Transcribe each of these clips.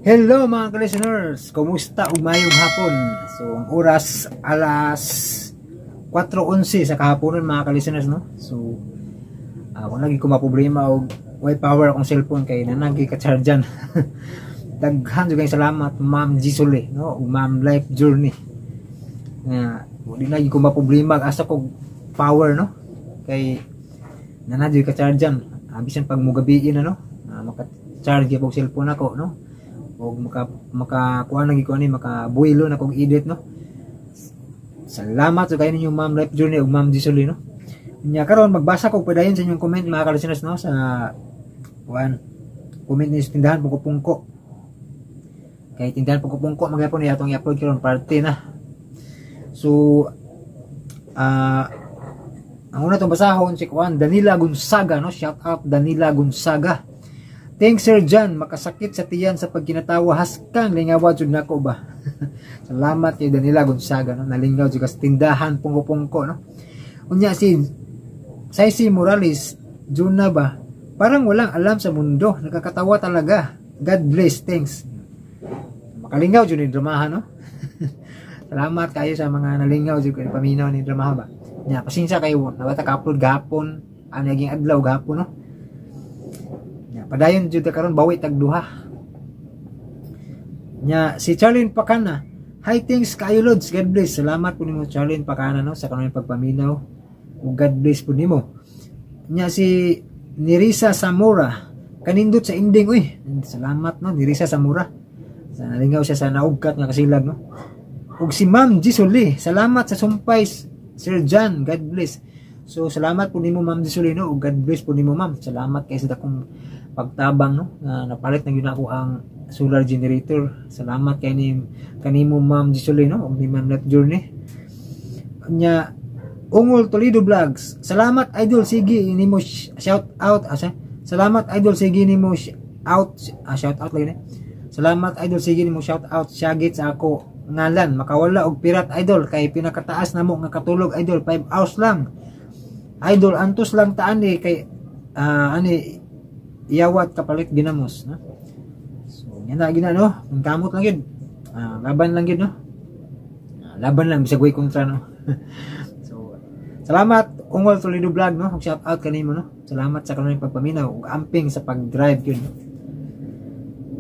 Hello mga ka-listeners! Kumusta ug maayong hapon? So ang oras alas 4:11 sa kahaponon mga ka-listeners, no? So wala gyud ko maproblema og way power akong cellphone kay nanagi ka chargean. Daghan jud kayong salamat Ma'am Gisole, no, ug Ma'am Life Journey. Nga wala na gyud ko maproblema asa ko power, no? Kay nanagi ka chargean. Bisan pag mugabiin na, no, maka-charge gyud cellphone ako, no? Og maka kuha na ko ani, maka buwelo na kog edit, no. Salamat sa kayo ninyo Ma'am Life Journey ug Ma'am Gisole, no. Nya karon magbasa ko padayon sa inyong comment mga ka-listeners, no, sa kuan comment ni sa tindahan Pungko-Pungko. Kay tindahan Pungko-Pungko magyapon ni atong i-upload karon, parte na. So ang una tong basahon si kuan Danila Gonzaga, no. Shout out Danila Gonzaga. Thanks Sir John, makasakit sa tiyan sa pagkinatawa, haskang lingawa jud nako ba. Salamat kay Danila Gonzaga, no, nalingaw jud ka sa tindahan Pungko-Pungko, no. Unya si Saisi Morales, Juna ba? Parang walang alam sa mundo, nakakatawa talaga. God bless, thanks. Makalingaw jud ni dramaha, no. Salamat kayo sa mga nalingaw jud kay paminaw ni dramaha ba. Nya pasensya kayo, nawata ka-upload gahapon, ano naging adlaw gahapon, no. Padayon jud karon bawi tag duha. Nya si Charlene Pacana, hi thanks kaayo Lods, God bless. Salamat po nimo Charlene Pacana, no, sa kanang pagpaminaw. Ug God bless po nimo. Nya si Nirisa Zamora, kanindot sa ending uy. Salamat no Nirisa Zamora. Sa nalingaw siya sa naugkat nga kasilag, no. Ug si Ma'am Gisole, salamat sa sumpay Sir John, God bless. So salamat po nimo Ma'am Gisole, no, ug God bless po nimo Ma'am. Salamat kay sa dakong pagtabang, no, na napalit na gyud ako ang solar generator. Salamat kay ni kanimo Ma'am Gisole, no, ug ni Ma'am Life Journey. Nya Ungol Toledo Vlogs, salamat idol, sige nimo shout out asa. Salamat idol, sige nimo out shout out lagi ni. Salamat idol, sige nimo shout out syagit sa ako ngalan makawala og pirat idol kay pinakataas namo nga katulog idol 5 hours lang. Idol antos lang taan ni kay ani iyawat kapalit ginamos, no. So yan na gina, no, ang kamot lang yun. Laban lang yun, no. Laban lang bisag way kontra, no. So salamat Ungol Toledo Vlog, no, shout out kanimo, no. Salamat sa kanang pagpaminaw ug amping sa pag-drive yun, no.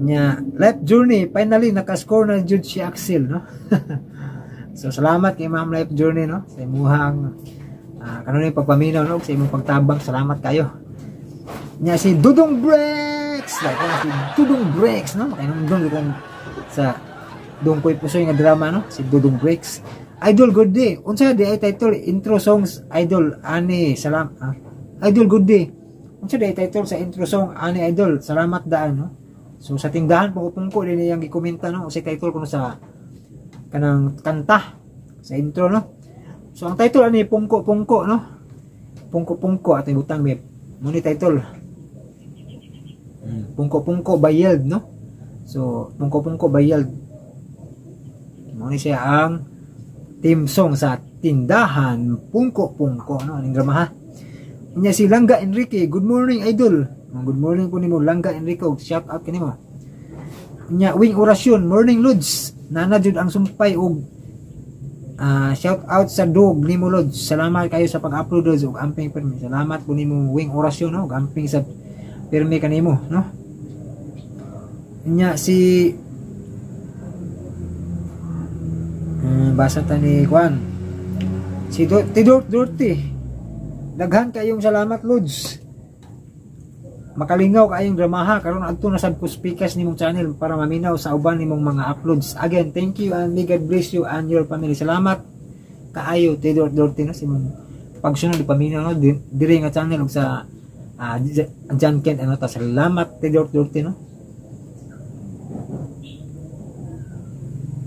Nya Life Journey, finally naka-score na jud si Axel, no. So salamat kay Ma'am Life Journey, no, sa imuhang kanunay pagpaminaw, no, sa imong pagtabang. Salamat kayo. Nya si Dudong Breaks, like si Dudong Breaks, no, makainumdum kung sa Dungkoy Pusoy nga drama, no, si Dudong Breaks. Idol good day. Unsa di ay title intro songs idol ani salam Idol good day. Unsa di ay title sa intro song ani idol? Salamat daan, no. So sa tindahan Pungko-Pungko din iyang gikomenta, no, unsay title kuno sa kanang kanta sa intro, no. So ang title ani Pungko-Pungko, no. Pungko-Pungko at ibutang may mo ni title. Pungko-Pungko by Yeld, no. So Pungko-Pungko by Yeld. Mo ni siya ang team song sa tindahan Pungko-Pungko, no, aning drama ha. Nya si Langga Enrique, good morning idol. Good morning po nimo Langga Enrique, shout out kanimo. Nya Wing Orasyon, morning Lods. Nana jud ang sumpay og shout out sa dog nimo Lods. Salamat kayo sa pag-upload Lods ug amping pirmi. Salamat po nimo Wing Orasyon, no, ug amping sa pirmi kanimo, no. Nya si basa ta ni Juan. Si Tidor Dorte. Daghan kayong salamat Lods. Makalingaw kayong dramaha karon adto na sad ko speakers nimong channel para maminaw sa uban nimong mga uploads. Again, thank you and may God bless you and your family. Salamat kaayo Tidor Dorte, no, sa imong pagsunod paminaw, no, diri nga channel ug sa John Kent ano ta. Salamat Tidor Dorte, no.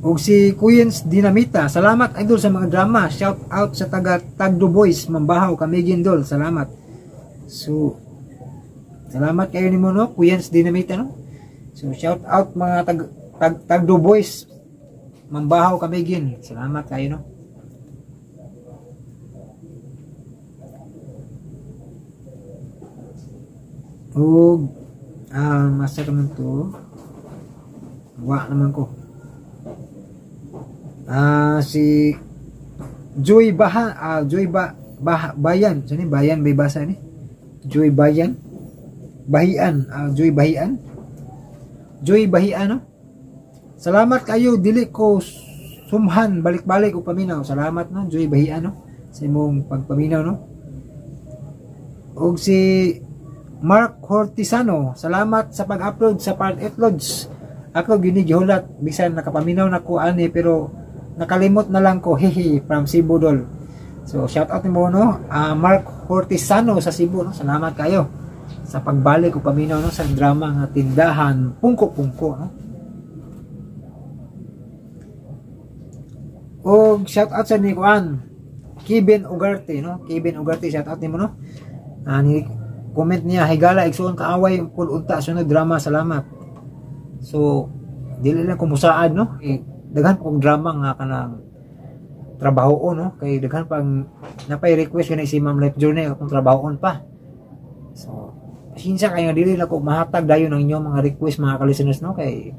Ug si Kuyens Dinamita, salamat idol sa mga drama. Shout out sa taga Tagdo Boys, Mambahaw, Camiguin dol. Salamat. So salamat kayo nimo, no, Kuyens Dinamita, no. So shout out mga Tagdo Boys, Mambahaw, Camiguin. Salamat kayo, no. Ug masa kaman to. Wa naman ko. Si Joy Baha, Joy ba, Bah, Bayan, sani Bayan bay basa ni? Joy Bayan. Bahian, Joy Bahian. Joy Bahian, no? Salamat kayo, dili ko sumhan balik-balik og paminaw. Salamat, no, Joy Bahian, no, sa imong pagpaminaw, no. Og si Mark Hortisano, salamat sa pag-upload sa part 8, Lods. Ako gini gihulat bisan nakapaminaw na ko ani, pero nakalimot na lang ko, hehe, from Cebu, dol. So shout out nimo, no, Mark Hortisano sa Cebu, no. Salamat kayo sa pagbalik o paminaw, no, sa drama nga Tindahan Pungko-Pungko, no. Og shout out sa ni kuan Kevin Ugarte, no. Kevin Ugarte, shout out nimo, no. Ni comment niya, "Higala igsuon kaaway pud unta sunod drama, salamat." So dili lang kumusaad, no, eh, daghan pa kog drama nga kanang trabahoon, no, kay daghan pang napay request kanay si Ma'am Life Journey akong trabahoon pa. So pasensya kayo, dili na ko mahatag dayon ang inyong mga request, mga ka-listeners, no, kay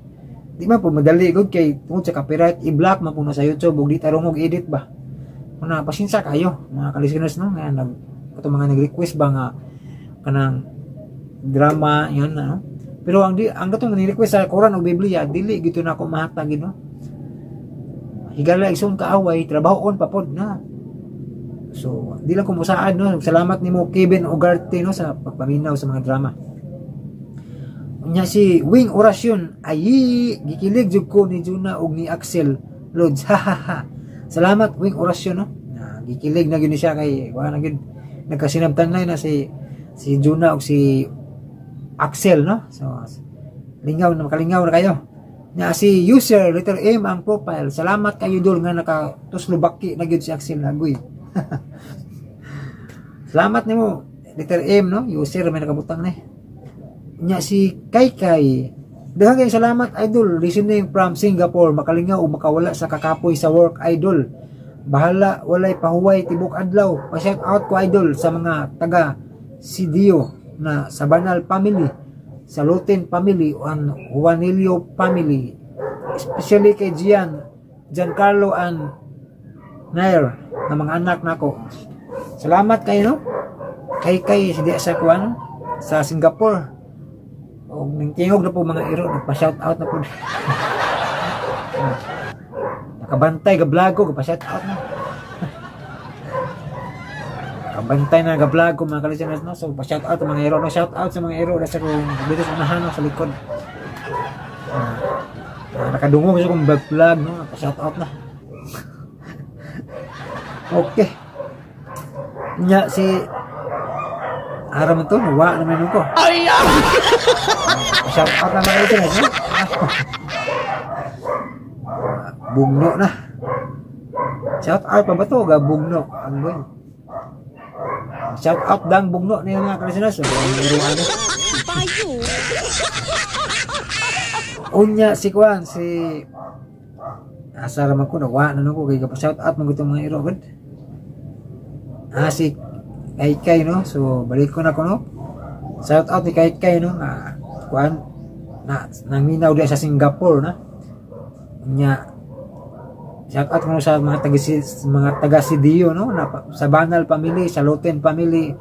di man po madali gud kay tungod sa copyright, i-block man po na sa YouTube ug di tarong og edit ba. Una, pasensya kayo, mga ka-listeners, no, nga nag katong mga nag-request ba nga kanang drama yun, ano. Pero ang di ang katong ni-request sa Quran o Biblia, dili gito na ako mahatag, no. Higala igsoon kaaway, trabahoon pa pod na. So di lang ko musaad, no. Salamat nimo, Kevin Ugarte, no, sa pagpaminaw sa mga drama. Unya si Wing Orasyon, "Ay, gikilig jud ko ni Juna og ni Axel, Lods, ha ha ha." Salamat, Wing Orasyon, no. Na, gikilig na gyud ni siya kay wala na gyud nagkasinabtan na si si Juna og si Axel, no. So lingaw na, makalingaw na kayo. Nya si user letter M ang profile, "Salamat kayo, dol, nga nakatuslubaki na gyud si Axel Lagoy." Salamat nimo, letter M, no, user may nakabutang ni. Nya si Kai Kai, "Daghang kayong salamat, idol, listening from Singapore, makalingaw o makawala sa kakapoy sa work, idol. Bahala walay pahuway tibok adlaw. Pa-shout out ko, idol, sa mga taga Sidio na sa Banal family, sa Lutin family, and Juanillo family, especially kay Gian, Giancarlo and Nair na mga anak nako." Salamat kayo, no. Kay kay di sa kuan sa Singapore. Og ning tingog na po mga iro, nagpa-shout out na po. Nakabantay ga vlog ko, pa-shout out na. Kabantay na ga-vlog ko, mga ka-listeners, no. So pa-shout out sa mga iro, no. Shout out sa mga iro sa kung dito sa unahan, no, sa likod. Nakadungog sa kong vlog, no, pa-shout out na. Okay. Nya si Ara man to, nawa naman ko. Ay! Shout out na, mga listeners, no? Bugno na. Shout out pa ba to? Ga bugno. Ang boy. Shout out dang bugno niya, mga ka-listeners. Ang ano. Unya si Kuan si asa raman ko, nawa na ko kay shout out man gutong mga iro gud. Si Kay Kay, no. So balik ko na ko, no. Shout out ni Kay Kay, no, nga kuan na nangminaw diya sa Singapore na. Unya shout out ko sa mga taga Sidio, no, na, sa Banal family, sa Loten family,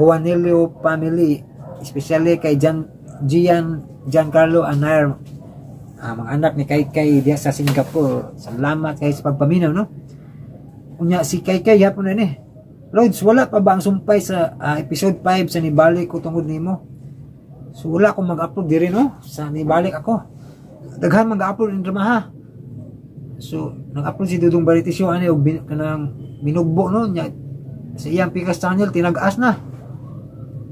Juanillo family, especially kay Jan Gian Giancarlo Anair, mga anak ni Kay Kay diya sa Singapore. Salamat kay sa pagpaminaw, no. Unya si Kay Kay hapon na ni. "Lods, wala pa ba ang sumpay sa episode 5 sa nibalik ko tungod nimo?" So wala akong mag-upload diri, no, sa nibalik ako. Daghan mag-upload in drama, ha. So nag-upload si Dudong Baritisyo ani og kanang minugbo, no, nya sa iyang Pikas channel tinag-as na.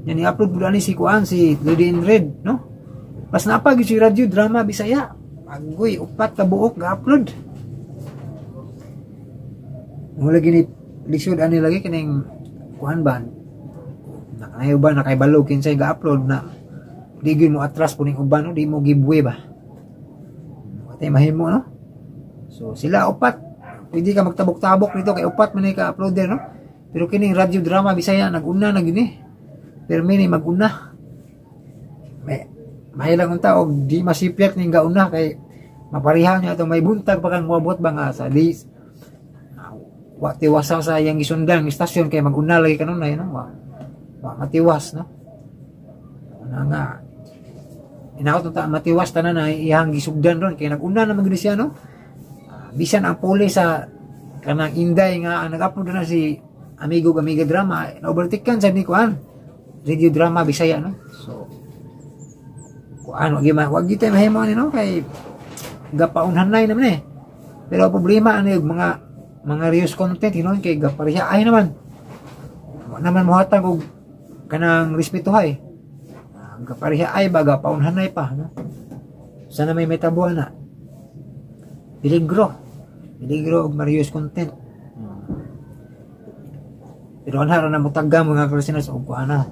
Nya ni-upload pud ani si kuan si Lady in Red, no. Mas napag si Radio Drama Bisaya. Agoy, upat ka buok ga-upload. Wala gini lisod ani lagi kining kuan ba. Nakanayo ba nakaibalo kinsay ga-upload na di gyud mo atras puning uban, no, di mo giveaway ba. Watay mahimo, no. So sila upat, pwede ka magtabok-tabok nito kay upat man ka uploader, no. Pero kining Radio Drama Bisaya naguna na gini. Pero ni maguna. May mahilang unta og di masipyat ning gauna kay Mapariha niya ito, may buntag pa kang muabot ba nga sa di wa tiwasa sa iyang gisundan istasyon kay mag-una lagi kanunay, no? Wa matiwas, no? Una nga inaot ta matiwas tanan na iyang gisugdan ron kay nag-una na man siya, no? Bisan ang puli sa kanang Inday nga ang nag-upload na si Amigo Amiga Drama, na-overtaken sa ni kuan radio drama Bisaya, no? So kuan, wag gyud tayo mahimo ani, no, kay gapaunhanay naman eh. Pero problema ano yung mga reuse content hinon kay gapareha ay naman. Wa naman mohatag og kanang respetuhay. Gapareha ay ba gapaunhanay pa, no? Sana may metabuan na. Peligro. Peligro og ma-reuse content. Pero anhara na mutagga mga listeners og kuan na.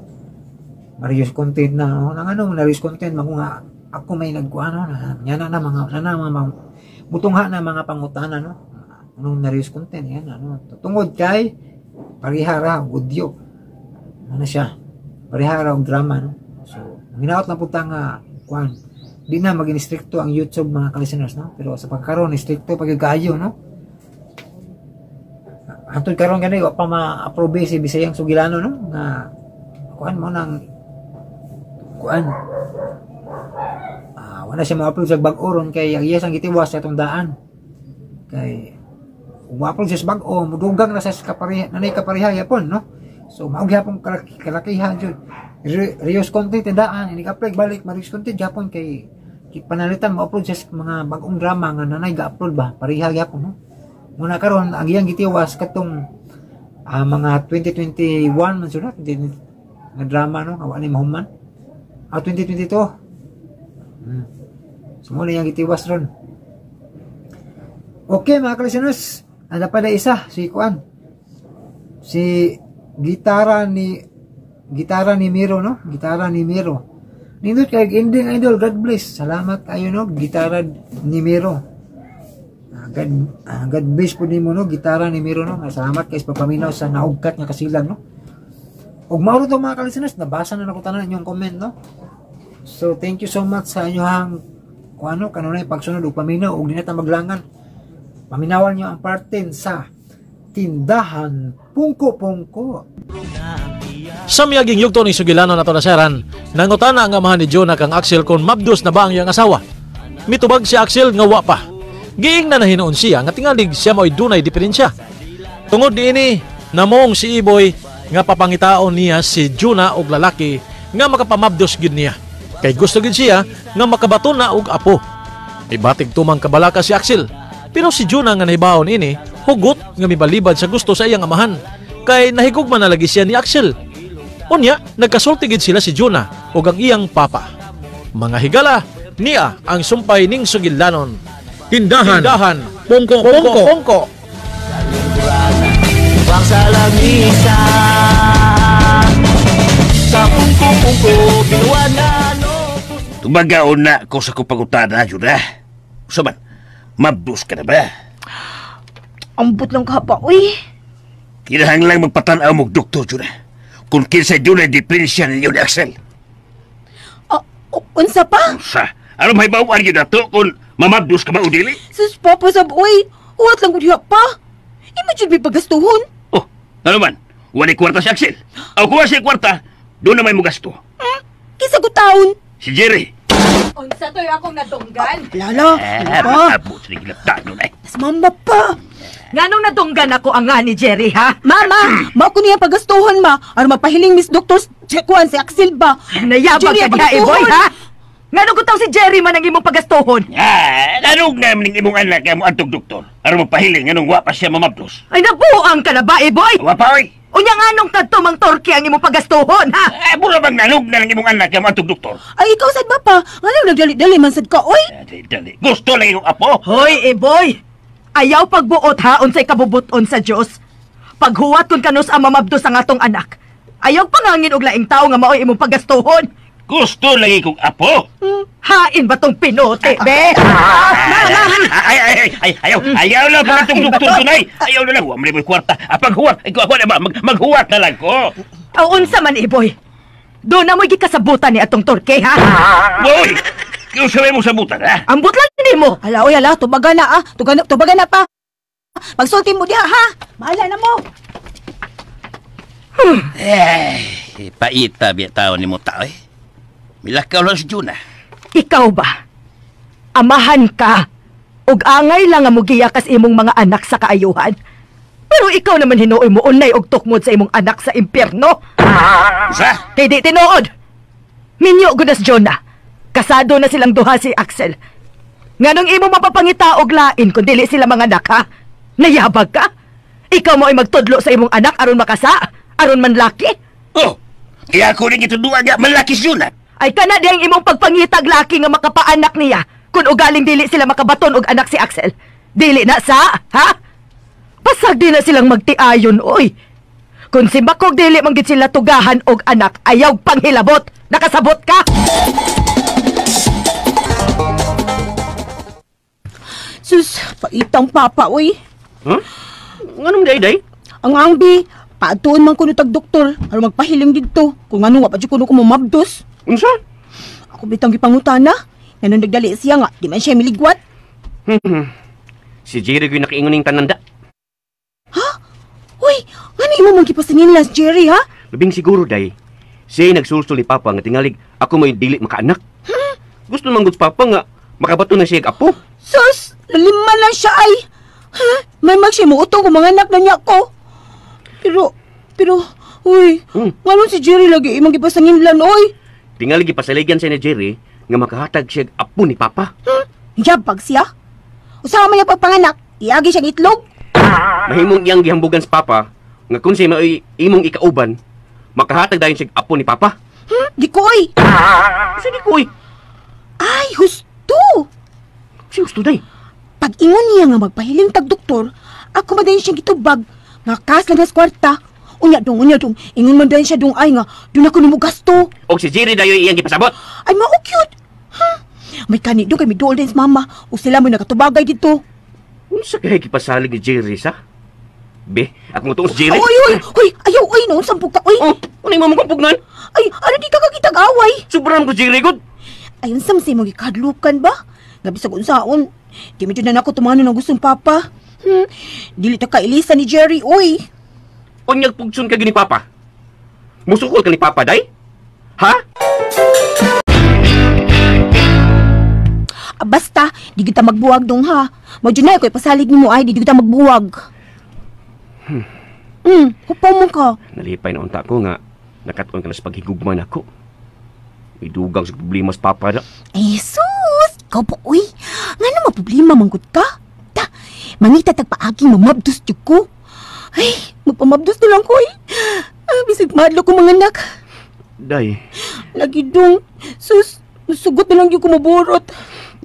Ma-reuse content na, no? Nang ano, ma-reuse content mako nga ako may nagkuan, no, na na mga na, na mga mutungha na mga pangutana, no, anong na-reuse content yan, ano tungod kay parihara og audio, ano siya, parihara og drama, no? So hinaot na punta nga kuan di na maging stricto ang YouTube, mga ka-listeners, no? Pero sa pagkaron stricto pagkaayo, no? Hantod karon gani wa pa ma-approve si Bisayang Sugilano, no, nga kuan mo nang kuan wala siya ma-upload sa bag-o ron kay ang iyang gitiwas sa atong daan kay kung ma-upload siya sa bag-o mudugang na sa kapareha nanay kapareha yapon, no? So mao gyapon kalakihan jud reuse content daan ini apply balik ma-reuse content gyapon kay panalitan mo-upload siya sa mga bag-ong drama nga nanay ga-upload ba pareha gyapon, no? Muna karon ang iyang gitiwas katong mga 2021 man sud nga drama, no, nga wa ni mahuman, 2022. So muna yung gitiwas ron. Okay mga ka-listeners, ano pa na isa si kuan, si gitara ni Miro, no? Gitara ni Miro. Nindot kay ending, idol. God bless. Salamat kayo, no, gitara ni Miro. God bless po nimo, no, gitara ni Miro, no. Salamat kay sa papaminaw sa naugkat nga kasilag, no. Ug mao to mga ka-listeners, nabasa na nako tanan inyong comment, no. So thank you so much sa inyong kung ano kanunay pagsunod ug paminaw ug di na ta maglangan. Paminawan niyo ang part 10 sa Tindahan Pungko-Pungko. Sa miyaging yugto ni Sugilano na naseran, nangutana ang amahan ni Jonah kang Axel kung mabdos na ba ang iyang asawa. Mitubag si Axel nga wa pa. Giing na nahinuon siya nga tingalig siya mo'y dunay diferensya. Tungod niini, namoong si Iboy nga papangitaon niya si Jonah og lalaki nga makapamabdos gyud niya. Kay gusto gyud siya nga makabaton na og apo. Ibatig tumang kabalaka si Axel. Pero si Jonah nga nahibaon ini, hugot nga mibalibad sa gusto sa iyang amahan. Kay nahigugma na lagi siya ni Axel. Unya, nagkasulti gid sila si Jonah ug ang iyang papa. Mga higala, niya ang sumpay ning sugilanon. Tindahan, Tindahan, Pungko, Pungko, Pungko. Bang sa lamisa sa pungko-pungko binuanano. Tumagaon na ko sa kupagutada, Judah. Usa man, mabdos ka na ba? Ambot lang ka pa, uy. Kinahanglang magpatanaw mo doktor, Judah. Kung kinsa doon ay diferensya ninyo ni Axel. Unsa pa? Sa, ano may bawaan yun na to kung mamabdos ka ba o dili? Sus, papa sab, uy. Uwat lang ko diha pa. Imo jud may pagastuhon. Oh, ano man, wala kwarta si Axel. Aw, kuha siya kwarta, doon na may mugasto. Kinsa ko taon? Si Jerry. Unsa to'y akong nadunggan? Lala, Eh, ano pa? abot sa gilaptaan nun ay. Mas mama pa. Nganong nadunggan ako ang nga ni Jerry, ha? Mama, mao ko niya pagastuhon, ma. Aron mapahiling Miss Doctor Kuan si Axel ba? Nayabag Jerry, ka diha, eh, boy, pagastuhon. ha? Nganong kutaw si Jerry man ang imong pagastuhon? Ah, nanog namin ng imong anak mo antog doktor. Aron mapahiling anong wa pa siya mamabdos. Ay, nabuang ka na ba, eh, boy? Wa pa, oy. Unya nganong kadto mang torke ang imong pagastuhon, ha? Ah, mura bang nanog na ng imong anak mo antog doktor? Ay, ikaw sad ba pa? Ngano nagdali-dali man sad ka, oy? Ah, dali, dali. Gusto lang imong apo. Hoy, eh, boy! Ayaw pagbuot, ha, unsay kabubuton sa Dios. Paghuwat kung kanus ang mamabdos ang atong anak. Ayaw pangangin og laing tao nga maoy imong pagastuhon. Gusto lagi kong apo. Hain ba tong pinote, be? Ay, ay, ay, ay, ayaw, ayaw lang pa itong doktor tunay. Ayaw na lang, huwag mo kwarta. Ah, paghuwat, ikaw, huwag na ba, maghuwat na lang ko. Aw, unsa man, eh, boy? Doon na mo'y gikasabutan ni atong torke, ha? Boy! Kaya sabay mo sabutan, ha? Ambot lang nimo. Ala, oy, ala, tubaga na ah. Tubaga na pa. Pagsulti mo diha, ha? Bahala na mo. Eh, paita biya tao ni mo tao, eh. Milakaw lang si Jonah. Ikaw ba? Amahan ka. Ug angay lang nga mugiya kas imong mga anak sa kaayuhan. Pero ikaw naman hinuoy mo unay og tukmod sa imong anak sa impyerno. Usa? Kay di tinuod. Minyo gud as Jonah. Kasado na silang duha si Axel. Nganong imo mapapangita og lain kun dili sila mga anak, ha? Nayabag ka? Ikaw mo ay magtudlo sa imong anak aron makasa, aron manlaki. Oh, kaya ako rin ituduan nga malaki si Jonah. Ay kana diyang imong pagpangitag laki nga makapaanak niya kun ugaling dili sila makabaton og anak si Axel. Dili na sa, ha? Pasag di na silang magtiayon, oy. Kung si Bakog dili man gid sila tugahan og anak, ayaw panghilabot. Nakasabot ka? Sus, paitang papa, oy. Huh? Nganong day-day? Ang angbi, paatuon man kuno tag doktor aron magpahiling didto. Kung ano wa pa jud kuno ko mamabdos. Unsa? Ako bitang gipangutana. Nganong nagdali siya nga, di man siya miligwat. Si Jerry ko'y nakaingon ning tananda. Uy, ano imo mong gipasingin lang si Jerry, ha? Labing siguro, day. Siya nagsulsul ni Papa nga tingalig ako may dili makaanak. Gusto man gud Papa nga makabato na siya apo. Sus, lalima lang siya ay. Ha? May mag siya muutong kung mga anak na niya ko. Pero, uy, nganong si Jerry lagi imong gipasangin lan, oy? Tingalig gipasaligan siya ni Jerry nga makahatag siya apo ni Papa. Yabag siya. Usaha man niya pagpanganak, iagi siyang itlog. Mahimong iyang gihambugan sa Papa nga kung siya maoy imong ikauban, makahatag dayon siya apo ni Papa. Di ko, oy. Sige ko, oy. Ay, husto. Si husto, day. Pag ingon niya nga magpahiling tag doktor, ako man dayon siyang gitubag nga kas lang nas kwarta. Unya dong, ingon man dayon siya dong ay nga, doon ako nimo gasto. Og si Jerry dayon iyang gipasabot. Ay, mao cute. Huh? May kani do kay miduol din sa mama. O sila mo nakatubagay dito. Unsa kay gipasalig ni Jerry sa? Be, akong tuong si Jerry. Oy, oy, oy, ayaw, oy, noon sampog ka, oy. Oh, unay mo mong pugnan? Ay, ano di ka kakitag away? Sobrang ko Jerry gud. Ayon sa mo gikadlukan ba? Gabi sa unsaon. Di medyo na nako tumano ng gustong papa. Dili ta kailisa ni Jerry, oy. Unyag pugson ka gini papa. Musukol ka ni papa, day? Ha? Basta, di kita magbuwag dong ha. Mo dyan na ako'y pasalig nimo ay, di kita magbuwag. Hupaw mo ka. Nalipay na unta ko nga nakatuon ka na sa paghigugma nako. May dugang sa problema sa papa da. Ay, sus! Ikaw po, uy. Nga na maproblema, manggut ka. Ta, mangita tagpaaging mamabdos jud ko. Ay, magpamabdos na lang ko, eh. Ay, bisag madlo ko mga anak. Day. Lagi dong. Sus, musugot na lang yung kumuburot.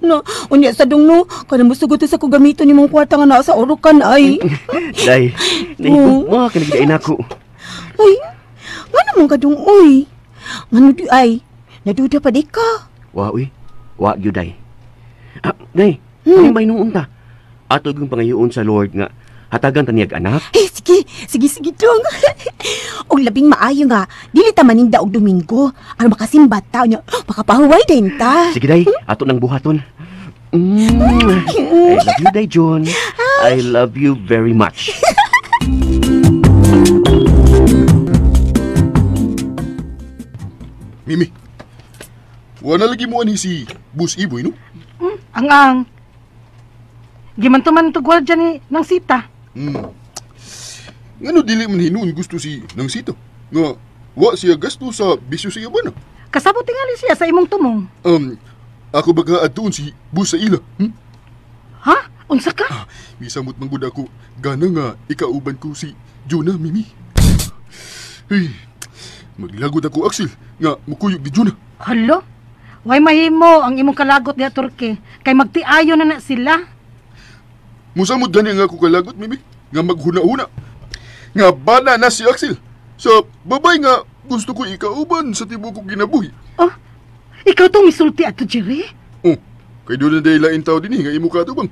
No, unya sa dong no, kada musugot sa ko gamiton ni mong kwarta nga naa sa orokan ay. Day, nahigugma ka nagdain ako. Ay, nga naman ka dong, uy. Ngano di ay, naduda pa di ka. Wa, uy. Wa, gyud, day. Ah, day, ano ba inuun ta? Ato yung pangayoon sa Lord nga hatagan ta niyag anak. Eh, sige, sige, sige dong. Og labing maayo nga, dili ta maninda og Domingo. Aron makasimba ta, unya, makapahuway din ta. Sige, day, ato nang buhaton. I love you, day, John. I love you very much. Mimi, wala lagi mo ani si Bus Iboy, no? Ang-ang. Gimantuman to gwardya ni ng sita. Ngano dili man hinuon gusto si nang sita? Nga, wa siya gasto sa bisyo siya ba na? Kasabot tingali siya sa imong tumong. Ako baga adtuon si Bus sa ila. Ha? Unsa ka? Misamot man gud ako gana nga ikauban ko si Jonah, Mimi. Hey, maglagod ako, Axel, nga mukuyog ni Jonah. Halo? Way mahimo ang imong kalagot diha Turke kay magtiayon na na sila. Musamot gani nga ako kalagot, Mimi, nga maghuna-huna. Nga bana na si Axel. Sa babay nga gusto ko ikauban sa tibuok kong kinabuhi. Oh, ikaw tong misulti ato, Jerry? Oh, kay doon na dahil lain tao din nga imo katubang.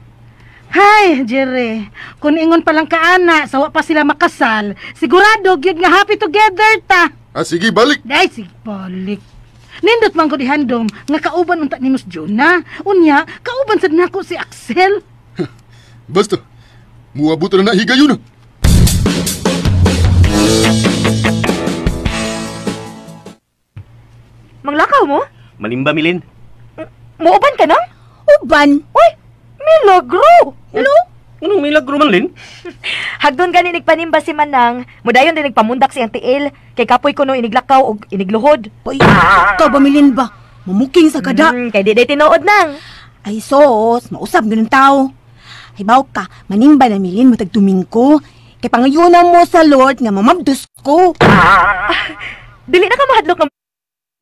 Hay, Jerry, kung ingon pa lang kaana, sawa pa sila makasal, sigurado gyud nga happy together ta. Ah, sige, balik. Ay, sige, balik. Nindot man ko dihandom nga kauban unta nimo si Jonah. Unya, kauban sad nako si Axel. Basta, muabot na na higayon na. Manglakaw mo? Malimba, Milin. Muuban ka nang? Uban? Uy, milagro! Hello? Anong milagro man, Lin? Hagdon gani nagpanimba si Manang, mudayon din nagpamundak si ang tiil, kay kapoy kuno iniglakaw og inigluhod. Uy, ikaw ba, Milin ba? Mumuking sa kada. Kay di day tinuod nang. Ay sos, mausap ganun tao. Hibaw ka, manimba na Milin mo tagtumingko. Kay pangayunan mo sa Lord nga mamabdos ko. Dili na ka mahadlok ng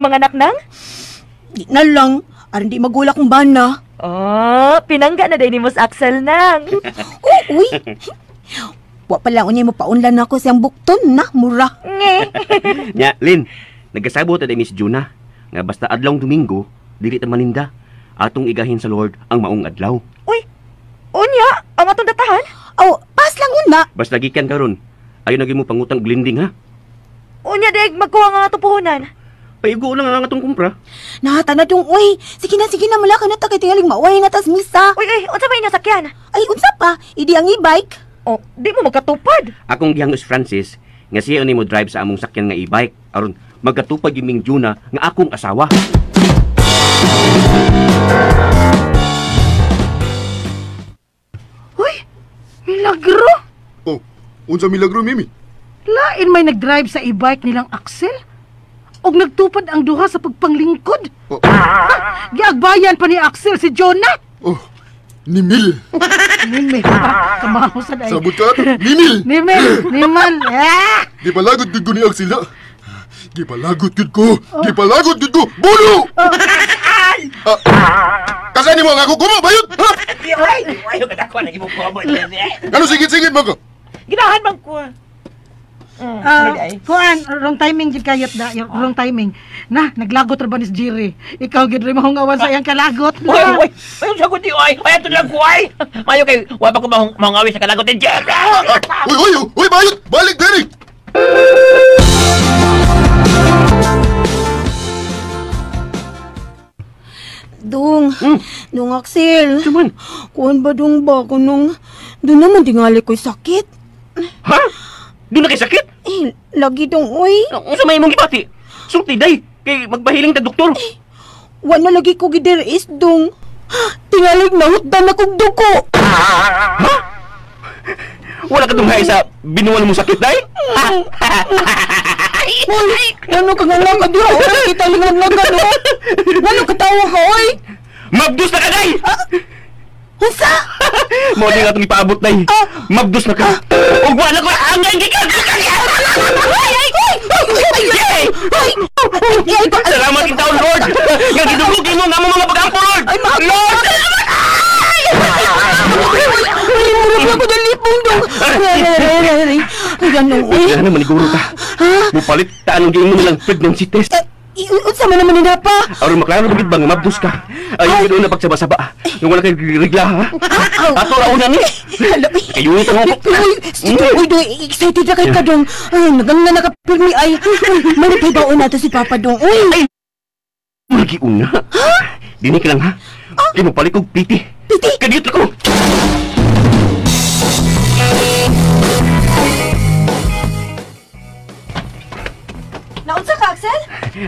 mga anak nang? Di na lang, aron di magula kong bana. Oh, pinangga na day ni Mos Axel nang. Uy, uy. Wa pala unya mo paunlan ako siyang bukton na, mura. Nge. Nya, Lin, nagkasabot na Miss Juna nga basta adlawng Domingo, dili ta maninda. Atong igahin sa Lord ang maong adlaw. Uy, unya, ang atong datahan? Oh, pas lang una. Basta gikan karon. Ayo na gyud mo pangutang blending ha. Unya deg magkuha nga atong puhunan. Paigo lang ang atong kumpra. Nahata na dong, uy. Sige na, mula ka na ta kay tingaling mauway na tas misa. Uy, uy, unsa ba inyo sakyan? Ay, unsa pa? Idi ang e-bike. Oh, di mo magkatupad. Akong gihangos Francis nga siya ni mo drive sa among sakyan nga e-bike aron magkatupad yung Ming Juna nga akong asawa. Uy, milagro! Oh, unsa milagro, Mimi? Lain may nag-drive sa e-bike nilang Axel. Og nagtupad ang duha sa pagpanglingkod. Oh. Ha, giagbayan pa ni Axel si Jonah. Oh, Nimil. Nimil pa, kamaho sa day. Sabot ka ato, Nimil. Nimil, Nimal. Ah! Gipalagot gud ko ni Axel na. Gipalagot gud ko. Gipalagot gud ko. Buno! Oh. Kasani mo ang ako kumo, bayot! Ha? Ay, ay, kadako na imong kumo. Ano sigit-sigit man ka? Ginahan man ko. Kuan, wrong timing jud kayot da, wrong timing. Na, naglagot ra ba ni Jerry? Ikaw gid rin mahungawan sa iyang kalagot. Uy, uy, uy, sagot di, uy. Ay, ato lang ko, ay. Mayo kay, wa pa ko mahungawi sa kalagot ni Jerry. Uy, uy, uy, bayot! Balik diri! Dong, dong Axel. Tuman. Kuan ba dong ba kunong doon naman tingali ko'y sakit. Ha? Doon na kay sakit? Eh, lagi dong, uy. Unsa may imong gibati? Sulti day, kay magbahiling ta doktor. Eh, wa na lagi ko gidiris dong. Tingalig na hutdan na kog duko. Ha? Wala ka dunghay sa binuwan mo sakit day? Uy, ano ka nga lang ka diha? Uy, kita lingan lang ka, no? Ano katawa ka, uy? Mabdus na ka, day! Unsa? Mo di nga itong ipaabot, day. Mabdus na ka. Ug wala ko ang gikan. Salamat in taon, Lord. Nga gidugog imo nga among mga pag-ampo, Lord. Lord, salamat. Ay, murag na ko dalipong dong. Ay, ay, ganun, uy. Kailangan na maniguro ka. Mupalit ta anong giingon nilang pregnancy test. Unsa man naman nila pa? Aron maklaro gid ba nga mabdus ka? Ayaw gid una pagsaba-saba. Nga wala kay regla ha. Ato ra una ni. Kayo ito mo. Uy, uy, excited na kay ka dong. Ay, nagangna nakapirmi ay. Manipay ba una to si Papa dong? Uy. Ay, lagi una. Dini ka lang ha. Kay mopalit og piti. Piti? Kadiyot ko. Naunsa ka, Axel?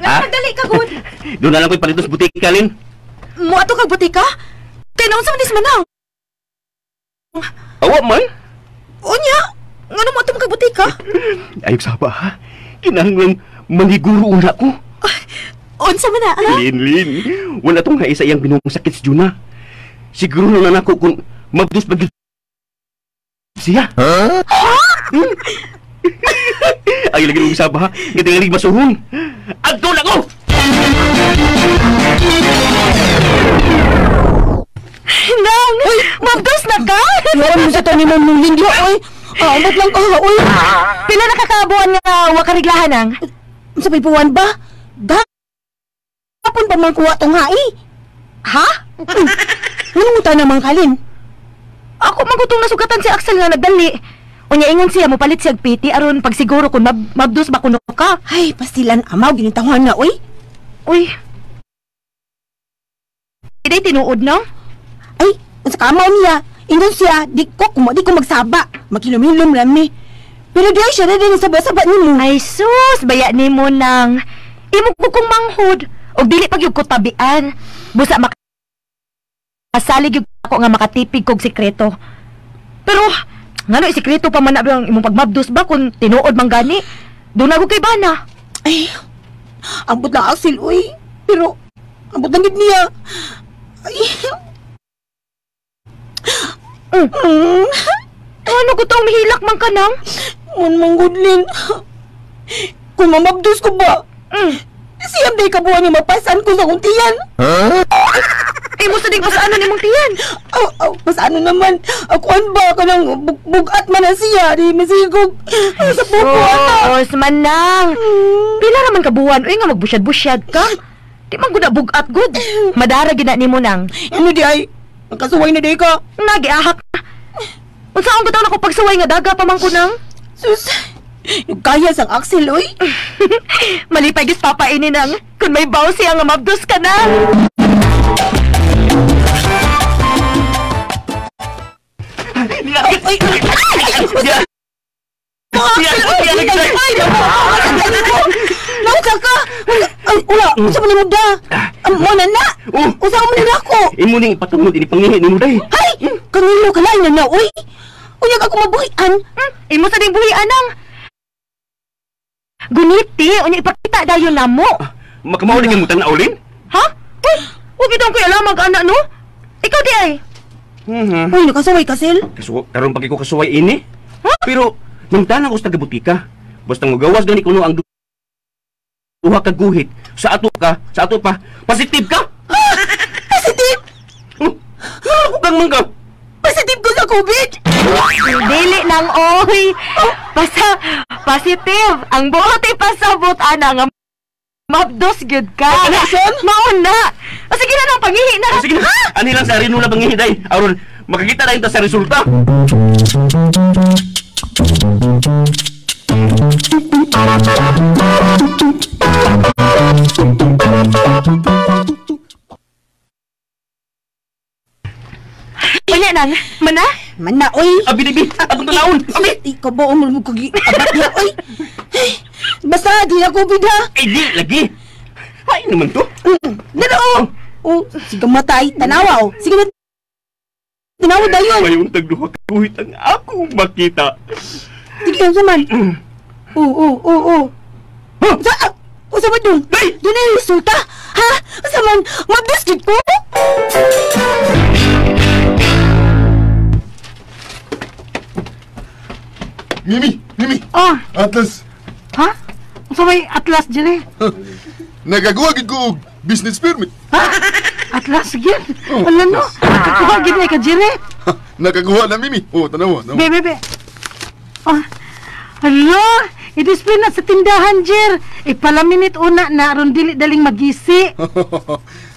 Ha? Nagdali ka, good. Doon na lang ko'y palitos butika, Lin. Muato kag butika? Kay naunsa man is manang? Awa man? Unya, ngano mo ato kag butika? Ayog saba, ha? Kinahanglan maniguro una ko. Unsa man na, ha? Lin, Lin. Wala tong haisa iyang binuong sakit si Juna. Siguro na nako kung mabdus ba siya. Ha? Ay, lagi nung saba, ha? Nga tingalig masuhong. Adto na ko! Nang! Mabdos na ka? Yawan mo sa tanim mong hindi, oy. Aamot lang ka, oy. Pila nakakaabuan nga wakariglahan, nang? Sa may buwan ba? Gapon pa man kuha tong hai. Ha? Anong muta naman kalin? Ako magutong nasugatan si Axel nga nagdali. Unya ingon siya mopalit siya og piti aron pagsiguro kung mabdos ba kuno ka. Ay, pastilan amaw ginitawhan na, oy. Uy. Iday tinuod no? Ay, unsa ka amaw niya? Ingon siya, di ko magsaba. Makilom-hilom rami. Pero di siya ready na saba-saba nimo. Ay sus, baya nimo nang imo ko kong manghud og dili pa gyud ko tabian. Busa makasalig gyud ako nga makatipig kog sikreto. Pero ngano sikreto pa man na ang imong pagmabdos ba kung tinuod man gani? Doon ako kay bana. Ay, ambot lang Axel, uy. Pero ambot lang gid niya. Ay. Ano ko tong mihilak man ka nang? Manggudlin. Kung mamabdos ko ba? Siyam day kabuhan niya mapasan ko sa kong tiyan. Huh? Ay, mo sa ding pasaanan imong tiyan? Aw, pasaano naman? Akuan ba? Kanang bugat man na siya. Di masigog. Sa pupo, ata. Sus, manang. Pila naman kabuhan. Uy, nga magbusyad-busyad ka. Di man gud na bugat, good. Madara gina nimo nang. Ano di ay? Nagkasuway na di ka. Nagiahak na. Unsaon ko taon ako pagsuway nga daga pa man ko nang? Sus, nagkaya sang Axel, oy. Malipay gis papa ini nang. Kung may baw siya nga mabdos ka na. Ay, ay, ay! Nausa ka! Ay, ula! Usa man nimo da! Mo na na! Usa man nimo ako! Imo ning ipatungod ini pangihi nimo day! Ay! Kangilo ka lang na na, uy! Unyag ako mabuhian! Imo sa ding buhian ang! Guniti! Unya ipakita dayon namo! Makamauli kang mutang na ulin? Ha? Uy! Huwag itong kuya lamang anak no? Ikaw di ay! Uy, nakasuway ka, Sel? Karon pag ko kasuway ini. Pero, nang tanang ko sa tagabutika, basta magawas gani kuno ang duha ka guhit, sa ato ka, sa ato pa, positive ka! Positive? Ako kang mangga! Positive ko sa COVID? Dili nang oy! Basta, positive! Ang buot ipasabot, ana nga mabdos gyud ka! Connection? Mauna! O sige na nang pangihi na! O sige na! Ani lang sa rinula pangihi day! Aron, makakita na sa resulta! Unya nang, mana? Mana, oy! Abi, abi! Akong tunaon! Abi! Ikaw ba umulmog kagi? Abat niya, oy! Basta, di na COVID ha! Ay, di! Lagi! Ay, naman to! Dalo! Oh, sige matay! Tanawa, oh! Sige na! Tanawa dayon! May untag duha kaguhit ang akong makita! Sige, ang saman! Oo! Usa ba dun? Doon na yung resulta! Ha? Usa man, mabdiskit ko? Mimi! Mimi! Oh! Atlas! Ha? Unsa may atlas dyan eh? Nagagawa gid ko og business permit. Ha? Atlas gid? Wala no? Nakakuha gid na ka Jerry? Nakakuha na Mimi. Oh, tanawa. Be, be, be. Oh. Hala, i-display na sa tindahan, Jer. Ipalaminit una na aron dili daling magisi.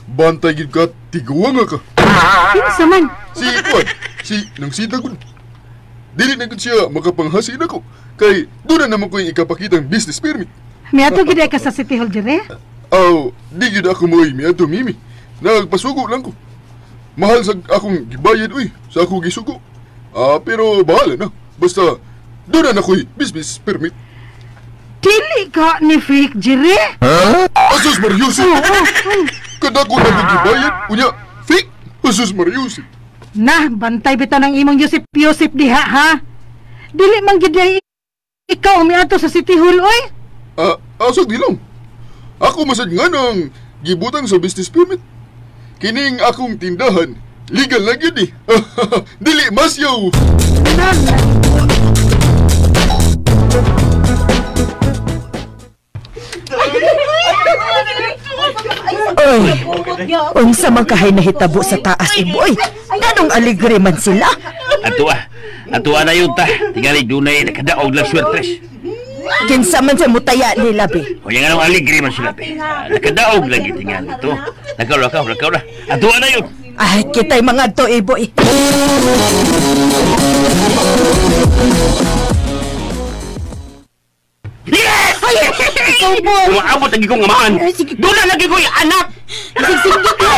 Bantay gid ka, tiguwa nga ka. Kinsa man? Si Kuan, si nang sita ko. Dili na gud siya makapanghasin ako. Kay doon na naman ko yung ikapakitang business permit. Miadto gid ka sa City Hall, Jerry? Aw, di gid ako mo'y miadto, Mimi. Nagpasugo lang ko. Mahal sa akong gibayad, uy, sa akong gisugo. Pero bahala na. Basta, doon na ako'y business permit. Dili ka ni fake, Jerry? Huh? Asus Mariusip! Kada ko na gibayad, unya, fake! Asus Mariusip! Nah, bantay bitaw ng imong Yusip-Yusip diha, ha? Dili man gid ikaw umiadto sa City Hall, oy? Asag di lang. Ako masad nga nang gibutang sa business permit. Kining akong tindahan, legal na gyud eh. Dili masyaw. Oy, unsa man kahay nahitabo sa taas iboy? Nganong aligre man sila? Atua na yun ta. Tingali dunay nakadaog lang swertres. Kinsa man sa mutaya nila be? O yung anong aligre man sila be. Nakadaog lagi tingali to. Lakaw na. Atua na yun. Ay, kita'y mga to iboy. Yes! Ay, Ikaw po. Umaabot lagi kong amahan. Doon na lagi ko'y anak. Sigsigit na.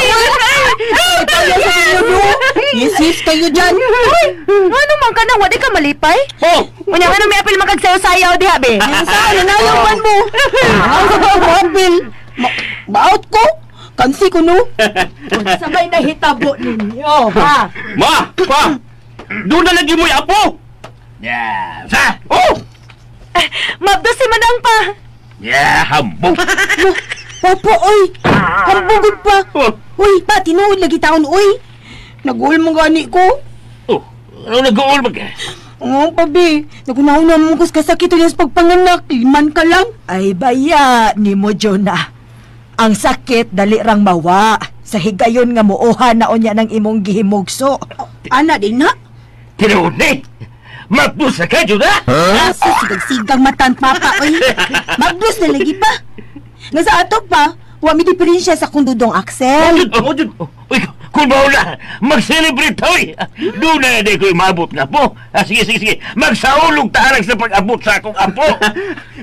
Tayo sa inyo, no? Yes, yes, kayo dyan. Uy, ano man ka na, wala ka malipay? Oh! Unya ka na may apil magkagsayaw-sayaw diha, be. Saan? Nanayaw man mo. Ang sa apil. Baot ko. Kansi ko, no? Sabay nahitabo ninyo, ha? Ma! Pa! Doon na lagi mo'y apo! Ya, sa? Oh! Mabdos si Manang pa. Ya, hambog. Popo, oy! Hambugod pa! Oh. Uy, pa, tinuod lagi taon, uy! Nag-uul mo gani ko. Oh, ano nag-uul ba ka? Oo, pabi. Nagunaw na mo kus kasakit niya sa pagpanganak. Liman ka lang. Ay, baya ni mo, Jonah. Ang sakit, dali rang mawa. Sa higayon nga muuha na unya ng imong gihimugso. Ana, di na. Tinuod ni. Mabdos na ka, Jonah? Asa, sigag-sigang matan, papa, oy. Magdos na lagi pa. Nga sa ato pa, wa mi diferensya sa kung dudong Axel. Oh, Jud. Uy, kung maula, mag-celebrate hoy. Doon na di ko'y maabot nga po. Ah, sige, sige, sige. Magsaulog taarag sa pag-abot sa akong apo.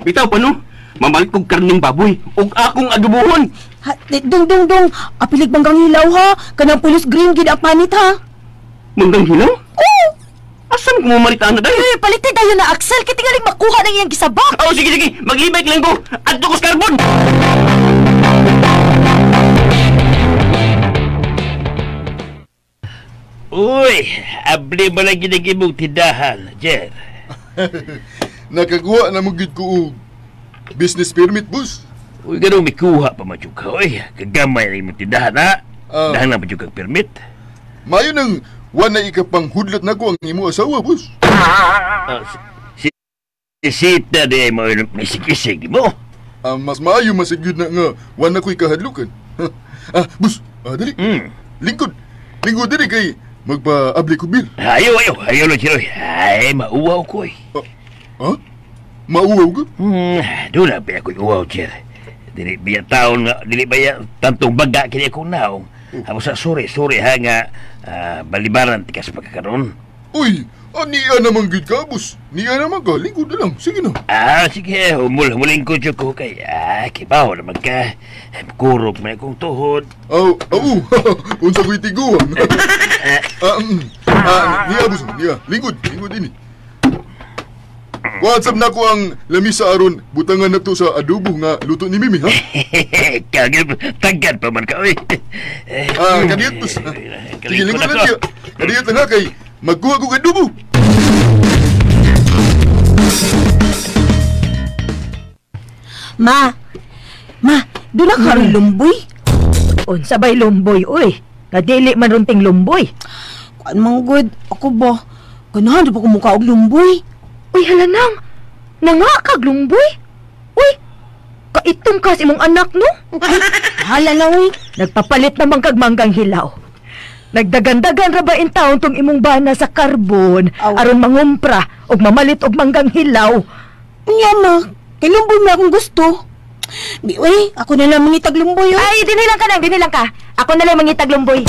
Bitaw pa no? Mamalit kong karning baboy ug akong adubuhon. Ha, dong, dong, dong. Apilig banggang hilaw, ha? Kanang pulos green, gid ang panit, ha? Manggang hilaw? Oo! Asan ko mamalit ana dahil? Eh, palitin tayo na, Axel. Kitingaling makuha ng iyang gisabak. Oh, sige, sige. Mag-e-bike lang ko. Adto ko sa carbon. Uy, abli ba lang ginagimong tindahan, Jer? Nakakuha na mo gid ko og business permit, boss. Uy, ganun may kuha pa man jud ka, uy. Kagamay na imong tindahan, ha? Ah. Dahan na ba jud kag permit? Mayo nang wa na ikapanghudlot nako ang imo asawa, boss. Ah, si Sita di ay mo isig-isig, di mo? Ah, mas maayo masigyud na nga wa na ko'y kahadlukan. Ah, boss, dali. Lingkod. Lingkod dili kay magpa-abli ko bill. Ayaw, ayaw, ayaw lang, Jeroy. Ay, mauwaw ko, eh. Ha? Mauwaw ka? Doon na ba ako'y uwaw, Jer. Dili ba taon nga, dili ba tantong baga kini akong naong. Amo sa sorry, sorry ha nga balibaran tikas pagkakaroon. Uy, niya naman gid ka, boss. Niya naman ka, lingkod na lang. Sige na. Ah, sige, humulingkod jud ko kay kibaw naman ka. Kurog man akong tuhod. Aw, aw, unsa ko'y tiguang. Niya, boss, niya. Lingkod, lingkod ini. WhatsApp na ko ang lamisa aron butangan na to sa adobo nga luto ni Mimi, ha? Kagil, tagad pa man ka, oy. Kadiyot, boss. Sige, lingkod lang siya. Kadiyot lang ha, kay magkuha ko adobo. Ma, ma, doon na karon lumboy. Unsa bay lumboy, uy? Nadili man runting lumboy. Kuan man good, ako ba? Ganahan ba ko mukha og lumboy? Uy, halanang! Nanga kag lumboy? Uy, kaitong ka sa imong anak, no? Ay, hala na, uy. Nagpapalit naman kag manggang hilaw. Nagdagandagan ra ba in taon tong imong bana sa karbon aron mangumpra og mamalit og manggang hilaw. Unya, ma, kay lumboy mo akong gusto. Di, uy, ako na lang mangitag lumboy, uy. Ay, dinhi lang ka nang, dinhi lang ka. Ako na lang mangitag lumboy.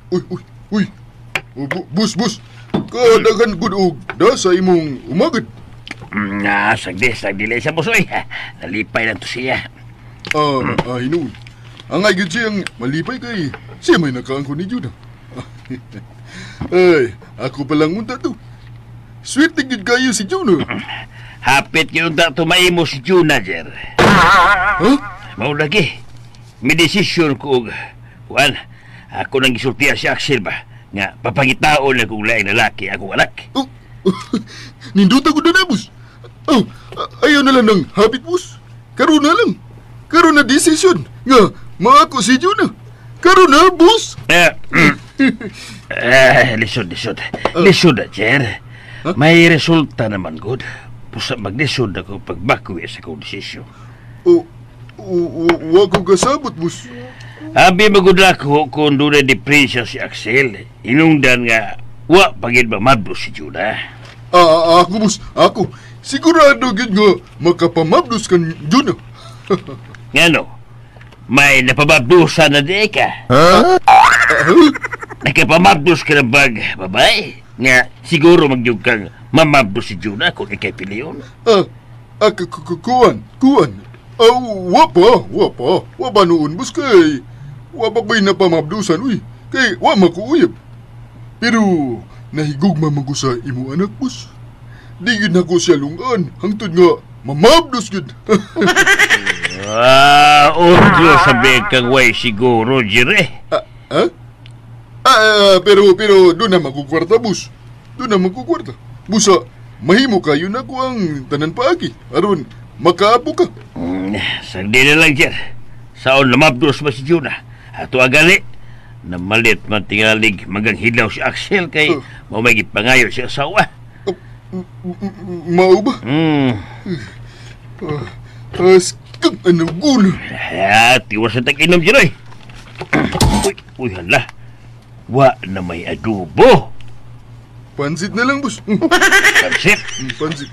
Uy, uy, uy. Bus, bus. Kadagan gud og da sa imong umagad. Sagdi, sagdi sa boss, oy. Nalipay lang to siya. Hinuon. Ang ay gud siyang malipay kay siya may nakaangko ni Judah. Ay, ako palang unta to. Sweet gud kayo si Jonah. Hapit gyud unta tumaimo si Jonah, Jer. Huh? Mao lagi. May desisyon ko og kuan. Ako nang gisultihan si Axel ba nga papangitaon na kung laing lalaki akong anak. Oh, ninduta ko na, boss. Oh, ayaw na lang ng habit, boss. Karon na lang. Karon na desisyon nga maako si Jonah. Karon na, boss. Lisod, lisod. Lisod na, Jer. Huh? May resulta naman, good. Pusa maglisod ako pagbakwi sa akong desisyon. Oh, wa ko kasabot, boss. Abi magudla ko kung doon na depresya si Axel. Inungdan nga, wa pagid mamabdo si Jonah. Ako, boss. Ako. Sigurado gid nga makapamabdos kan Jonah. Ngano? May napababdusan na di ka. Huh? Nakapamabdos ka na bag, babay? Nga, siguro magyug kang mamabdos si Jonah kung ikay piliyon. Kuan. Wa pa. Wa pa noon, boss, kay wa pa ko'y napamabdusan, uy. Kay wa makuuyab. Pero, nahigugma man ko sa imo anak, boss. Di yun ako siya lungan. Hangtod nga, mamabdos yun. Ordyo sabi kang way siguro, Jire. Pero, doon na magkukwarta, boss. Doon na magkukwarta. Busa, mahimo kayo na ko ang tanan paagi. Aron, makaapo ka. Sagdi na lang, Jer. Saon namabdos ba si Jonah? Ato agali, namalit man tingalig magang hilaw si Axel kay mamay gipangayo si asawa. Mao ba? Askang anugul. Tiwas na tag-inom, Jeroy. Uy, hala. Wa na may adobo. Pansit na lang, boss. Pansit? Pansit.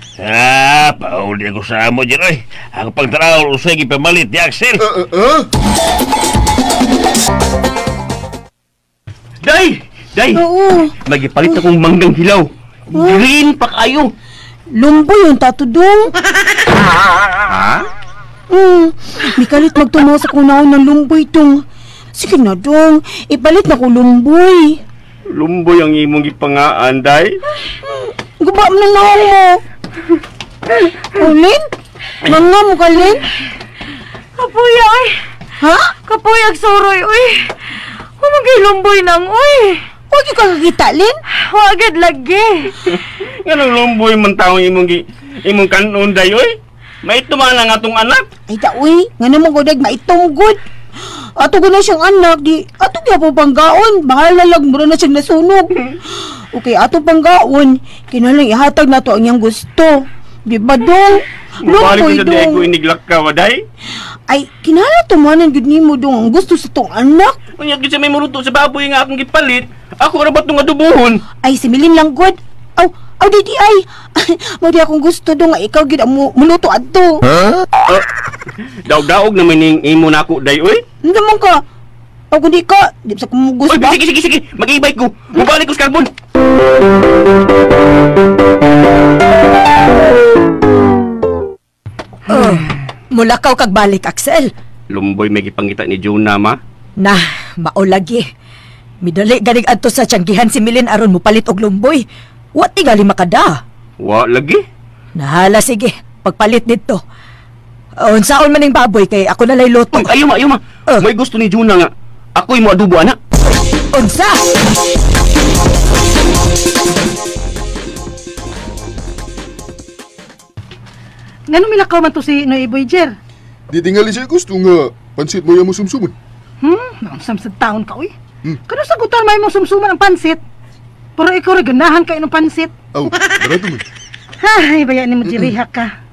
Pauli ako sa amo, Jeroy. Ang pagtaraw, usay gipamalit ni Axel. Day! Day! Oo. Magipalit akong manggang hilaw. Green pa kayo. Lumboy yung tatudong. Ha? Mikalit magtumaw sa kunaon ng lumboy tong. Sige na dong, ipalit na ko lumboy. Lumboy ang imong gipangaan, Day. Guba mo na naong mo. Ulin? Mga mo ka, Lin? Kapuya, oy. Ha? Kapuya, suroy, oy. Humagay lumboy nang, oy. Huwag yung kakakita, Lin. Wagad lagi. Ganong lumboy man taong imong kanon, Day, oy. Maituman ang atong anak. Ay, ta, oy. Nga naman ko, dag, maitom, good. Ato ko na siyang anak, di ato kaya po panggaon. Bahala lang, mura na siyang nasunog. Okay, ato panggaon. Kinalang ihatag na to ang iyang gusto. Di ba, dong? Lumboy, dong. Balik ko sa di ko iniglak ka, waday. Ay, kinala tumanan gud nimo dong ang gusto sa tong anak. Unya gid sa may muruto sa baboy nga akong gipalit. Ako ra ba tong adubuhon? Ay, similin lang gud. Aw, di ay. Mo di akong gusto dong nga ikaw gid ang muluto adto. Huh? Daog-daog naman ning imo nako, day, oy. Hindi man ka. Aw, kundi ka. Di sa kumugus ba? Oy, sige. Mag-e-bike ko. Mubalik ko sa carbon. Mulakaw kag balik, Axel. Lumboy may gipangita ni Jonah, ma. Na, maulagi. Midali ganig adto sa tiyanggihan si Milin aron mupalit og lumboy. Wa tingali makada. Wa lagi. Nahala sige, pagpalit didto. Unsaon man ning baboy kay ako na lay luto. Uy, ayo ma. May gusto ni Jonah nga. Ako'y mo adubo ana. Unsa? Ngano milakaw man to si Noy Boy, Jer? Di tingali siya gusto nga pansit mo yung sumsumon. Nausam sa taon ka, uy. Kano sagutan may mong sumsuman ang pansit? Pero ikaw rin ganahan kayo ng pansit. Aw, barato man. Hay, bayan ni mo jiriha ka.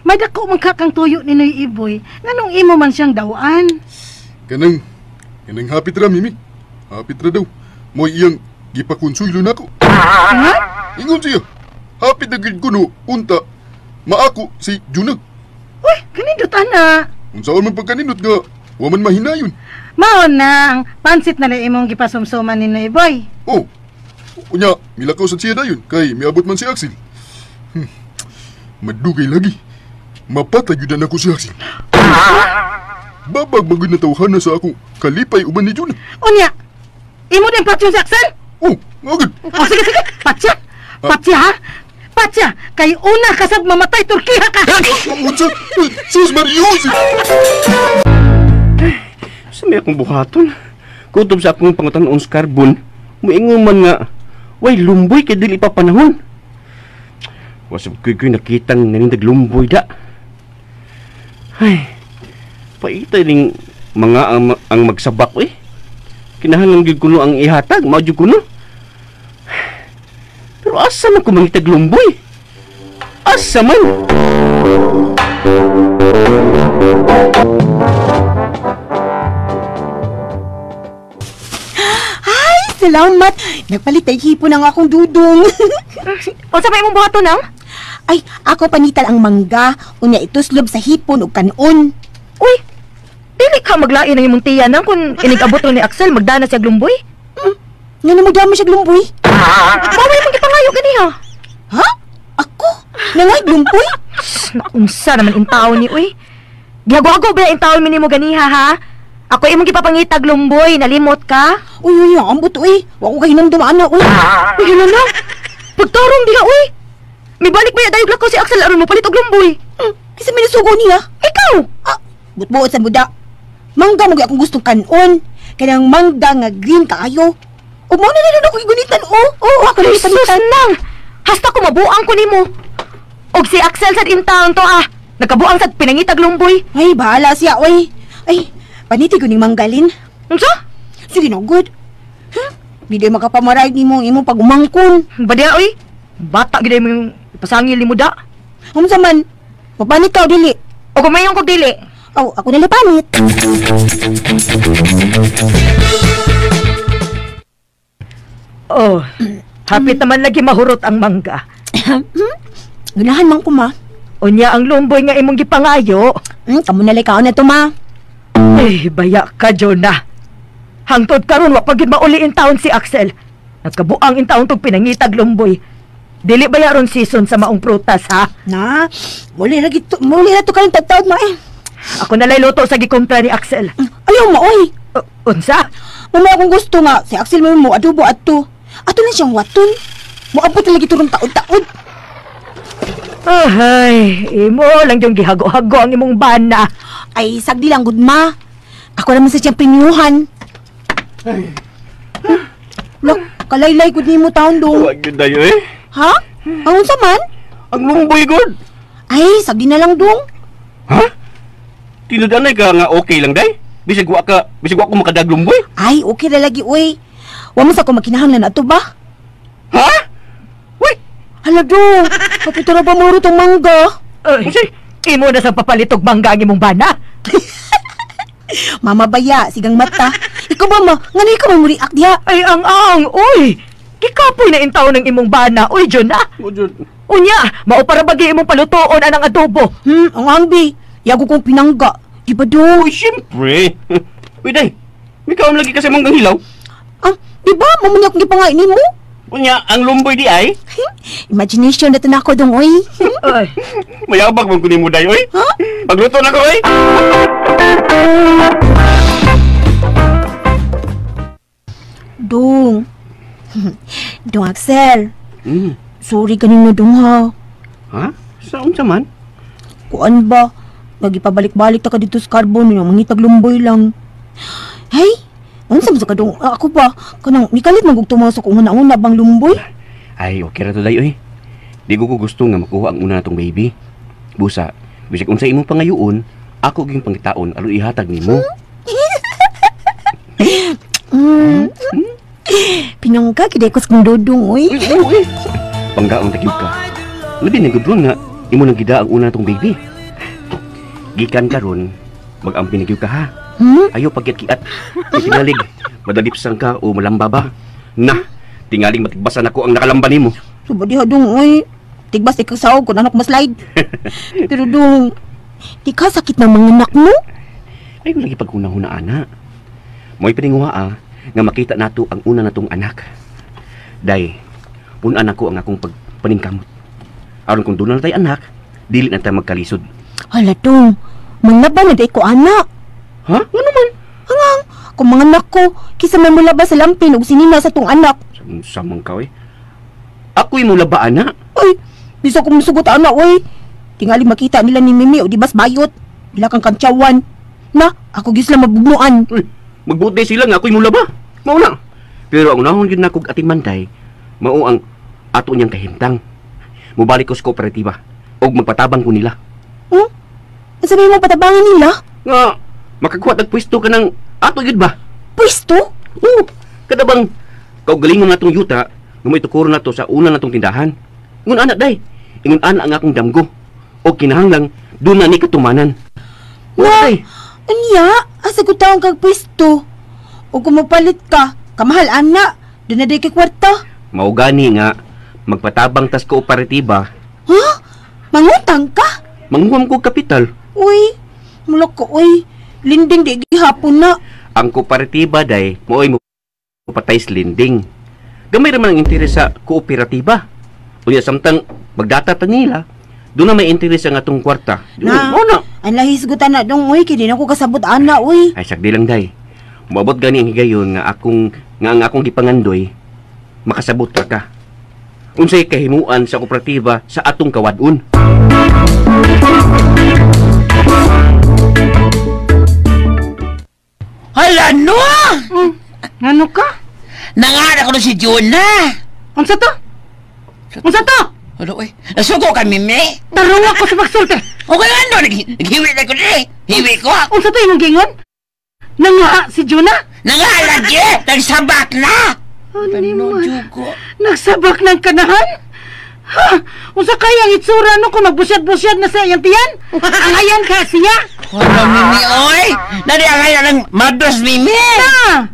May dako man ka kang tuyo ni Noy Iboy. Nganong imo man siyang dawaan? Kanang hapit ra, Mimi. Hapit ra daw. Mo'y iyang gipakonsuelo nako. Ha? Ingon siya. Hapit na gid kuno, unta. Maako si Juna. Uy, kanindot ana. Unsaon man pagkanindot nga, wa man mahinayon. Maon na ang pansit na lang imong gipasumsuman ni Noy Boy. Oh, unya, milakaw sa siya dayon, kay miabot man si Axel. Madugay lagi. Mapatay yun na ako si Axel. Babag magod na tawhana sa ako, kalipay uban ni Juna. Unya, imo din patyon si Axel? Oh, agad. Oh, sige, patya. Patya, ha? Patya, kay una kasab mamatay, Turkiha ka! Unsa? Sus Marius! Sa may akong buhaton. Kutob sa akong pangutanon sa carbon, muingon man nga, way lumboy kay dili pa panahon. Wasab ko'y nakitang nanindag lumboy da. Ay, paitay ning mga ang magsabak eh. Kinahanglan gyud kuno ang ihatag, mao jud kuno. Pero asa man ko mangitag lumboy? Asa man? Ay, salamat. Nagpalit ay hipo ng akong dudong. Unsa may imong buhaton nang? Ay, ako panital ang mangga. Unya ituslob sa hipon ug kanon. Uy, dili ka maglain ang imong tiya nang kung inig-abot ni Axel magdana siya lumboy. Nga na magdami siya lumboy. Baway mong gipangayo ganiha. Ha? Ako? Nangay lumboy? Naunsa naman intaon ni uy. Gihago-hago ba intaon mi nimo ganiha ha? Ako imong gipapangitag lumboy, nalimot ka? Uy, uy, ambot uy. Wa ko kahinamdum ana uy. Uy, hala na. Pagtarong diha uy. Mibalik ba ya dayog lakaw si Axel aron mo palit og lumboy? Kinsa may nasugo niya? Ikaw. Ah, butbuot sa buda. Mangga mo akong gustong kanon. Kanang mangga nga green kaayo. Ug mao na lang ako gigunitan oh. Oo, ako lang Sus nang. Hasta ko mabuang ko nimo. Og si Axel sad in town to ah. Nagkabuang sad pinangitag lumboy. Ay, bahala siya oy. Ay, paniti ko ning manggalin. Unsa? Sige na, good. Huh? Di day makapamaray nimo ang imong pagumangkon. Badya oy. Bata gid mo yung pasangil nimo da. Unsa man? Mapanit ka o dili? O kumayon kog dili. Aw, ako nila panit. Oh, hapit naman lagi mahurot ang mangga. Ganahan man ko, ma. Unya ang lumboy nga imong gipangayo. Kamo na kaon na to, ma. Ay, baya ka, Jonah. Hangtod karon wa pa gyud mauli in taon si Axel. Nagkabuang in taon tog pinangitag lumboy. Dili ba ron season sa maong prutas, ha? Na, muli ra gito, muli ra to karon tagtaod, ma eh. Ako nalay luto sa gikumpra ni Axel. Ayaw ma, oy. Unsa? Mama akong gusto nga si Axel mo adobo adto. Ato lang siyang waton. Moabot lagi turong taod-taod. Ay, imo lang yung gihago-hago ang imong bana. Ay, sagdi lang gud ma. Ako naman sa siyang pinyuhan. Look, kalaylay gud nimo taon dong. Wag gyud dayo eh. Ha? Ang unsa man? Ang lumboy gud. Ay, sagdi na lang dong. Ha? Tinud-anay ka nga okay lang day? Bisag wa ka, bisag wa ko makadag lumboy. Ay, okay ra lagi oy. Wa man sa ko makinahanglan ato ba? Ha? Uy, Hala dong. Kapito ra ba mo tong mangga? Ay, imo na sa papalitog mangga ang imong bana. Mama baya, sigang mata. Ikaw ba ma? Ngano ikaw man mo react diha? Ay, ang uy. Gikapoy na intaw ng imong bana. Uy, Jonah. Jud. Unya, mao para bagi imong palutoon anang adobo. Ang angbi. Yago kong pinangga. Di ba dong? Uy, siyempre. Uy, day. May kaon lagi kasi manggang hilaw. Ah, di ba? Mamunyak akong gipangain nimo. Unya, ang lumboy di ay. Imagination na to na ako dong, oy. Ay, Mayabag man ko nimo day, oy. Ha? Pagluto na ko, oy. Dong. Dong Axel. Hmm. Sorry kanino dong ha. Ha? Sa unsa man? Kuan ba? Nagipabalik-balik ta ka dito sa carbon niya, mangitag lumboy lang. Hey, unsa man sa kadong ako ba? Kanang mikalit man gug tumaw sa kung una-una bang lumboy? Ay, okay ra to day, oy. Di ko gusto nga makuha ang una natong baby. Busa, bisag unsa imong pangayoon, ako gyud pangitaon aron ihatag nimo. Pinangka gid ko sa kong dodong oy. Uy, uy. Panggaong tagyog ka. Labi na gud nga imo nang gida ang una natong baby. Gikan karon, mag-ampin na gyud ka ha. Ayaw pagkiat-kiat. Tingalig, madalipsan ka o malamba ba? Na, tingaling matigbasan ako ang nakalamba nimo. Suba diha dong oy. Tigbas ikaw saog kun anak maslide. Pero dong, di ka sakit ng mga anak mo? Ay, lagi paghuna-huna, ana. Mo'y paninguha, nga makita nato ang una natong anak. Day, punan ako ang akong pagpaningkamot. Aron kung doon na tayo anak, dili na tayo magkalisod. Hala dong, manlaban na day ko anak. Ha? Ano man? Hangang, kung mga anak ko, kisa may mulaba sa lampin ug sinina sa tong anak. Samang ka, eh. Ako'y mulaba, ana. Ay, bisa ko musugot anak, oy. Tingali makita nila ni Mimi o di bas bayot. Bila kang kantsawan. Na, ako gyud sila mabugnuan. Uy, magbuti sila nga ako'y mulaba. Mao na. Pero ang unahon gyud nako ating manday, mao ang ato niyang kahimtang. Mubalik ko sa kooperatiba og magpatabang ko nila. Hmm? Ang sabi mo patabangan nila? Nga, makakuha tag pwesto ka ng ato gyud ba? Pwesto? Oo. Kada bang kaugalingon natong yuta, nga may tukuro na to sa una natong tindahan. Ingon anak day, ingon anak ang akong damgo. O kinahanglang doon na ni katumanan. Na, Day. Unya, asa ko taong kag pwesto. O kung mapalit ka, kamahal ana, doon na day kay kwarta. Mao gani nga magpatabang tas kooperatiba, Ha? Mangutang ka? Manguham ko kapital. Uy, mulak ko, uy. Linding di gihapon na. Ang kooperatiba day, mooy mo patay sa linding. Gamay ra man ang interes sa kooperatiba. Unya samtang magdata ta nila, doon na may interes ang atong kwarta. Na, Mo na. ang lahisgutan na dong, uy, kay di na ko kasabot ana, uy. Ay sagdi lang day. Moabot gani ang higayon nga akong nga ang akong gipangandoy makasabot ra ka. Unsay kahimuan sa kooperatiba sa atong kawad-on. Hala no! Ngano ka? Nanganak ko si Jonah. Unsa to? Unsa to? Ano oy? Nasuko ka Mimi? Tarong ako sa pagsulti. Okay ano, naghiwi na ko ni. Hiwi ko. Unsa to imong gingon? Nangaha si Jonah? Nangaha lagi! Nagsabak na! Ano Nagsabak ng kanahan? Ha? Unsa kaya ang itsura no kung magbusyad-busyad na sa iyang tiyan? Angayan ka siya? Wala, Mimi, oy! Nari angayan ng mabdos, Mimi! Na!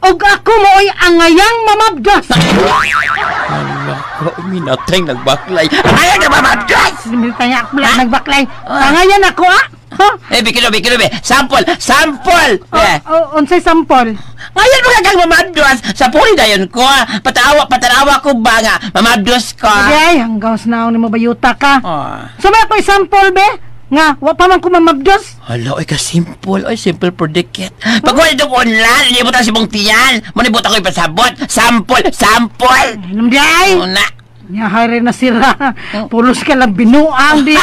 Og ako mo, oy, angayang mamabdos! Ala ko, minatay nagbaklay. Angayan na mamabdos! Minatay nagbaklay. Angayan ako, ah! Ha? Eh, bikino, be. Sample! Sample! Eh. Oh, unsay sample? Ngayon mga kang mamabdos! Sa puri dayon ko, patanawa ko ba nga, mamabdos ko? Ay, hanggang sa naon ni mo bayuta ka. Oh. So may ako'y sample, be? Nga, wa pa man ko mamabdos. Hala, oy, ka-simple. Oy, simple predicate. Pag wala itong online, hindi mo tayo si Bong Tiyan. Munibot ako ipasabot. Sample! Sample! Alam di ay! Una. Nyahari na sira. Pulos ka lang binuang di.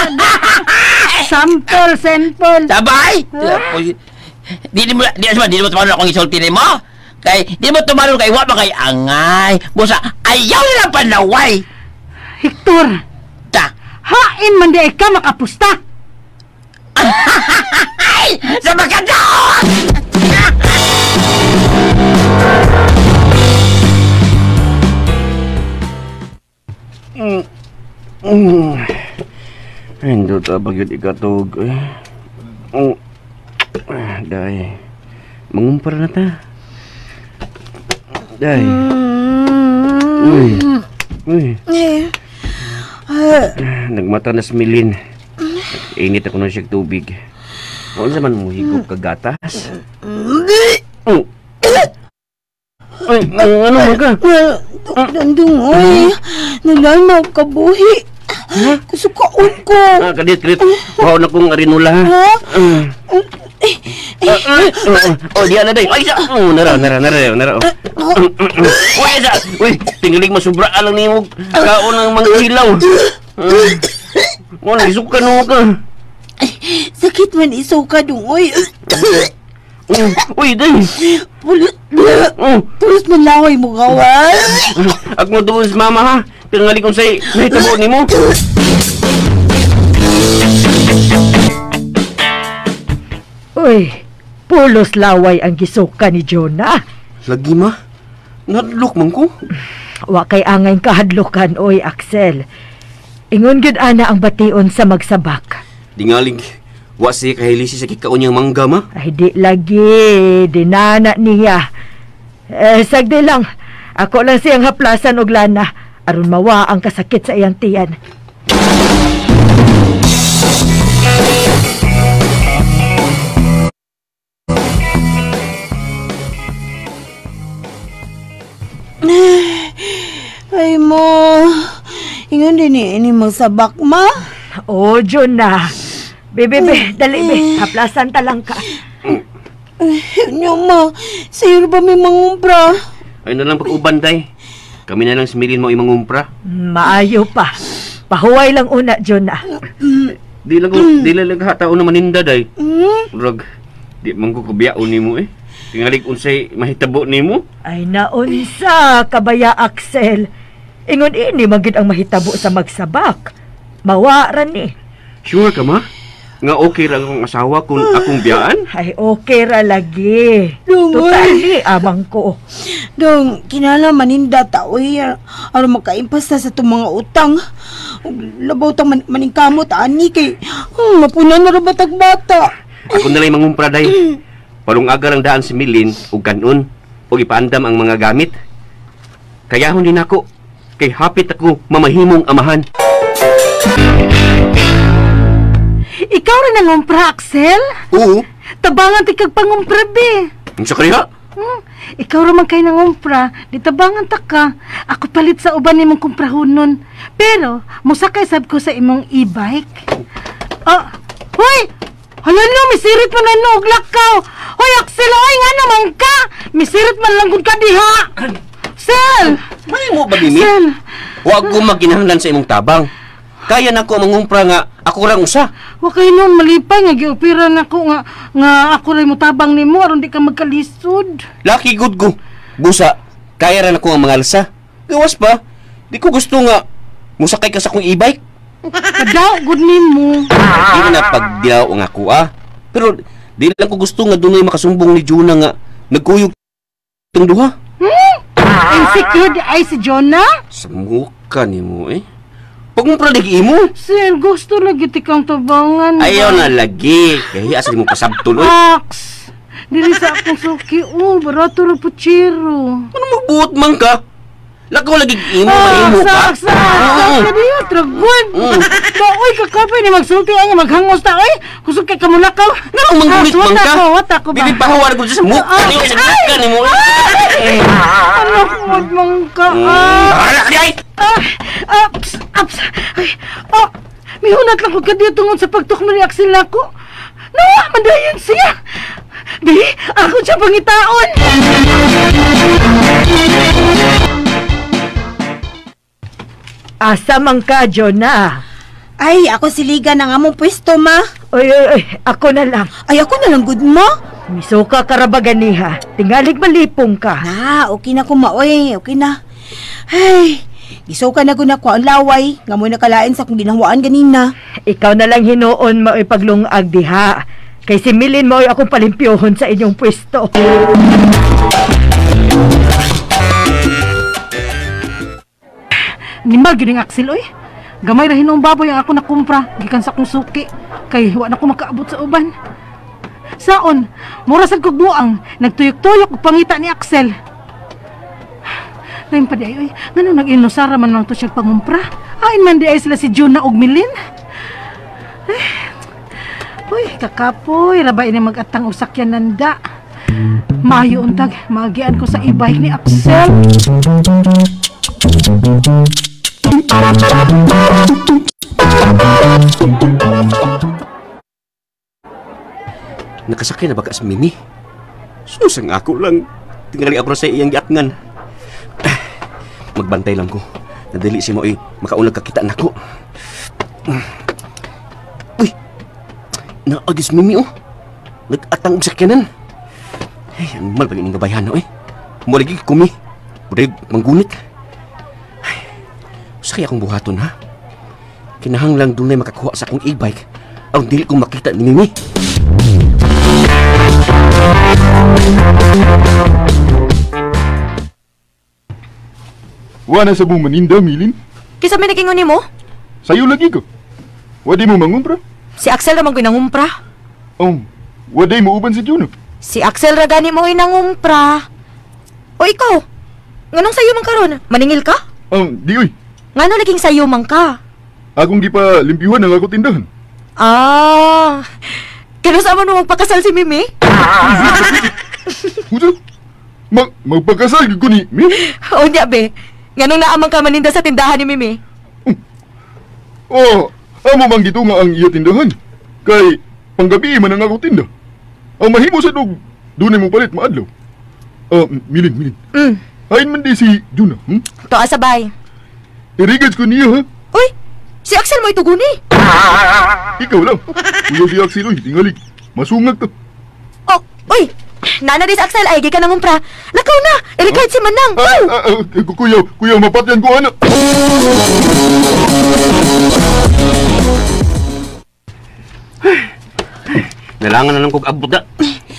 Sample, sample. Sabay! Di mo tumalon akong isulti ni mo. Kay, di mo tumalon kay wa ba kay angay. Busa, ayaw na lang panaway. Hector! Ta! Hain man di ay ka makapusta! Ay! Sa makadaon! Hindi tabag yun ikatog. Day. Mangumpara na ta. Day. Uy. Uy. Nagmata na si Milin. Init ako na siyang tubig. Wala naman mo higop kagatas. Oh. Ay, ano man ka? Dandong, oy. Nalalma ako kabuhi. Kusukaon ko. Ah, kadit. Wow na kong arinula, ha? Oh, diyan na, day. Ay, sa. Oh, nara. Uy, sa. Uy, tingilig masubra lang nimo kaon ng mga hilaw. Wala, isuka no ka. Sakit man isuka dong, oy. Uy, day. Pulos man laway mo gawa. Ako mo doon mama, ha? Tingali kong sa'y nahitabo ni mo. Uy, pulos laway ang gisuka ni Jonah. Lagi ma, nadlok man ko. Wa kay angay kahadlokan, oy, Axel. Ingon gyud ana ang bation sa magsabak. Dingaling, wa siya kahilisi sa kikaon niyang mangga, ma. Ay, di lagi, dinana niya. Eh, sagdi lang, ako lang siyang haplasan og lana, aron mawa ang kasakit sa iyang tiyan. Ay mo, ingon din ini magsabak, ma. Oh, Jonah. Bebe, dali, be. Haplasan ta lang ka. Nyo, ma. Sa'yo ba may mangumpra? Ay na lang pag-uban, day. Kami na lang similin mo imangumpra. Maayo pa. Pahuway lang una, Jonah. Di lang hataon na maninda, day. Rag, di man ko kabiyaon nimo eh. Tingalig unsay mahitabo nimo. Ay naunsa, kabaya Axel. Ingon ini man gid ang mahitabo sa magsabak. Mawa ra ni. Sure ka, ma? Nga okay ra akong asawa kung akong biyaan? Ay okay ra lagi. Dong, totally amang ko. Dong, kinala maninda ta oy aron makaimpas ta sa itong mga utang. Labaw ta maningkamot ani kay mapunan na ra ba tag bata. Ako na lang mangumpra day. Palungaga lang daan si Milin ug kanon ug ipaandam ang mga gamit. Kayahon din ako kay hapit ako mamahimong amahan. Ikaw rin ang umpra, Axel? Oo. Tabangan ti kag pangumpra, be. Unsa kaniha? Ikaw ra man kay nangumpra, di tabangan ta ka. Ako palit sa uban nimong kumprahonon. Pero mosakay sab ko sa imong e-bike. Ah, hoy! Hala no, misirit man na og lakaw. Hoy, Axel, oy nga naman ka. Misirit man lang gud ka diha. Sel! May mo ba, Mimi? Sel! Huwag ko maginahanglan sa imong tabang. Kaya na ko mangumpra nga ako rang usa. Wa kay noon malipay nga giopera nako nga nga ako ray motabang nimo aron di ka magkalisod. Lucky good ko. Busa, kaya ra nako ang mga alsa. Gawas pa, di ko gusto nga musakay ka sa akong e-bike. Kadaw gud nimo. Di na pagdilaw ang ako ah. Pero di lang ko gusto nga dunay makasumbong ni Jonah nga nagkuyog tong duha. Insecure di ay si Jonah? Sa muka nimo eh. Pag-umpra lagi imo. Sir, gusto lagi tikang tabangan. Ayaw na lagi. Kaya asa mo pasabtol oy. Ax! Dili sa akong suki, oh, barato ra puchero. Ano magbuot man ka? Lakaw lagi imo, maimo ka. Aks, aks, kadiyo, tragod. Ba, uy, kakapay ni magsulti ay nga maghangos ta, oy. Kusog kay kamulakaw. Nga manggulit man ka. Wata ko, wata ko ba? Bibi pahawar ko sa mukha niyo sa mukha nimo. Ano ko man ka? Bahala ka di ay. Ups, ups. Ay, oh, mihunat lang ko kadiyo tungod sa pagtukmo ni Axel nako. Nawa, man dayon siya. Di, ako siya pangitaon. Asa man ka, Jonah? Ay, ako siligan ang among pwesto, ma. Oy, oy, oy, ako na lang. Ay, ako na lang gud, ma. Misuka ka ra ba ganiha? Tingalig malipong ka. Na, okay na ko, ma. Oy, okay na. Ay, gisuka na gud nako ang laway. Nga mo nakalain sa akong ginahwaan ganina. Ikaw na lang hinuon mo ipaglungag diha. Kay si Milin mo akong palimpyohon sa inyong pwesto. Nimal gyud ang Axel oy. Gamay ra hinuong baboy ang ako nakumpra gikan sa akong suki kay wa na ko makaabot sa uban. Saon, mura sad kog buang, nagtuyok-tuyok og pangita ni Axel. Lain pa di ay oy, ngano nag-inusara man lang to siya pangumpra? Ain man di ay sila si Juna og Milin. Uy, kakapoy, rabay ni mag-atang og sakyan nanda. Maayo untag, maagian ko sa e-bike ni Axel. Nakasakay na ba ka sa Mimi? Susang ako lang. Tingali ako ra sa iyang giatngan. Magbantay lang ko. Nadali si Moy, makaunag kakita nako. Uy! Naagis Mimi oh. Nag-atang og sakyanan. Ay, ang mal pag ining gabayhan eh. Mo lagi kumi. Murag manggunit. Ay, usa kaya akong buhaton ha? Kinahanglang dunay makakuha sa akong e-bike aron dili ko makita ni Mimi. Wa na sa buong maninda, Milin. Kisa may nagingon nimo? Sayo lagi ko. Wadi mo mangumpra. Si Axel ra man ko'y nangumpra. Oh, waday mo uban si Juno. Si Axel ra gani mo'y nangumpra. O ikaw, nganong sayo man karon? Maningil ka? Oh, di oy. Ngano laging sayo man ka? Akong gipa limpyuhan ang ako tindahan. Ah, kano sa man mo magpakasal si Mimi? Hudo? Magpakasal gyud ko ni Mimi. O niya be, nganong naamang ka maninda sa tindahan ni Mimi? Oh, amo man gito nga ang iya tindahan. Kay panggabi man ang ako tinda. Ang mahimo sa dog, dunay mo palit maadlaw. Milin, Milin. Hain man di si Juna, To asabay. Irigads ko niya, ha? Uy, si Axel mo ituguni. Ikaw lang. Uyaw si Axel, uy, tingali. Masungag ta. Oh, uy, nana di si Axel ay gikan nangumpra. Lakaw na, irigad si Manang. Kuya, kuya, mapatyan ko, anak. Nalangan na lang kog abot da.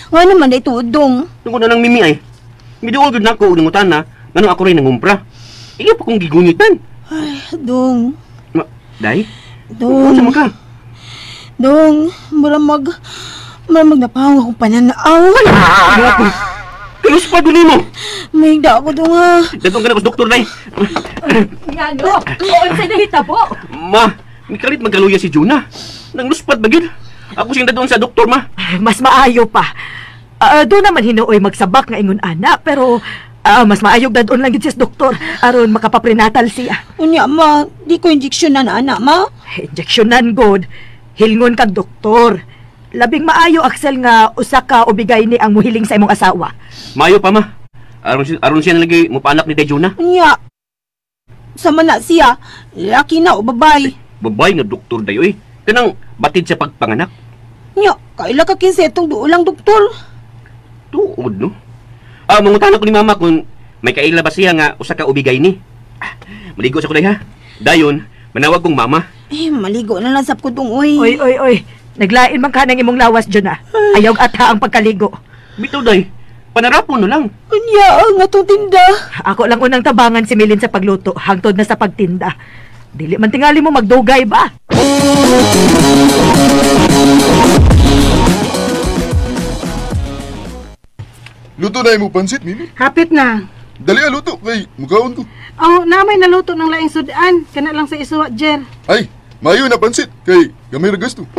Nga naman day tuod dong. Tungkol na lang Mimi ay. Miduol gud nako og nangutan na nganong ako rin nangumpra. Iya pa kong gigunitan. Ay, dong. Ma, day? Dong. Unsa man ka? Dong, mura mag napahong akong pananaw. Grabe. Kalos pa dun nimo. May da ako dong ha. Datong ka na ko sa doktor day. Ngano? Unsa nahitabo? Ma, mikalit magkaluya si Jonah. Nangluspad ba gyud? Ako siyang dadon sa doktor, ma. Mas maayo pa. Doon naman hinuoy magsabak nga ingon ana, pero mas maayog dadon lang gid siya sa doktor aron makapaprenatal siya. Unya, ma, di ko injeksyonan ana, ma. Injeksyonan god. Hilngon kag doktor. Labing maayo Axel nga usa ka ubigay ni ang muhiling sa imong asawa. Maayo pa, ma. Aron siya na lagi mupaanak ni Day Jonah. Unya, sama na siya, laki na o babay. Babay nga doktor dayo eh. Kanang batid sa pagpanganak. Nya, kaila ka kinsa itong duolang doktor. Tuod, no? Mangutana ko ni mama kung may kaila ba siya nga usa ka ubigay ni. Maligo sa kulay ha. Dayon, manawag kong mama. Eh, maligo na lang sab ko dong, oy. Oy, oy, oy. Naglain man ka ng imong lawas, Jonah. Ayaw ata ang pagkaligo. Bitaw, day. Panarapon na lang. Unya, ang atong tinda. Ako lang unang tabangan si Milin sa pagluto, hangtod na sa pagtinda. Dili man tingali mo magdugay ba? Luto na imo pansit, Mimi. Hapit na. Dali ah, luto kay mukaon ko. Oh, namay naluto ng laing sudan. Kana lang sa isuwa, Jer. Ay, maayo na pansit kay gamay ra gasto.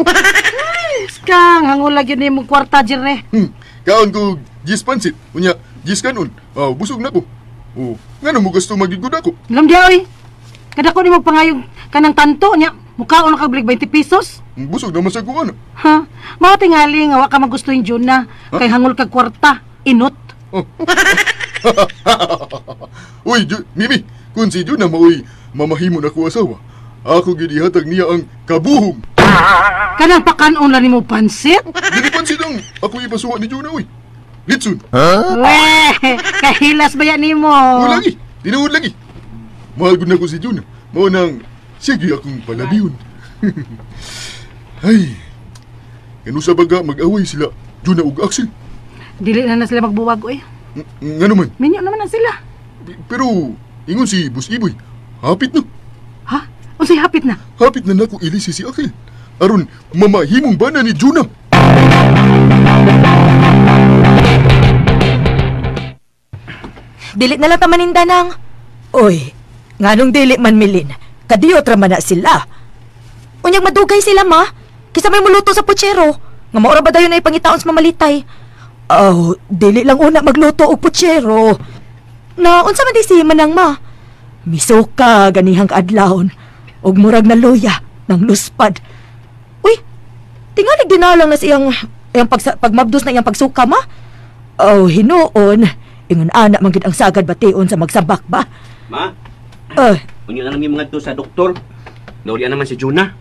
Kang hangulag yun imong kwarta, Jer eh. Kaon ko gis pansit. Unya, gis kanon. Busog na ko. Oh, ngano mo gasto magigud ako? Alam diya, oy. Kada ko nimo pangayog kanang tanto nya, mukaon na kag 20 pesos. Busog naman sa kuan. Ha? Mao tingali nga wa ka magustuhin Juna kay hangol kag kwarta, inot. Oh. Uy, Mimi, kun si Juna maoy mamahimo na ko asawa. Ako gid ihatag niya ang kabuhong. Kanang pakanon lang nimo pansit? Dili pansit ang ako ipasuwa ni Juna, uy. Litson. Huh? Weh, kahilas ba yan nimo? Wala lagi, tinuod lagi. Mahal gud na ko si Juna. Mao nang sige akong palabiyon. Ay. Kanu sa baga mag-away sila Juna ug Axel. Dili na na sila magbuwag, oy. Ngano man? Minyo naman na sila. Pero ingon si Boss Iboy, hapit na. Ha? Unsay hapit na? Hapit na nako ilisi si Axel. Aron mamahimong bana ni Juna. Dili na lang tamaninda nang. Oy, nganong dili man Milin? Kadiyot ra man na sila. Unyag madugay sila, ma. Kisa may muluto sa putsero. Nga maura ba dayon na ipangitaon sa mamalitay? Oh, dili lang una magluto og putsero. Na unsa man di si manang ma? Misuka ganihang kaadlawon og murag na luya ng luspad. Uy, tingali dinalang na siyang iyang pagmabdos na iyang pagsuka, ma. Oh, hinuon. Ingon ana man gid ang sagad bation sa magsabak ba? Ma? Unyo na lang yung mga to sa doktor. Naulian naman si Juna.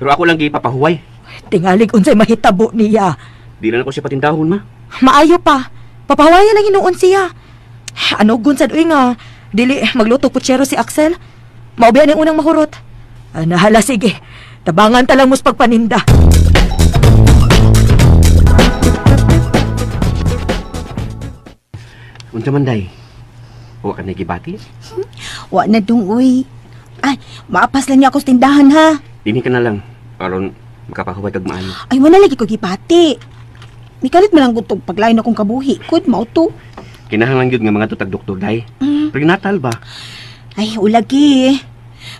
Pero ako lang gipapahuway. Tingalig unsay mahitabo niya. Di na ko siya patindahon, ma. Maayo pa. Papahuwayan lang hinuon siya. Ano gunsad uy nga dili magluto putsero si Axel. Maubian ang unang mahurot. Nahala sige. Tabangan ta lang mos pagpaninda. Unsa man day? Wa ka nagibati? Wa na dong uy. Ay, maapas lang niya ako sa tindahan ha. Dinhi ka na lang aron makapahuway kag maayo. Ay, wala lagi ko gibati. Mikalit man lang gud tog paglain akong kabuhi. Kud mao to. Kinahanglan gyud nga mga tutag doktor day. Prenatal ba? Ay, ulagi.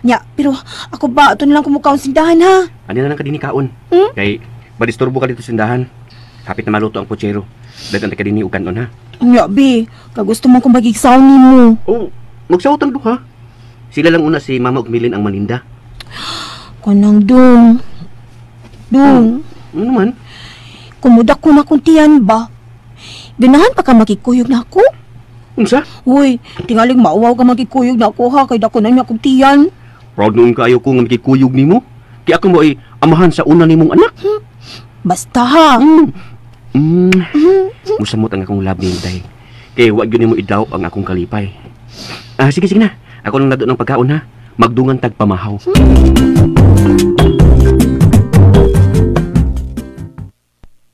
Nya, pero ako ba ato na lang kumukaon sa tindahan ha. Ani na lang ka dinhi kaon. Kay badisturbo ka dito sa tindahan. Hapit na maluto ang putsero. Daghan ta ka dinhi og kanon ha. Nya, be, kagusto mo kong magigsaw nimo. Oh, magsaw tang duha. Sila lang una si Mama ug Milin ang maninda. Kanang dong. Dong. Ano naman? Kumudak ko na kung tiyan ba? Ganahan pa ka makikuyog na ako? Unsa? Uy, tingaling mauwaw ka makikuyog na ako ha, kay dako na niya kong tiyan. Proud noon kaayo ko nga makikuyog nimo. Kaya ako mo ay amahan sa una nimong anak. Basta ha. Musamot ang akong love name, day. Kaya wag yun nimo idaw ang akong kalipay. Sige, sige na. Ako lang nado ng pagkaon ha. Magdungan tag pamahaw.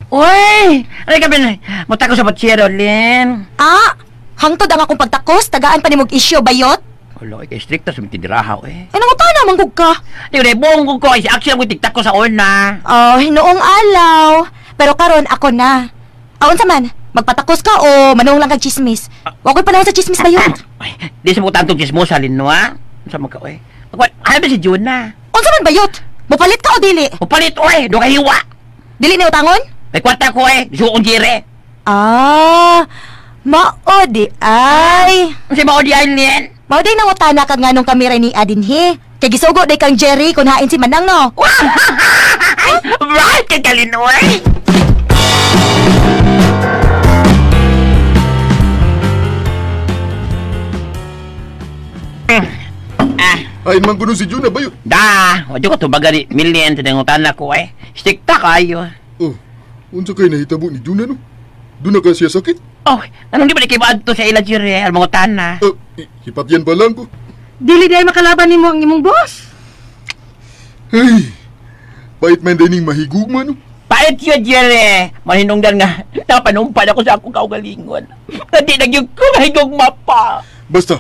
Uy! Ano ka ba? Muta ko sa patsero, Lin. Ah! Hangtod ang akong pagtakos, tagaan pa ni mong isyo, bayot? Ulo, kay stricto sa mitindirahaw eh. Ay, nanguta naman gug ka. Di ko na, bonggo ko. Si Axel ang tigtak ko sa una. Oh, noong alaw. Pero karon ako na. Aon sa man, magpatakos ka o manung lang kag chismis. Wa ko'y panahon sa chismis bayot. Ay, di sa mga tantong chismosa, Lin, no, ha? Unsa man ka, oy? Ano ba si Juna? Unsa man bayot? Mupalit ka o dili? Mupalit, oy! Doon ka hiwa! Dili ni utangon? May kwarta ko, eh. Gusto kong jire. Ah, mao di ay. Si mao di ay, Lin? Mao di nangutana ka nganong kamera ni Adinhi. Kay gisugo day kang Jerry kun hain si Manang, no? Right kay Kalinoy. Ay, man kuno si Juna ba yun? Da, wadyo ko tubaga ni Million sa nangutana ko eh. Stick ta kayo. Oh, unsa kay nahitabo ni Juna no? Doon na ka siya sakit? Oh, anong di ba di kayo to sa ila Jerry? Ang mangutana. Hipatyan pa lang ko. Dili dahil makalaban nimo ang imong boss. Hey, pait man din ning mahigugma no? Pait yun, Jerry. Mahinungdan nga, napanumpad ako sa akong kaugalingon. Hindi na gyud ko mahigugma pa. Basta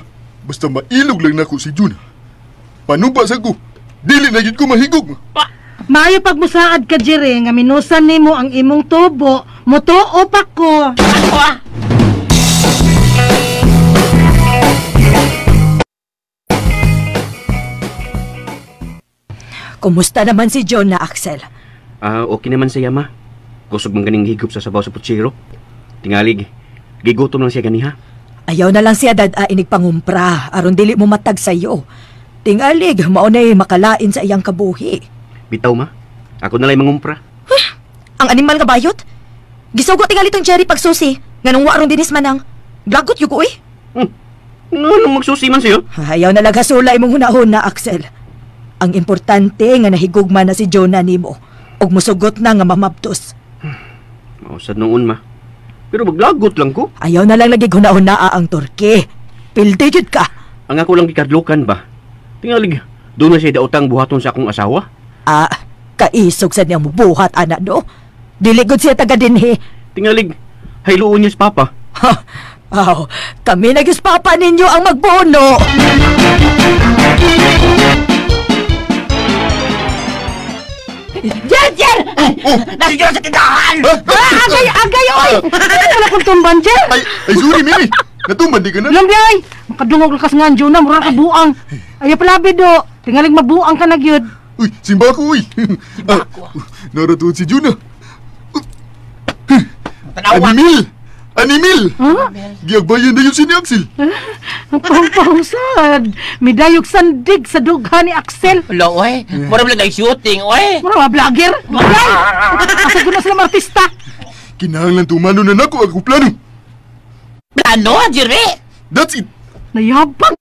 mailog lang nako si Juna. Panumpa sa ko, dili na gyud ko mahigugma. Maayo pagmusaad ka, Jerry, nga minusan nimo ang imong tubo, mutuo pa ko. Kumusta naman si John na, Axel? Okay naman siya, ma. Kusog man ganing higop sa sabaw sa putsiro. Tingalig, gigutom lang siya ganiha. Ayaw na lang siya dad-a inig pangumpra, aron dili mo matag sayo. Tingalig, maunay makalain sa iyang kabuhi. Bitaw, ma. Ako na lang mangumpra. Huh? Ang animal nga bayot? Gisugo tingali tong Jerry pagsusi. Nganong warong dinis manang. Blagot yugo eh. Ano magsusi man siyo? Ayaw na lang hasula imong hunahuna, Axel. Ang importante nga nahigugma na si Jonah nimo ug musugot na nga mamabtos. Mausad noon, ma. Pero maglagot lang ko. Ayaw na lang lagi hunahuna ang Turki. Pildi jud ka. Ang ako lang gikadlukan ba? Tingalig, doon na siya daotang buhaton sa akong asawa. Ah, kaisog sa niyang mubuhat, anak, no? Dili gud siya taga dinhi. Tingalig, hayloon niya sa papa. Ha, aw, kami na gyud papa ninyo ang magbono. Jer! Jer! Oh! Nasa Diyos sa tindahan! Agay! Agay! Oy! Wala kong tumban, Jer! Ay, sorry, Mimi! Natumban di ka na? Lambi, ay! Makadungog lakas nga, Jonah. Mura ka buang. Ay, palabi do. Tingaling mabuang ka na, gyud. Uy, simba ko, uy! Simba ko. Naratuod si Jonah. Animil! Animil! Huh? Giagbayan na yun si ni Axel. Ang pahong-pahong Midayog sandig sa dugha ni Axel. Wala, oy. Mura lang shooting, oy. Mura ba, vlogger? Vlogger! Asa ko na sila artista. Kinahanglan tumano na nako ang plano. Plano, Jerry? That's it. Nayabang.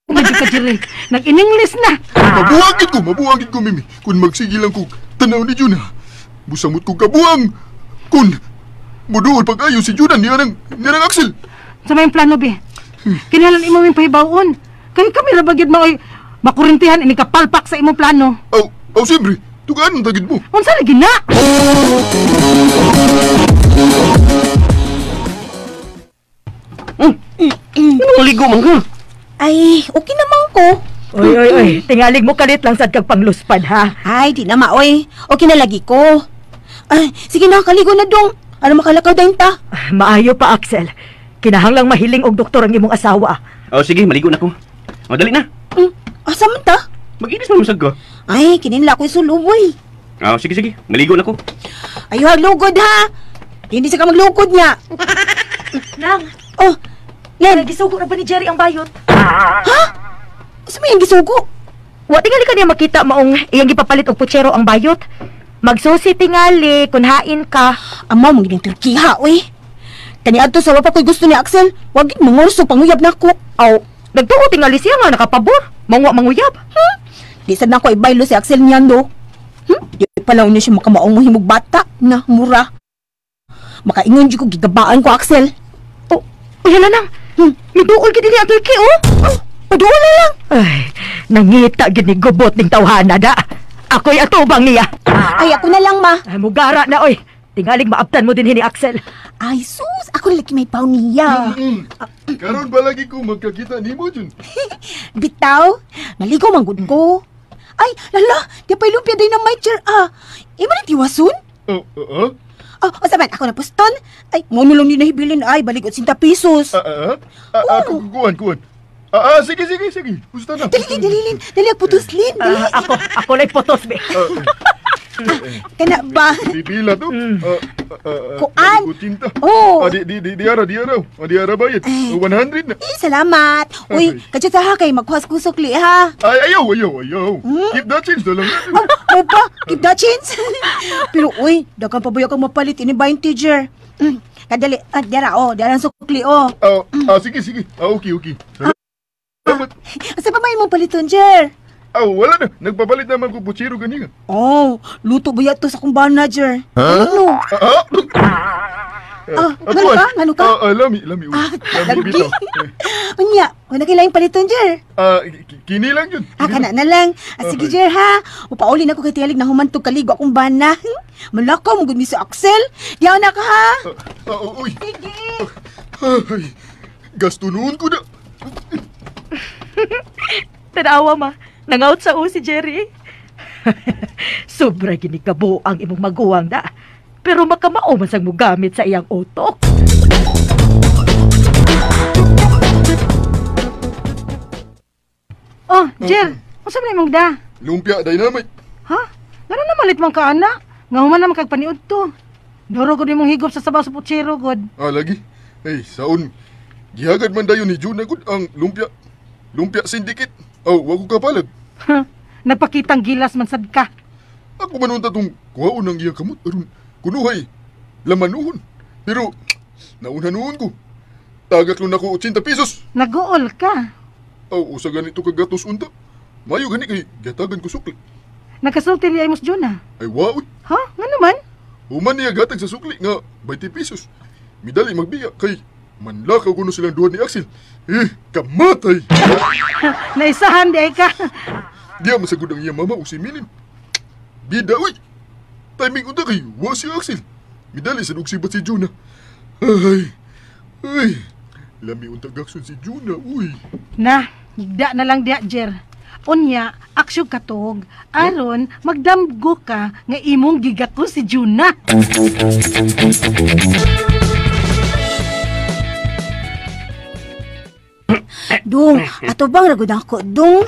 Medyo ka, Jerry. Nag-in-English na. Mabuhagit ko, Mimi. Kung magsige lang ko, tanaw ni Jonah. Busamot ko kabuang. Kung muduol pag-ayo si Jonah niya ng Axel. Sa may plano, be. Kinahalan imo yung pahibawon. Kaya kami rabagyod mo ay makurintihan ini kapalpak sa imong plano. Aw, siyempre. Tugaan ang tagid mo. Unsa lagi na? Anong ligo man ka? Ay, okay naman ko. Oy, oy, oy. Tingalig mo kalit lang sad kag pangluspad, ha? Ay, di na maoy. Okay na lagi ko. Ay, sige na, kaligo na dong. Ano makalakaw din ta? Maayo pa, Axel. Kinahanglang mahiling og doktor ang imong asawa. Oh, sige, maligo na ko. O, dali na. Asa man ta? Mag-inis na masag ko. Ay, kininla ko yung suluboy. Oh, sige, sige. Maligo na ko. Ayaw, lugod ha. Hindi siya ka maglugod niya. Nang. Oh, Len. Gisugo na ba ni Jerry ang bayot? Ha? Asa may ang gisugo? Wa tingali ka niya makita maong iyang gipapalit og putsero ang bayot. Magsusi tingali kun hain ka. Amaw mong gining Turkiha, oy. Kani adto sa wa pa ko'y gusto ni Axel. Wag gid mangorso panguyab nako. Aw, nagtuo tingali siya nga nakapabor. Mangwa manguyab. Di sad nako ibaylo si Axel niyan do. Di palaw niya siya makamaong himog bata na mura. Makaingon jud ko gigabaan ko Axel. Oh, uy hala nang. Miduol gid ni ang Turki, oh. Paduol na lang. Ay, nangita gid ni gubot ning tawhana da. Ako'y atubang niya. Ay, ako na lang, ma. Ay, mugara na, oy. Tingaling maabtan mo din ni Axel. Ay, sus. Ako na lagi may paw niya. Karon ba lagi ko magkakita ni mo, Jun? Bitaw, naligo man gud ko. Ay, lala, di pa'y lumpia din na may chair, ah. Ima na tiwasun? Oo. Oh, o saban, ako na puston. Ay, mo lang din nahibilin. Ay, balik 80 pesos. Kuan. Sige. Gusto na. Dali, dali, Lin. Dali, ako putos, Lin. Dali. Ako la'y putos, be. Kana ba? Pipila to. Kuan. Oh. Di ara. Di ara bayad. 100 na. Eh, salamat. Uy, kadyo ta ha kay magkuhas kusok li ha. Ay, ayaw. Keep that change na lang. Oh, pa, keep that change. Pero uy, daghang pabuya kang mapalit ini 20 jer. Kadali, dara oh, dara ang sukli oh. Sige. Okay. Salamat. Asa pa may imong paliton, Jer? Wala na. Nagpapalit naman ko puchero ganina. Oh, luto ba yato sa akong bana, Jer? Huh? Ano? Ngano ka? Lami. Lami bitaw. Unya, wala kay laing paliton, Jer. Kini lang yun. Kana na lang. Sige, Jer, ha? Upaulin ako kay tiyalig na humantog kaligo akong bana. Malakaw mo gud mi si Axel. Diyaw na ka, ha? Uy. Sige. Ay, gasto noon ko na. Tanawa, ma. Nangaut sa si Jerry. Sobra gini kabo ang imong maguwang da. Pero makamao man sang mogamit sa iyang utok. Oh, Jer, unsa man imong da? Lumpia dynamite. Ha? Ngano na malit man ka ana? Nga human naman kag paniud to. Doro gud imong higop sa sabaw sa putsero gud. Lagi. Ay, saon. Gihagad man dayon ni Juna gud ang lumpia. Lumpia syndicate. Oh, wa ko kapalag. Nagpakitang gilas man sad ka. Ako man unta tong kuhaon ang iyang kamot aron kunuhay lamanuhon. Pero nauna noon ko. Tagak lang nako 80 pesos. Naguol ka. Aw, usa ganito ka gatos unta. Mayo gani kay gatagan ko sukli. Nagkasulti niya imos Juna. Ay wa uy. Ha? Ngano man? Human niya gatag sa sukli nga 20 pesos. Midali magbiya kay manlakaw kuno silang duha ni Axel. Eh, kamatay. Naisahan di ay ka. Diya masagod ang iyang mama o si Milin. Bida uy. Timing unta kay wa si Axel. Midali sa dugsibat si Juna. Ay. Ay. Lami unta gakson si Juna uy. Na, higda na lang diya, Jer. Unya, aksyon katog. Aron, magdamgo ka nga imong gigako si Juna. Dong, ato bang ragod ako, dong?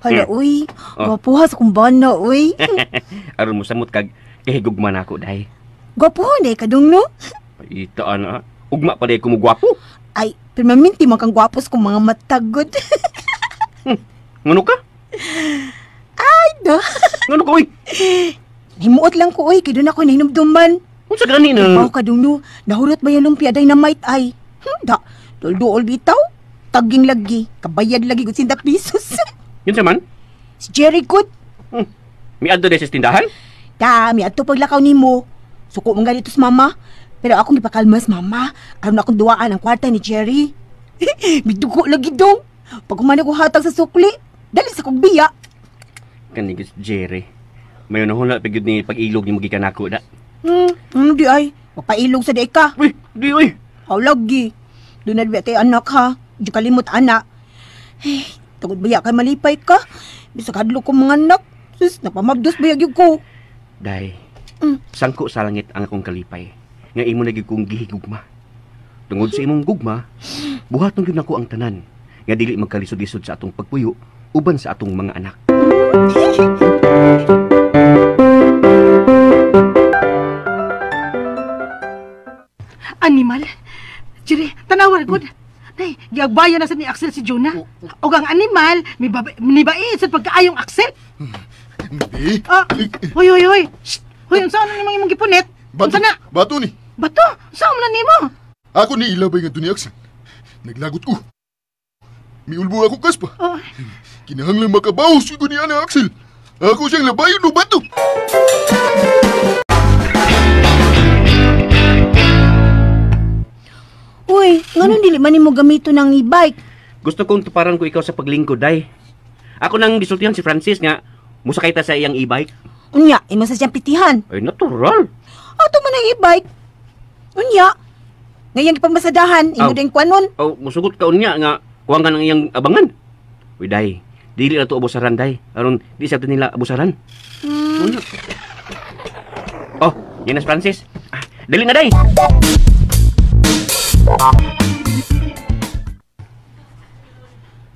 Hala, uy. Gwapuha sa kong bana, uy. Aron mo samot kag kahigugma na ako, day. Gwapuha na ka, dong, no? Ita, ana. Ugma pa day ko mo gwapo. Ay, permanente man kang gwapos kong mga matagod. Ngano ka? Ay, do. Ngano ka, uy? Himuot lang ko, uy. Kaya doon ako nahinumduman. Unsa gani na? Ipaw ka, dong, no? Nahurot ba yung lumpia dynamite, ay? Da, dol-dool bitaw. Taging lagi. Kabayad lagi kung 50 pesos. Yun sa man? Si Jerry good. Miadto sa tindahan? Ta, miadto paglakaw nimo. Suko mong ganito sa mama. Pero akong ipakalmas, mama. Aron akong duwaan ang kwarta ni Jerry. Midugo lagi dong. Pag humana ko hatag sa sukli, dali sa kong biya. Kanigis Jerry. Mayon na hula pagod ni pag-ilog ni magikan ako da. Di ay. Magpailog sa di ka. Uy, di uy. Aw lagi. Doon na kay anak ha. Di kalimot anak. Ay, tungod baya kay malipay ka. Bisag hadlok ko mga anak. Sus, napamabdos bayag yun ko. Day, sangko sa langit ang akong kalipay. Nga imo na gyud kong gihigugma. Tungod sa imong gugma, buhaton gyud nako ang tanan. Nga dili magkalisod-lisod sa atong pagpuyo uban sa atong mga anak. Animal? Jerry, tanawa gud. Nay, giagbayan na sa ni Axel si Jonah. Og ang animal, nibait sa pagkaayong Axel. Hindi. Hoy, hoy, hoy. Shh. Hoy, unsa na nimong imong gipunit? Bato. Unsa na? Bato ni. Bato? Unsa man na nimo? Ako ni ilabay ngadto ni Axel. Naglagot ko. Miulbo ako kaspa. Oh. Kinahanglan makabawas ko ni ana Axel. Ako siyang labayon og bato. Uy, nganong dili man nimo gamito ng e-bike? Gusto kong tuparan ko ikaw sa paglingkod, day. Ako nang gisultihan si Francis nga musakay ta sa iyang e-bike. Unya, imo sa siyang pitihan. Ay, natural. Ato man ang e-bike. Unya, ngayang ipagmasadahan, imo din kuanon. Oh, musugot ka unya nga kuwang ka ng iyang abangan. Uy, day, dili na to abusaran, day. Aron di sa nila abusaran. Unya. Oh, yan na si Francis. Dali na, day.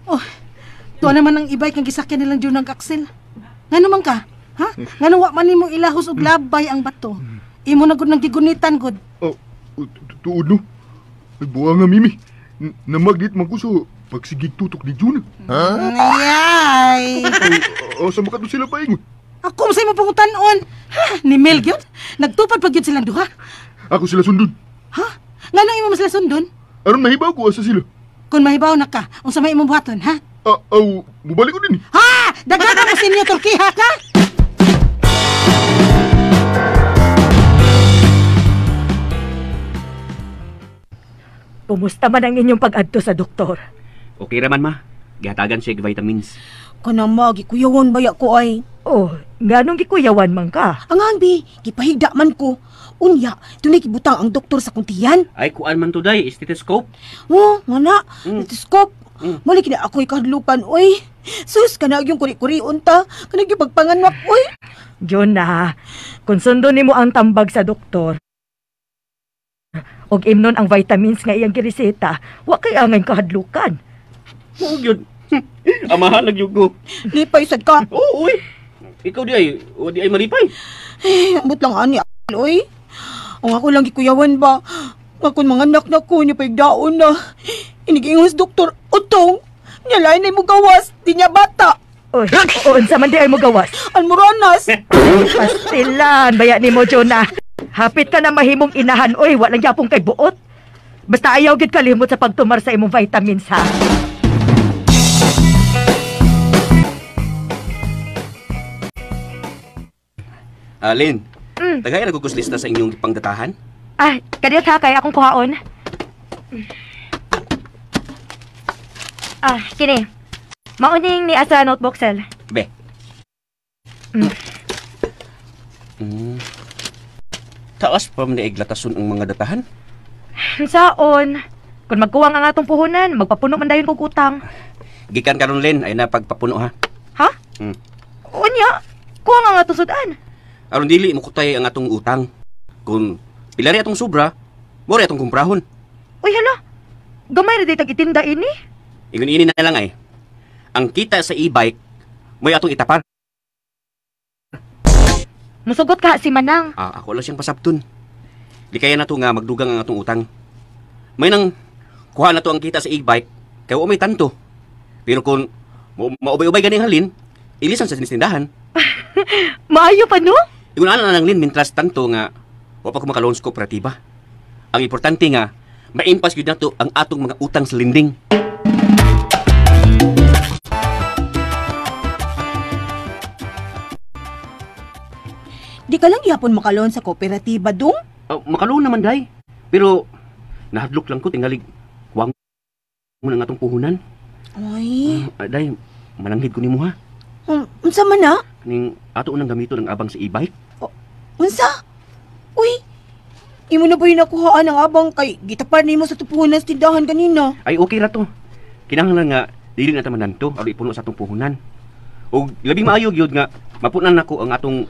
Oh, tuwa naman ang e-bike nga gisakyan nilang Jonah ug Axel. Ngano man ka? Ha? Nganong wa man nimo ilahos og labay ang bato? Imo na gud nang gigunitan gud. Oh, tuod no. Ay, buwa nga, Mimi. Namagnit man ko sa pagsigig tutok ni Juna. Ayay. Asa man kato sila paingon? Ako sa imo pangutan-on. Ha, ni Mel gyud. Nagtupad pa gyud silang duha. Ako sila sundon. Ha? Nganong imo man sila sundon? Aron mahibaw ko asa sila. Kung mahibaw na ka, unsa may imong buhaton, ha? Aw, mubalik ko din. Ha! Daghan ka mo sinyo Turkiha ka? Kumusta man ang inyong pag-adto sa doktor? Okay raman ma. Gihatagan siya og vitamins. Kanang ma, gikuyawan baya ko ay. Oh, nganong gikuyawan man ka? Ang hangbi, gipahigda man ko. Unya, tunay gibutang ang doktor sa kuntiyan. Ay, kuan man to day, stethoscope. Oh, nga na, stethoscope. Mali kina ako'y kahadlukan, oy. Sus, kanag yung kuri-kurion ta. Kanag yung pagpanganwak, oy. Jonah, kung sundon nimo ang tambag sa doktor, og imnon ang vitamins nga iyang gireseta, wa kay angay kahadlukan. Oo, gyud. Amahan lang gyud ko. Lipay sad ka. Oo, oy. Ikaw di ay, o di ay malipay. Eh, ambot lang ani, oy. Ang ako lang gikuyawan ba? Nga kung mga anak na ko, niya paigdaon na. Inigingon sa doktor, utong. Niya lain ay mo gawas, di niya bata. Oy, unsa man di ay mo gawas? Almoranas. Pastilan, baya ni mo, Jonah. Hapit ka na mahimong inahan, oy, walang yapong kay buot. Basta ayaw gid kalimot sa pagtumar sa imong vitamins, ha? Alin, tagay nagkukuslista sa inyong pangdatahan? Ah, kadiyot ha, kaya akong kuhaon. Ah, kini. Mauning ni asa notebook cell. Be. Taas pa man iglatason ang mga datahan. Saon? Kung magkuwang ang atong puhunan, magpapuno man dayon kog utang. Gikan karon Len, ay na pagpapuno ha. Ha? Unya, kuwang ang atong sudan. Aron dili mo kutay ang atong utang. Kung pila ri atong sobra, mo ri atong kumprahon. Uy hala. Gamay ra day tag itinda ini. Ingon ini na lang ay. Ang kita sa e-bike mo'y atong itapar. Musugot ka si Manang. Ah, ako lang siyang pasabton. Di kaya na to nga magdugang ang atong utang. May nang kuha na to ang kita sa e-bike kay wa may tanto. Pero kung maubay-ubay ganing halin, ilisan sa sinindahan. Maayo pa no? Ingon ana lang Lin, mintras tanto nga wa pa ko makaloan sa kooperatiba. Ang importante nga maimpas gyud nato ang atong mga utang sa lending. Di ka lang gihapon makaloon sa kooperatiba, dong? Makaloon naman, day. Pero nahadlok lang ko tingalig kuwang mo na nga atong puhunan. Ay. Day, malanghid ko nimo ha. Unsa man na? Ning ato unang gamiton ang abang sa e-bike. Oh, unsa? Uy, imo na ba yung nakuhaan ang abang kay gitapar nimo sa tupuhunan sa tindahan kanina? Ay, okay ra to. Kinahanglan nga dili na ta mananto aron ipuno sa atong puhunan. Og labing maayo gyud nga mapunan nako ang atong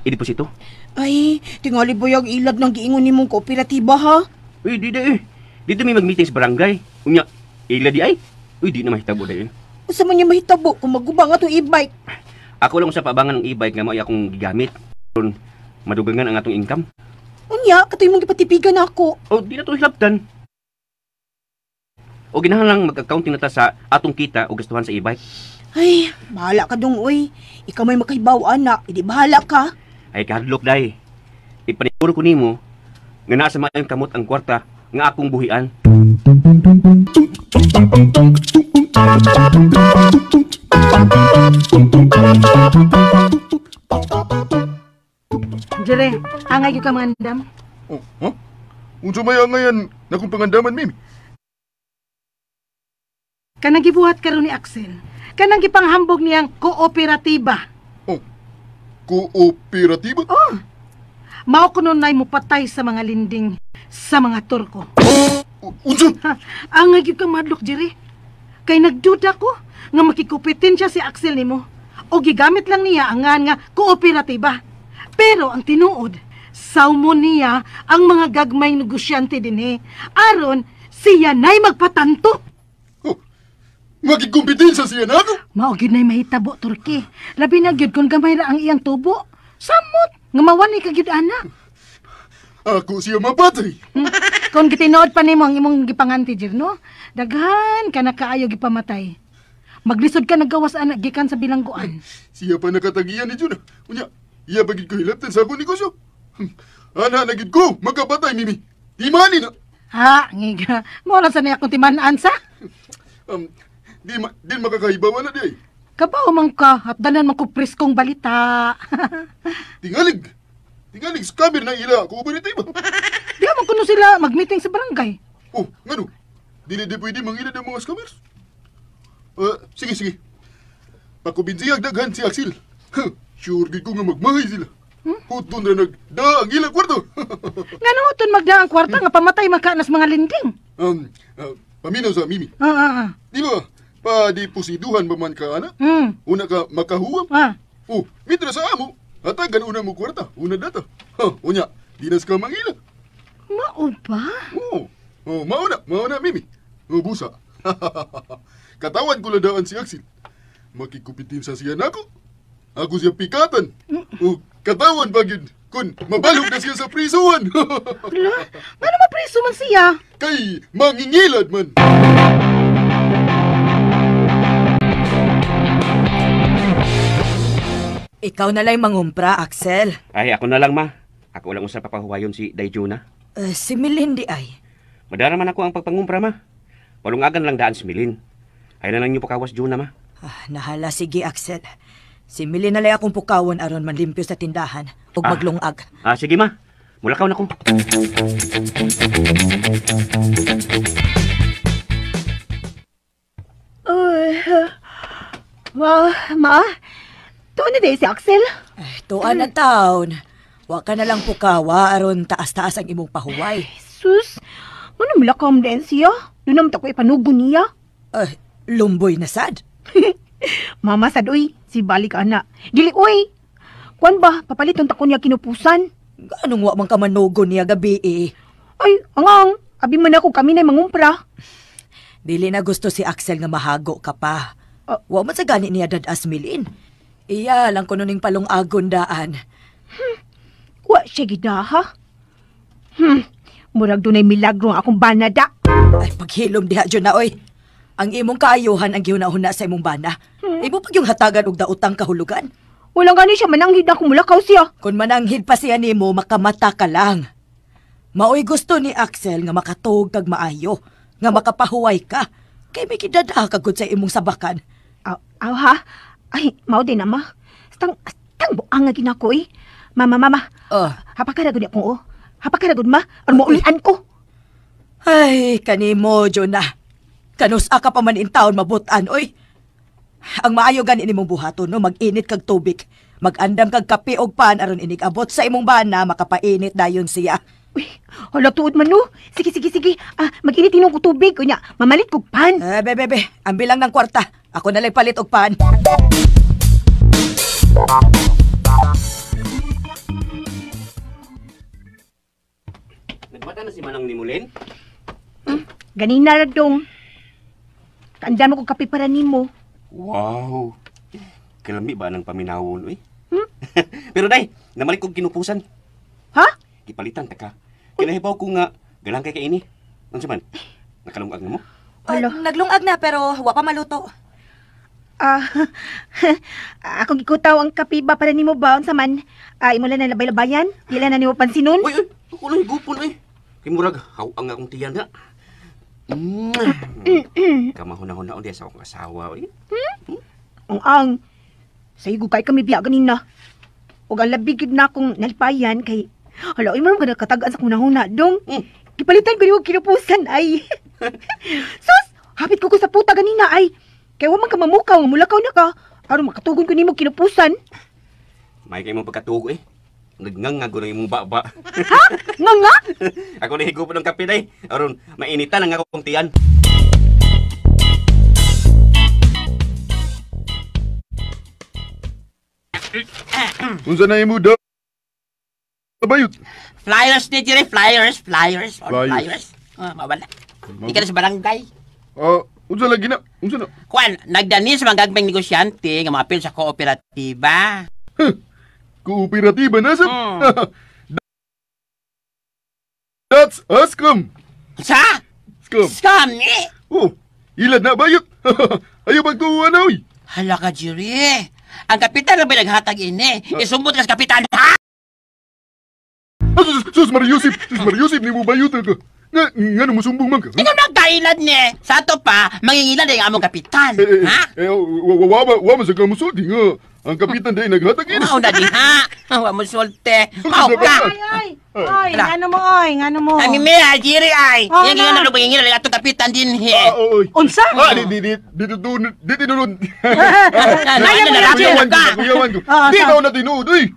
ideposito. Ay, tingali buyag ilad ng giingon nimong kooperatiba ha? Uy, di di eh. Dito may mag-meeting sa barangay. Unya, ila di ay. Uy, di na mahitabo dayon. Unsa man niya mahitabo kung maguba nga atong e-bike? Ako lang sa paabangan ng e-bike nga mao akong gigamit. Aron madugangan ang atong income. Unya, katoy mong gipatipigan ako. O, di na to hilabtan. O ginahanglang mag-accounting na ta sa atong kita o gastuhan sa e-bike. Ay, bahala ka dong, uy. Ikaw may makahibaw, anak. Idi bahala ka. Ay, kahadlok, day. Ipaniguro ko nimo nga naa sa maayong kamot ang kwarta nga akong buhian. Jere, angay gyud ka mangandam. Oh, ha? Unsa may angayan na akong pangandaman, Mimi? Kanang gibuhat karon ni Axel. Kanang gipanghambog niyang kooperatiba. Oh, kooperatiba? Oh. Mao kuno nay mopatay sa mga linding sa mga Turko. Oh, unsa? Ha, angay gyud ka madlok, Jere. Kay nagduda ko nga makikupetensya si Axel nimo. O gigamit lang niya ang nga kooperatiba. Pero ang tinuod, sawmo niya ang mga gagmay negosyante dinhi. Aron siya nay magpatanto. Oh, Makigkumpetensya siya na ako. Mao gyud nay mahitabo, Turki. Labi na gyud kung gamay ra ang iyang tubo. Samot, nga mawani ka gyud ana. Ako siya mapatay. Kung gitinood pa nimo ang imong gipanganti, Jerno, daghan ka na kaayo gipamatay. Maglisod ka nagawas anak gikan sa bilangguan. Siya pa nakatagiyan ni Juna. Unya, iya pa gid ko hilaptan sa akong negosyo. Ana na gid ko, magkapatay, Mimi. Timani na. Ha, ngiga. Mo lang sa niya akong timanaan sa. Di makakahibawa na di ay. Kabaw man ka, hapdanan man ko preskong balita. Tingalig. Tingalig, scammer na ila. Kung ba ba? Di man kuno sila mag-meeting sa barangay. Oh, ngano? Dili di pwede mangila ng mga scammers. Sige, sige. Pakubinsiyag daghan si Axel. Huh, sure gid ko nga magmahay sila. Huton na nagda ang ilang kwarto. Ngano huton magda ang kwarta nga pamatay makanas mga linding? Paminaw sa Mimi. Di ba, padiposiduhan ba man ka, ana? Una ka makahuwam? Oh, mitra sa amo. Hatagan una mo kwarta, una data. Ha, unya, dinas ka mangila. Mao ba? Oo. Oh, mauna, Mimi. Oh, busa. Katawan ko ladaan si Axel. Makikupitin sa siya nako. Ako siya pikatan. Oh, katawan ba yun? Kun mabalog na siya sa prisuan. Wala, ngano mapriso man siya? Kay mangingilad man. Ikaw na lang mangumpra, Axel. Ay, ako na lang, ma. Ako lang usap papahuwayon si Day Juna. Si Milin di ay. Madara man ako ang pagpangumpra, ma. Walungagan lang daan si Milin. Ay na lang niyo pakawas, Juna, ma. Ah, nahala, sige, Axel. Si Milin na lang akong pukawon aron manlimpyo sa tindahan ug maglungag. Ah, sige, ma. Mulakaw na ko. Ma, tuon na si Axel. Ay, tuan na taon. Wa ka na lang pukawa aron taas-taas ang imong pahuway. Sus, ano mulakaw mo din siya? Doon naman ako ipanugo niya. Ay, lumboy na sad. Mama sad, uy. Si balik ana. Dili, uy. Kuan ba, papaliton ta ko niya kinupusan. Ganong wa man ka manugo niya gabi eh. Ay, angang. Abi man ako kami na mangumpra. Dili na gusto si Axel nga mahago ka pa. Wa man sa gani niya dadas Milin. Iya lang kuno ning palungagon daan. Wa siya gidaha. Murag dunay milagro ang akong banada. Ay, paghilom diha dyan na, oy. Ang imong kaayuhan ang gihuna-huna sa imong bana. Imo pag yung hatagan og daotang kahulugan. Walang gani siya mananghid na kumulakaw siya. Kung mananghid pa siya nimo, makamata ka lang. Maoy gusto ni Axel nga makatuog kag maayo, nga makapahuway ka. Kay may kidada ka gud sa imong sabakan. Aw, ha? Ay, mao din ama. Stang buang nga ginako eh. Mama, mama. Hapakaragod akong oh. Hapakaragod ma. Ano mo ulian ko? Ay, kanimo, Jonah. Kanus-a ka pa man in taon mabutan, oy. Ang maayo gani nimong buhaton, no? Mag-init kag tubig. Mag-andam kag kape og pan aron inig abot sa imong bana, makapainit dayon siya. Uy, hala tuod man, no? Sige, sige, sige. Ah, mag-init inom ko tubig. Unya, mamalit kog pan. Eh, be, be, be. Ang bilang ng kwarta. Ako na lang palit og pan. Nagbata na si Manang ni Mulin? Ganina ra dong. Kaandan mo kog kape para nimo. Wow. Kalami ba ng paminawon, uy? Pero day, namalik kog kinupusan. Ha? Gipalitan ta ka. Kinahibaw ko nga galang kay kaini. Unsa man? Nakalungag na mo? Naglungag na pero wa pa maluto. Akong gikutaw ang kape ba para nimo ba unsa man? Imo lang na labay-labayan? Dili na nimo pansinon? Uy, uy, ako lang higupon uy. Kay murag haw-ang akong tiyan na. Kamahuna-huna undi sa akong asawa uy. Ang sayo kay kami biya ganina. Ug ang labi gid na akong nalipayan kay hala uy man ka nakatag-an sa kunahuna dong. Gipalitan ko nimo kinupusan ay. Sus, hapit ko sa puta ganina ay. Kay wa man ka mamukaw nga mulakaw na ka aron makatugon ko nimo kinupusan. May kay imong pagkatugo eh. Nagngangag ko ng imong baba. Ha? Nganga? Ako na higupon ng kape day. Aron mainitan ang akong tiyan. Unsa na imo da? Bayot. Flyers ni Jerry, flyers, flyers, or Flyers. flyers. Mawala. Di ka na sa barangay. Unsa lagi na? Unsa na? Kuan, nagdanis mga gagmayng negosyante nga maapil sa kooperatiba. Huh. Kooperatiba na sa? That's a scam. Sa? Scam. Scam ni? Oh, ilad na bayot. Ayaw pagtuwa na, oy. Hala ka, Jerry. Ang kapitan na pinaghatag ini. Isumbot ka sa kapitan, ha? Sus Mariusip, sus Mariusip, ni mo bayot ka. Nga nung musumbong man ka? Ikaw nagkailad ni. Sa ato pa, mangingilad ang among kapitan. Ha? Wa man sa kamusulti nga. Ang kapitan dahil naghatag ini. Mao na di ha. Wa mo sulte. Mao ka. Ay, ay. Oy, ngano mo, oy, ngano mo. Ami me, Jerry ay. Oh, Yang na. nga mangingilad ang atong kapitan din he. Unsa? Di tinunod. Ano na Kuyawan ko, kuyawan ko. Di na na tinuod, oy.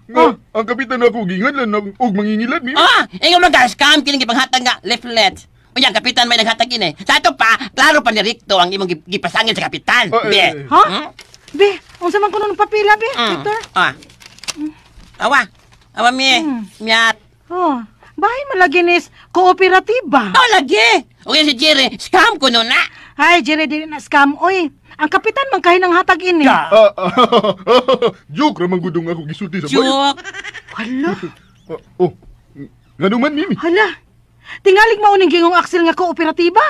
Ang kapitan ako gingan lang og mangingilad mi. Ah, ingon man ka scam kining gipanghatag nga leaflet. Unya ang kapitan may naghatag ini. Sa ato pa, klaro pa ni Ricto ang imong gipasangil sa kapitan. Be. Ha? Be, unsa man kuno ng papila be, Victor? Ah. Awa. Awa mi. Miat. Oh, bahay malagi nis kooperatiba. Oh, lagi. Okay si Jerry, scam kuno na. Ay, Jerry, dili na scam oy. Ang kapitan man kahin ang hatag ini. Joke ra man gudong ako gisulti sa bayo. Joke. Hala. Oh. Ngano man mimi? Hala. Tingalig mao ning gingong Axel nga kooperatiba.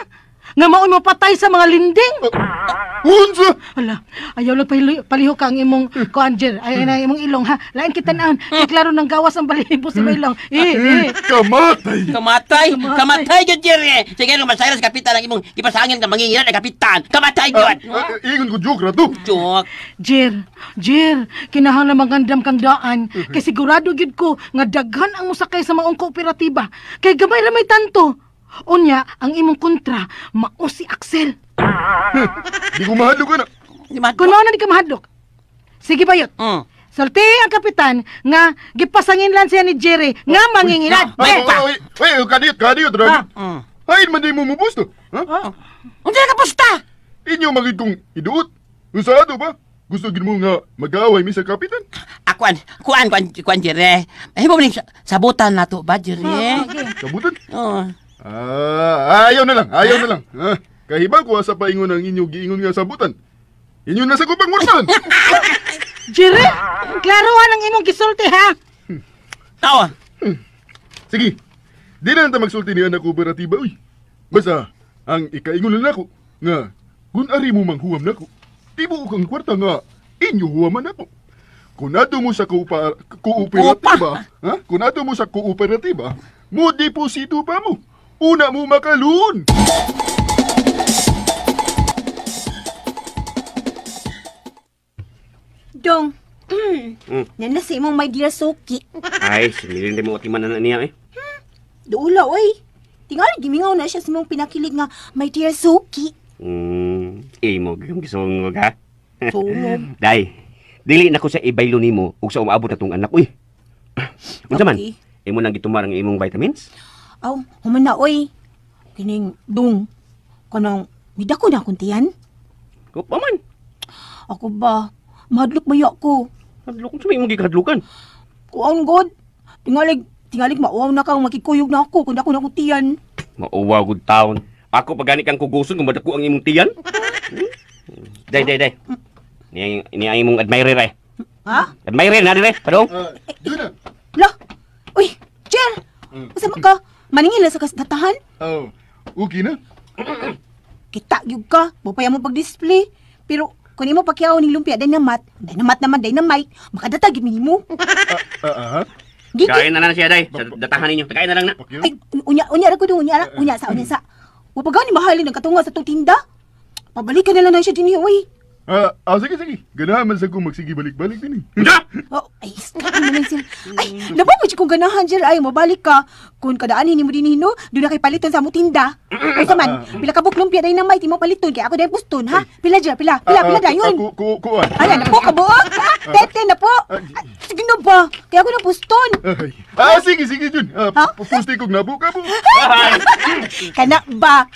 Nga maoy mapatay sa mga linding. Unsa? Hala, ayaw lang palihok ang imong kuan, Jer. Ay na imong ilong ha. Lain kita naan. Kay klaro nang gawas ang balahibo sa imong ilong. Kamatay. Kamatay. Kamatay gyud Jerry. Sige nung masayra sa kapitan ang imong gipasangil nga mangingilad ang kapitan. Kamatay gyud. Ingon ko joke ra to. Joke. Jer, Jer, kinahanglan magandam kang daan kay sigurado gyud ko nga daghan ang mosakay sa maong kooperatiba. Kay gamay ra may tanto. Unya, ang imong kontra, mao si Axel. Di ko mahadlok na. Kuno na di ka mahadlok. Sige bayot. Sulti ang kapitan nga gipasangin lang siya ni Jerry nga mangingilad. Oy, oy, kadiyot, kadiyot, Ragit. Hain man di mo mubusto. Ha? Unsa ka pusta? Inyo magid kong iduot. Unsa ato ba? Gusto gid mo nga mag-away mi sa kapitan? Kuan, kuan, kuan, kuan, Jerry. Mahimo ning sabutan nato ba, Jerry? Sabutan? Oo. Ayaw na lang, ayaw na lang. Kahibang ko sa paingon ang inyo giingon nga sabutan. Inyo na sa kupang murtan. Jerry, klarohan ang imong gisulti ha. Tawa. Sige. Di na ta magsulti ni anak kooperatiba uy. Basta ang ikaingon lang nako nga kun ari mo manghuwam nako, tibuok ang kwarta nga inyo huwaman nako. Kung ato mo sa kooperatiba, ha? Kung ato mo sa kooperatiba, mo deposito pa mo. Una mo makaluon. Dong, Nana sa imong my dear Soki. Ay, similin mo atiman na niya eh. Duula, oy. Tingali gimingaw na siya sa imong pinakilig nga my dear Soki. Imo gyud gisungog ha. Sungog. Day, dili na ko sa ibaylo nimo ug sa umaabot na tong anak uy. Unsa man? Okay. Imo nang gitumar ang imong vitamins? Aw, human na oy. Kining dong kanang midako na akong tiyan. Kupa man. Ako ba? Mahadlok ba ko? Hadlok unsa may imong gikahadlokan? Kuan god. Tingalig mauwaw na kang makikuyog na ako kung dako na akong tiyan. Mauwaw gud taon. Ako pa gani kang kuguson kung madako ang imong tiyan. Day, day, day. Ni ang imong admirer eh. Ha? Admirer na dire, padong. Yun na. La. Uy, Jer. Usa man ka? Maningil sa kasdatahan? Oh, okay na. Kita gyud ka, mupaya mo pag-display. Pero kung imo pakyaw ning lumpia dynamite, dynamite naman dynamite, makadatag gyud nimo. Gigi. Kain na lang siya day. Sa datahan ninyo. Kain na lang na. Ay, unya ra ko dong, unya sa, unya sa. Wa pa gani mahalin ang katunga sa tong tinda. Pabalikan na lang na siya dinhi, uy. Sige, sige. Ganahan man sa kong magsige balik-balik din eh. Oh, ay, ano lang siya. Ay, nabo mo siya kung ganahan, Jer. Ay, mabalik ka. Kung kadaanin ni mo din no, doon na kay paliton sa among tinda. Ay, man, pila ka buk lumpia dynamite, imo paliton. Kaya ako dahil puston, ha? Pila, Jer, pila. Pila, dayon. Kuan. Ay, na po, kabuok. Tete na po. Sige na ba? Kaya ako na puston. Sige, sige, Jun. Pusti kong nabo ka po. Kana ba?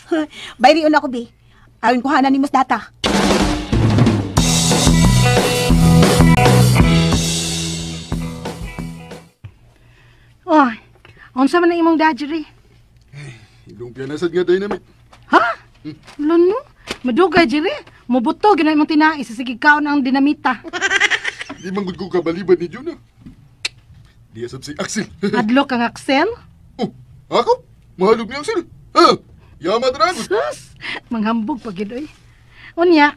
Bayrion ako, be. Ayon kuhanan ni mas data. Oy, unsa man ang imong dadgery? Lumpia na sad nga dynamite. Ha? Lano? Madugay, Jerry. Mubuto, ginay mong tinai sa sige kaon ang dinamita. Di man gud ko kabalibad ni Jonah. Di asab si Axel. Adlok ang Axel. Oh, ako? Mahalog ni Axel. Ha? Yama dragon. Sus, manghambog pag gid oy. Unya,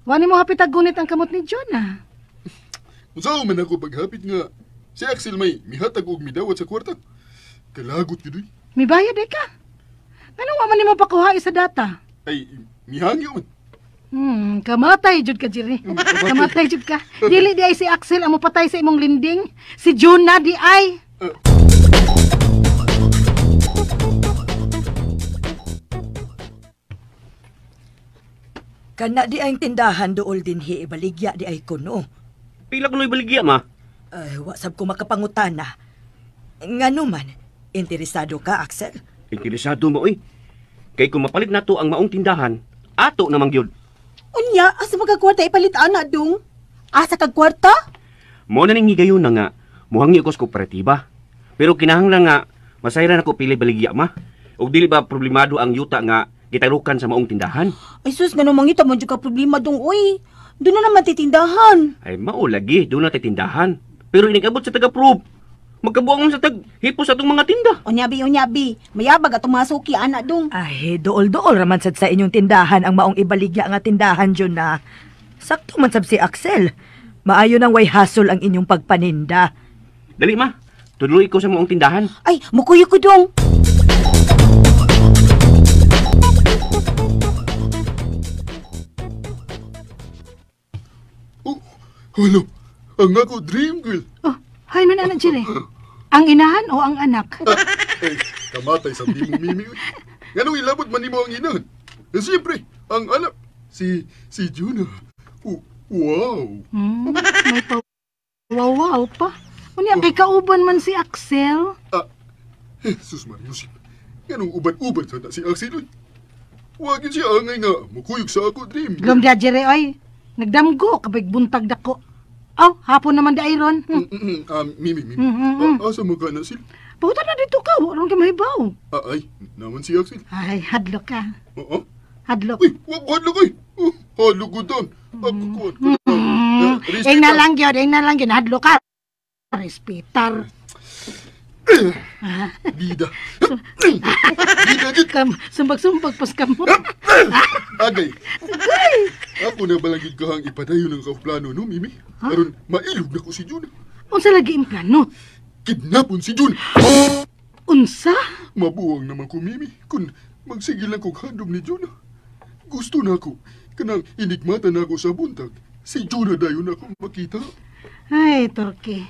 wani mo hapit gunit ang kamot ni Jonah. Unsa man ako paghapit nga si Axel may mihatag og midawat sa kwarta. Kalagot gid oy. Mibayad eh ka. Nganong wa man nimo pakuha sa data? Ay, mihangyo man. Kamatay jud ka, Jerry. Kamatay jud ka. Dili di ay si Axel ang mopatay sa imong linding. Si Jonah di ay. Kana di ang tindahan dool dinhi ibaligya di ay kuno. Pila ko baligya ma. Ay, wa sab ko makapangutana. Ngano man, interesado ka, Axel? Interesado mo oy. Kay kung mapalit nato ang maong tindahan, ato namang gyud. Unya, asa magkakwarta ipalit ana dong? Asa kag kwarta? Mo na ning higayon na nga muhangyo ko sa kooperatiba. Pero kinahanglan nga masayran ako pili baligya ma. Ug dili ba problemado ang yuta nga gitarukan sa maong tindahan? Ay sus, ngano mangita man jud ka problema dong oy. Doon na naman titindahan. Ay mao lagi doon na tindahan. Pero inigabot sa taga-prove. Magkabuang sa tag hipos atong mga tinda. Unyabi, unyabi. Mayabag atong mga suki ana dong. Ay, dool-dool raman sad sa inyong tindahan ang maong ibaligya nga tindahan dyan na. Sakto man sab si Axel. Maayo nang way hasol ang inyong pagpaninda. Dali ma, tuloy ko sa maong tindahan. Ay, mukuyo ko dong. Oh, hello. Ang ako dream girl. Oh, hay man ana, Jerry. Ang inahan o ang anak? Ay, kamatay sa di mo mimi. Oy. Nganong ilabot man nimo ang inahan? Eh, siyempre, ang anak si Jonah. Oh, wow. May pa wow wow pa. Unya kay kauban man si Axel. Ah, Jesus Mariusip. Nganong uban-uban sa na si Axel oy. Wa gyud siya angay nga mukuyog sa ako dream. Glom dia Jerry oy. Nagdamgo kabig buntag dako. Aw, hapon naman di ay ron. Mimi, Mimi. Asa mo ka na sila? Puta na dito ka, wa ron kay mahibaw. Ay, naman si Axel. Ay, hadlok ka. Oo. Hadlok. Uy, wag hadlok oy. Oh, hadlok ko doon. Ako kuan ko. Ing na lang gyud, ing na lang gyud hadlok ka. Respetar. Bida. Bida gyud. Sumbag-sumbag pas kamo. Agay. Ako na balangid kahang ipadayon ang plano no, Mimi. Aron mailog na ko si Jonah. Unsa lagi ang plano? Kidnapon si Jonah. Unsa? Mabuwang naman ko, Mimi, kung magsigil lang kog handom ni Jonah. Gusto na ako, kanang inigmata na ako sa buntag. Si Jonah dayon ako makita. Ay, Torque.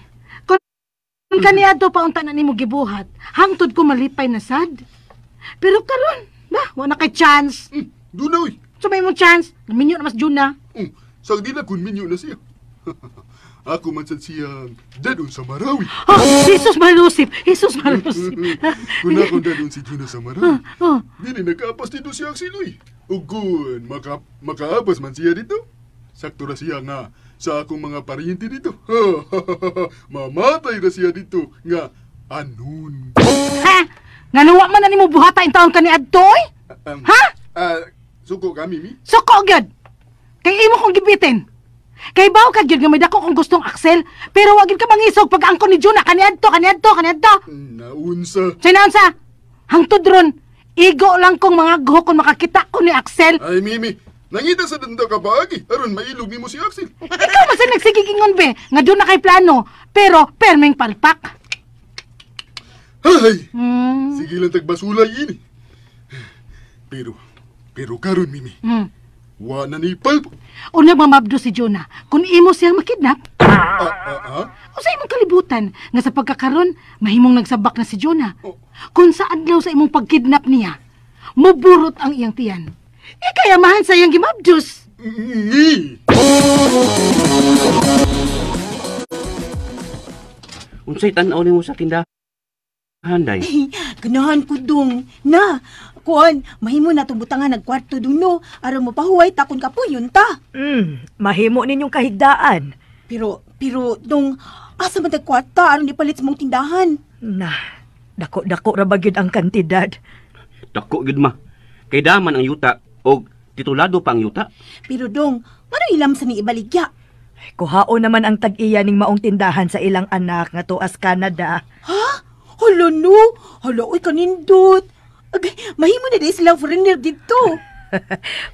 Kung kaniadto pa unta na nimo gibuhat, hangtod ko malipay na sad. Pero karon, ba, wa na kay chance. Doon na, oy. So may mong chance, minyo na mas Jonah. Sa di na kun minyo na siya. Ako man sad siyang dadon sa Marawi. Oh, Jesus Marusip! Jesus Marusip! Kung akong dadon si Jonah sa Marawi, Oh, dili nagkaapas dito si Axel, oy. Ug kun makaapas man siya dito, sakto ra siya nga sa akong mga paryente dito. Mamatay ra siya dito nga anon. Ha? Nganuwa man na nimo buhata in taon ka ni adto, oy? Ha? Suko ka, Mimi? Suko gyud. Kay imo kong gibitin. Kay baw ka gyud nga may dako kong gustong Axel, pero wa gyud ka mangisog pag angkon ni Jonah kaniadto, kaniadto, kaniadto. Naunsa. Say naunsa? Hangtod ron, igo lang kong mga guho kung makakita ko ni Axel. Ay, Mimi, nangita sa danda ka paagi, aron mailog nimo si Axel. Ikaw man sa nagsigigingon be, nga doon na kay plano, pero perming palpak. Ay, sige lang tagbasulay ini. Pero karon, Mimi, wa na ni palpak. Unang mamabdo si Jonah, kung imo siyang makidnap, o sa imong kalibutan, nga sa pagkakaron, mahimong nagsabak na si Jonah. Oh. Kung sa adlaw sa imong pagkidnap niya, muburot ang iyang tiyan. Ikayamahan sa iyang gimabdos. Ni! Unsay tan-aw nimo sa tindahan, day? Ganahan ko dong. Na, kuan, mahimo na itong butangan nagkwarto dong no. Aron mapahuway ta kung kapuyon ta. Mahimo ninyong kahigdaan. Pero dong, asa man tagkwarta aron ipalit sa mong tindahan? Na, dako-dako ra ba gyud ang kantidad? Dako gyud ma. Kay daman ang yuta og Titulado pa ang yuta. Pero dong, ngano ilam sa ni ibaligya? Kuhaon naman ang tag-iya ning maong tindahan sa ilang anak nga tuas Canada. Ha? Hala no! Hala, uy, kanindot! Agay, mahimo na di silang foreigner dito.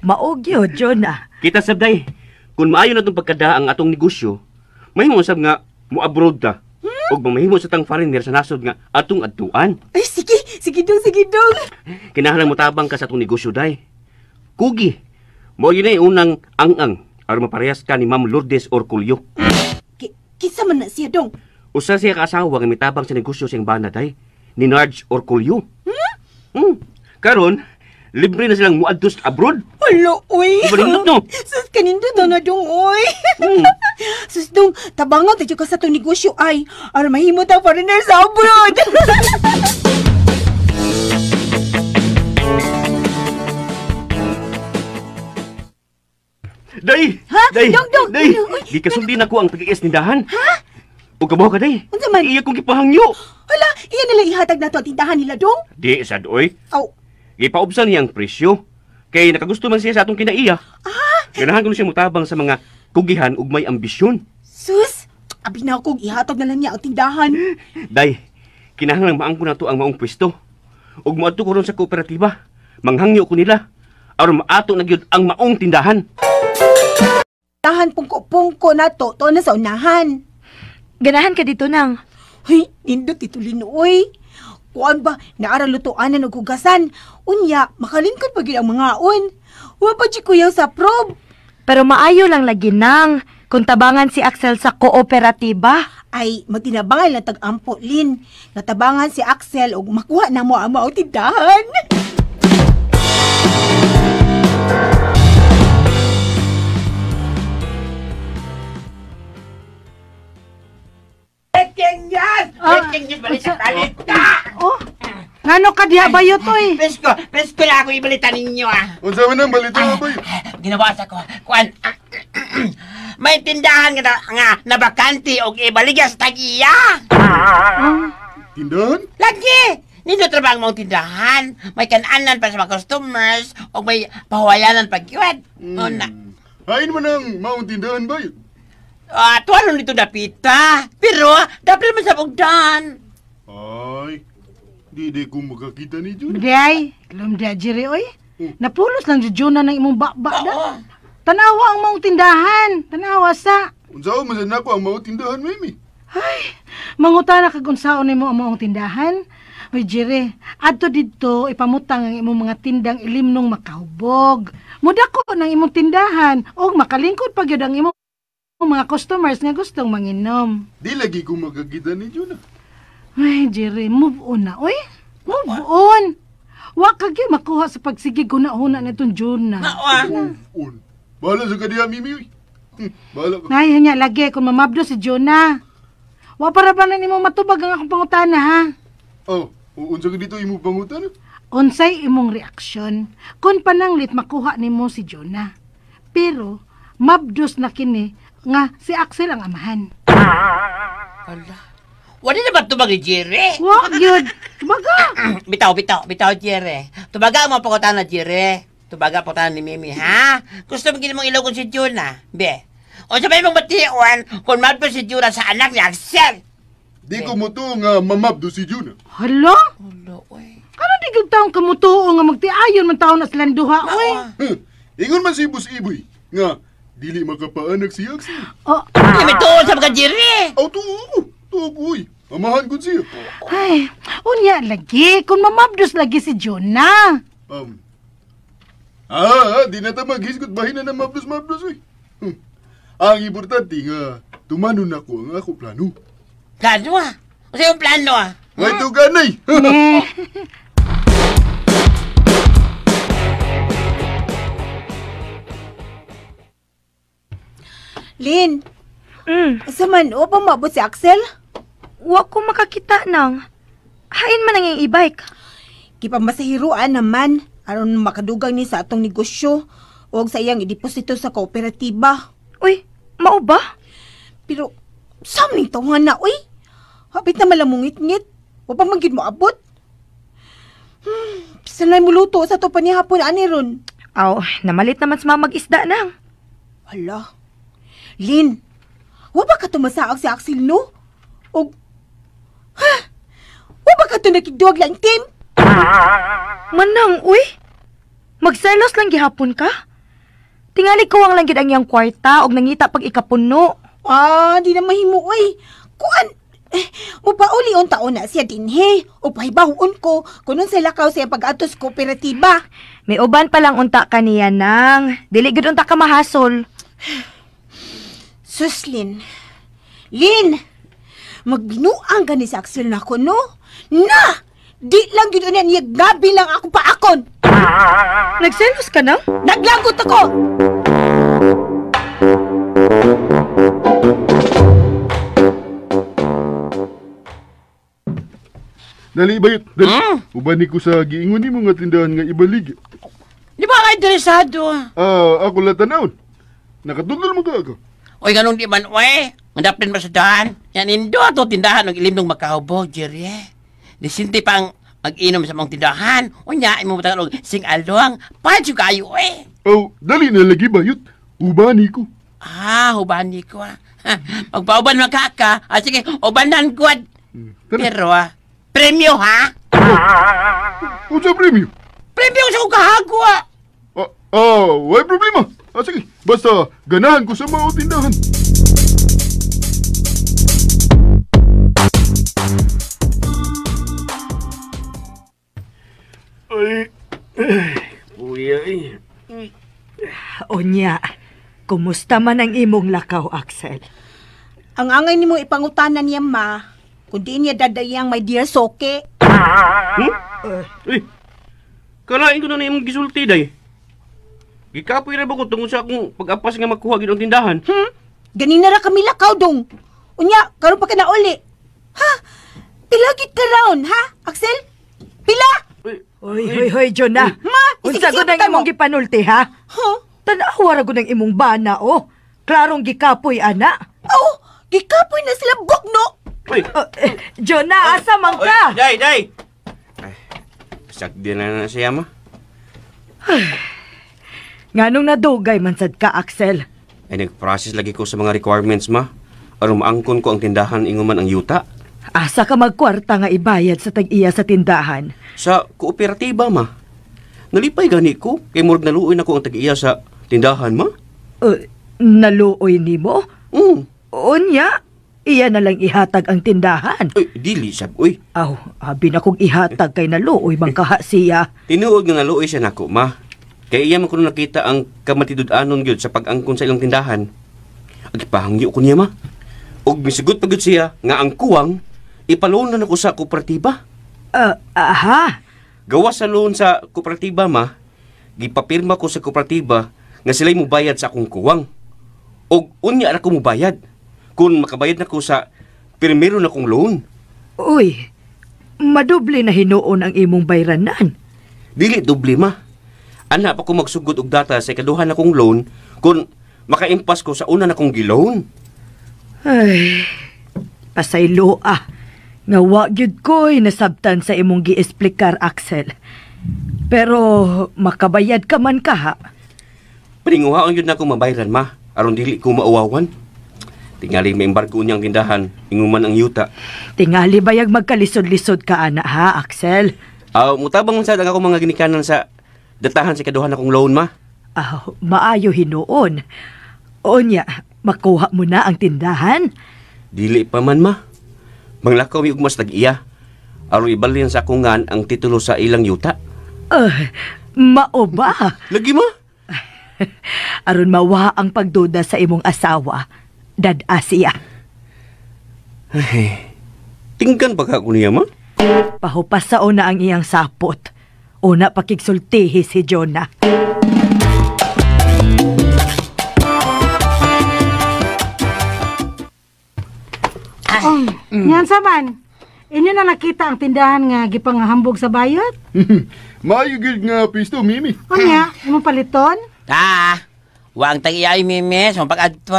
Maog yun, Jonah. Kita sab day, kung maayo na itong pagkada ang atong negosyo, mahimo sab nga mo-abroad ta. Ug mamahimo sa tang foreigner sa nasod nga atong adtuan. Ay, sige, sige dong, sige dong. Kinahanglan mo tabang ka sa atong negosyo day. Kugi, mo yun ay unang ang-ang aron maparehas ka ni Ma'am Lourdes Orculio. Kinsa man na siya dong? Usa siya ka asawa nga mitabang sa negosyo siyang bana day, ni Narge Orculio. Hmm? Karon, libre na silang muadto sa abroad. Hala, uy. Ibalindot, no? Sus, kanindot na na dong, uy. Sus, dong, tabangan tayo ka sa itong negosyo ay. Aron mahimo tang foreigner sa abroad. Day! Ha? Day! Dong, dong! Day! Uy, uy. Gikasundin ako ang tag-iis nindahan. Ha? O kabaw ka, day? Unsa man? Iya kong gipahangyo. Hala, iya nila ihatag nato ang tindahan nila, dong? Di, sad, oy. Aw. Gipaubsan niya ang presyo. Kay nakagusto man siya sa atong kinaiya. Ah! Ganahan ko siya mutabang sa mga kugihan ug may ambisyon. Sus, abi na akong ihatag na lang niya ang tindahan. Day, kinahanglan maangko na to ang maong pwesto. Ug moadto ko ron sa kooperatiba. Manghangyo ko nila. Aron maato na gyud ang maong tindahan. Tindahan pungko-pungko na to, to na sa unahan. Ganahan ka dito nang. Hoy, nindot ito linuoy. Kuan ba, naara lutuanan og hugasan. Unya, makalingkod pa gyud ang mga on. Wa pa jud kuyaw sa probe. Pero maayo lang lagi nang kung tabangan si Axel sa kooperatiba. Ay, magtinabangan lang tag-ampo, Lin. Natabangan si Axel og makuha na mo ang maong tindahan. Breaking news! Breaking news! Balita, balita! Oh, ngano ka diha bayot, oy? Presko, presko na ako ibalita ninyo, ah. Unsa man ang balita nga bay? Ginabasa ko, kuan, may tindahan nga, nga nabakante og ibaligya sa tag-iya. Tindahan? Lagi! Nindot ra ba ang mga tindahan? May kananan pa sa mga customers o may pahuwayanan pag yun. Una. Hain man ang maong tindahan bay. Tuwa nito dapita. Pero, dapat naman sa bugdan. Ay, di ko makakita ni Jun. Di ay, lumdi Jerry, oy. Napulos lang si Jonah ng imong bakba da. Tanawa ang maong tindahan. Tanawa sa. Unsaon man sad nako ang maong tindahan, Mimi? Ay, mangutana kag unsaon nimo ang maong tindahan. Oy, Jerry, adto didto ipamutang ang imong mga tindang ilimnong makahubog. Mudako ng imong tindahan og makalingkod pa gyud ang imong mga customers nga gustong manginom. Di lagi ko makakita ni Jonah. Ay, Jerry, move on na, oy. Move on. Wa ka gyud makuha sa pagsigig huna-huna nitong Jonah. Move on. Bahala sa kadiya, Mimi. Oy. Bahala ka. Nay, hanya lagi kung mamabdo si Jonah. Wa para ba na nimo matubag ang akong pangutana, ha? Oh, unsa ka dito imong pangutana? Unsay imong reaksyon kung pananglit makuha nimo si Jonah. Pero mabdos na kini nga si Axel ang amahan. Ala. Wala na ba tubag ni Jerry? Wa gyud. Tubaga. Bitaw, bitaw, bitaw, Jerry. Tubaga ang mga pangutana, Jerry. Tubaga ang pangutana ni Mimi, ha? Gusto mo gini mong ilogon si Jonah, be? O sabay mong bation kung mabdos si Jonah sa anak ni Axel. Di ko mo to nga mamabdo si Jonah. Hala? Hala, oy. Karon di gyud taong kamutuo nga magtiayon man taon na silang duha, oy. Huh. Ingon man si Boss Iboy nga dili makapaanak si Axel. Oh. Di may tuon sa mga Jerry. Aw, tuo ko. Tuo ko, oy. Amahan ko siya. Ay, unya lagi kung mamabdos lagi si Jonah. Di na ta maghisgot bahin na mabdos-mabdos, oy. Ang importante nga tumanon ako ang ako plano. Plano ah? Unsa yung plano ah? Ngay tuganay. Lin, Asa man, o pa maabot si Axel? Wa ko makakita nang. Hain man ang iyang e-bike. Gipamasahiruan naman aron makadugang ni sa atong negosyo o sa iyang ideposito sa kooperatiba. Uy, mao ba? Pero sa ning tawhan na, uy. Hapit na malamungit-ngit. Wa pa man gid moabot. Sanay mo luto sa to panihapon ani ron. Aw, namalit naman sa mga mag-isda nang. Hala. Lin, wa ba ka tumasaag si Axel, no? Og, ha? Wa ba ka to nakigduwag lang, Tim? Manang, uy. Magselos lang gihapon ka. Tingali ko ang lang gid ang iyang kwarta og nangita pag ikapuno. Ah, di na mahimo, uy. Kuan, eh, mupauli on taon na siya dinhe. O pahibahuon ko, kunon sa lakaw siya pag-atos kooperatiba. May uban pa lang unta kaniya nang. Dili gud unta ka mahasol. Sus, Lin. Lin! Magbinuang gani si Axel na ako, no? Na! Di lang yun niya, niya gabi lang ako paakon. Nagselos ka na? Naglagot ako! Dali, bayot. Dali. Uban ni ko sa giingon nimo nga tindahan nga ibalig. Di ba ka interesado? Ah, ako la tanawon. Nakatudol mo ka ako. Oy, ganun di man, oy. Mandapin ba sa daan? Yan, indo ato tindahan ng ilim ng makahubog, Jerry. Disinti pang mag-inom sa mga tindahan. Unya, imo mo og sing along. Pancho kayo, oy. Oh, dali na lagi bayot. Uban ni ko. Ah, uban ni ko, ah. Magpauban man ka ka. Ah, sige, ubanan gwad. Pero, ah, premyo, ha? Unsa premyo? Premyo sa akong kahagwa. Way problema. Ah, sige, basta ganahan ko sa mao tindahan. Ay, kuya eh. Onya, kumusta man ang imong lakaw, Axel? Ang angay nimo ipangutanan niya, ma. Kundi niya dadayang my dear Soke. Hmm? Uy, kalain ko na na imong gisulti, day. Gikapoy ra ba ko tungod sa akong pag-apas nga makuha gid ang tindahan? Hmm? Ganina ra kami lakaw, dong. Unya, karon pa ka na uli. Ha? Pila gid ka round, ha, Axel? Pila? Hoy, hoy, hoy, Jonah. Ma, unsa gud ang imong gipanulti, ha? Huh? Tan-awa ra gud ang imong bana, oh. Klarong gikapoy, ana. Oh, gikapoy na sila bugno. Uy. Jonah, asa man ka? Uy, day, day. Ay, sakdi na na siya, ma. Nganong nadugay man sad ka, Axel? Ay, nag-process lagi ko sa mga requirements, ma. Aron maangkon ko ang tindahan ingon man ang yuta. Asa ka magkwarta nga ibayad sa tag-iya sa tindahan? Sa kooperatiba, ma. Nalipay gani ko kay murag naluoy na ko ang tag-iya sa tindahan, ma. Naluoy nimo? Mm. Unya, iya na lang ihatag ang tindahan. Uy, dili sab, uy. Aw, abi na kong ihatag kay naluoy man kaha siya. Tinuod nga naluoy siya nako, ma. Kay iya man kuno nakita ang kamatitud-anon gyud sa pag-angkon sa ilang tindahan. Agipahangyo ko niya, ma. Og misugot pa gyud siya nga ang kuwang ipaloon na nako sa kooperatiba. Aha. Gawa sa loan sa kooperatiba, ma. Gipapirma ko sa kooperatiba nga sila'y mubayad sa akong kuwang. Og unya ra ko mubayad. Kung makabayad na ko sa pirmero na kong loan. Uy, madoble na hinuon ang imong bayranan. Dili doble, ma. Ana pa ko magsugod og data sa ikaduha na kong loan kung makaimpas ko sa una na kong giloan. Ay, pasaylo ah. Nga wa gyud ko'y nasabtan sa imong giesplikar, Axel. Pero makabayad ka man kaha. Paninguhaon gyud na akong mabayran, ma. Aron dili ko mauwawan. Tingali may embargo niyang tindahan, inguman ang yuta. Tingali bayag magkalisod-lisod ka, ana, ha, Axel? Mutabang man sad ang akong mga ginikanan sa datahan sa ikaduha na kong loan, ma. Maayo hinuon. Onya, makuha mo na ang tindahan? Dili pa man, ma. Manglakaw mi og mas tag-iya. Aron ibalhin sa akong ngan ang titulo sa ilang yuta. Mao ba? Lagi, ma. Aron mawa ang pagduda sa imong asawa, dad-a siya. Ay, tingkan pa ka ko niya, ma? Pahupasao na ang iyang sapot. Una pakigsultihi si Jonah. Oh, Ngan sa man. Inyo na nakita ang tindahan nga gipangahambog sa bayot? Maayo gyud nga pisto, Mimi. Unya, imong paliton? Ah, wa ang tag-iya, Mimi, sa pag-adto.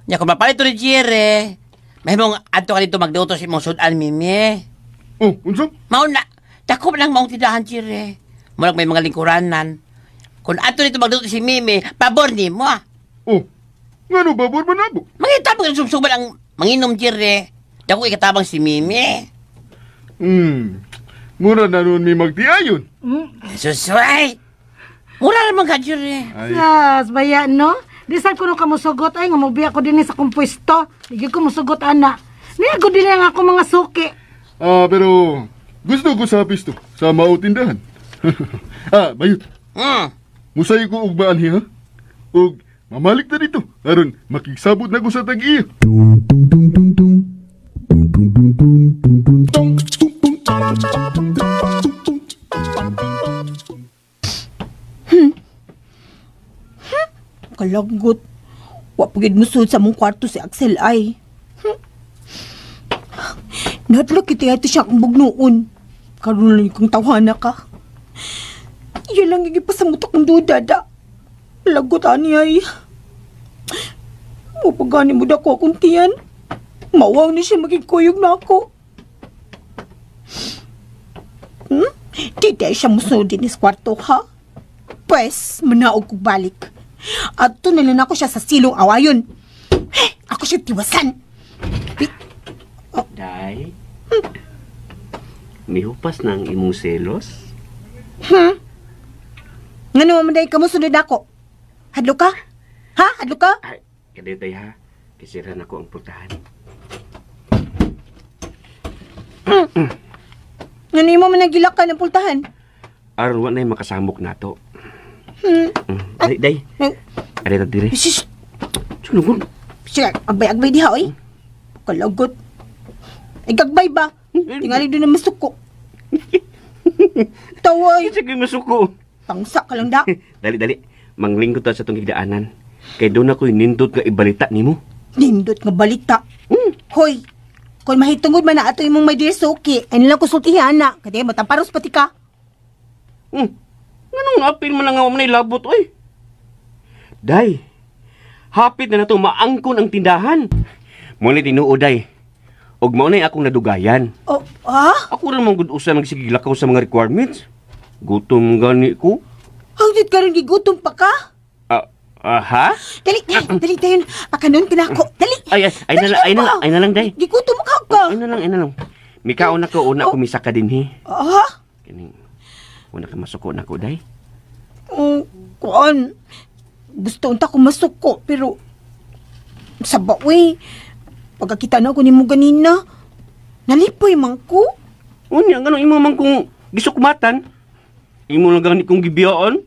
Nya kung mapalito ni Jerry, mahimong adto ka dito magduto sa imong sudan, Mimi. Oh, unsa? Mao na, dako lang maong tindahan, Jerry. Murag may mga lingkuranan. Kung ato nito magluto si Mimi, pabor ni mo. Oh, ngano babor man abo? Mangitabang ang sumsuman ang manginom, Jerry. Dako ikatabang si Mimi. Mura na nun mi magtiayon. Susway! Mura naman ka, Jerry. Ay, Sas, baya no? Di saan ko nung kamusugot ay nga mubiya ko din sa akong pwesto. Di ko musugot ana. Niya ko din ang ako mga suki. Pero gusto ko sa pisto sa mao tindahan. Bayot. Musay ko og maanhi ha. Og mamalik na dito aron makigsabot na ko sa tag-iya. Kalanggot. Wa pagid musud sa mong kwarto si Axel ay. Nadlok kita ito siya akong bugnoon. Karoon lang kong tawhana ka. Iyan lang yung ipasamot akong duda da. Lagot ani ay. Mapagani mo da ko akong tiyan. Mawaw ni siya maging kuyog na ako. Di tayo siya musunod din sa kwarto ha. Pwes, manaog kong balik. At tunalan ako siya sa silong awayon. Eh, ako siya tiwasan. Day? Nihupas na ang imong selos? Nga naman day ka mo sunod ako. Hadlo ka? Ha? Hadlo ka? Ay, kaday day ha. Kisira na ko ang putahan. Nga mo man nagilak ka ng pultahan? Aron wa na'y makasamok na to. Ay, day. Aray na dire. Sus! Sunugod. Siya, agbay-agbay diha, oy. Kalagot. Ay, gagbay ba? Tingali doon na masuko. Tawa, ay. Sige, masuko. Tangsa ka lang da. Dali, dali. Manglingkod ta sa itong higdaanan. Kay doon ako'y nindot nga ibalita nimo. Nindot nga balita. Hoy, kung mahitungod man na ato imong my dear Soki, ay nilang kusultihan na. Kaya matamparos pati ka. Nganong apil man lang nga man labot, oy. Day, hapit na nato maangkon ang tindahan. Muna tinuod, day. Og mao na akong nadugayan. Oh, ha? Ako rin mong good usa magsigilakaw sa mga requirements. Gutom gani ko. Ang dit ka rin gigutom pa ka? Ha? Dali, dali tayo. Pakanon ka na ako. Dali. Ay, ay, ay, na, ay, na, ay na lang, day. Gigutom ka ka. Ay na lang, ay na lang. Mikaon na ko, una ko misaka din, he. Ha? Kining, una ka masuko na ko, day. Kuan. Gusto unta ko masuko, pero sa bawi, pagkakita na ako ni mo ganina, nalipoy man ko. Unya, ganun imo man kung gisukmatan. Imo lang gani kong gibiyaan.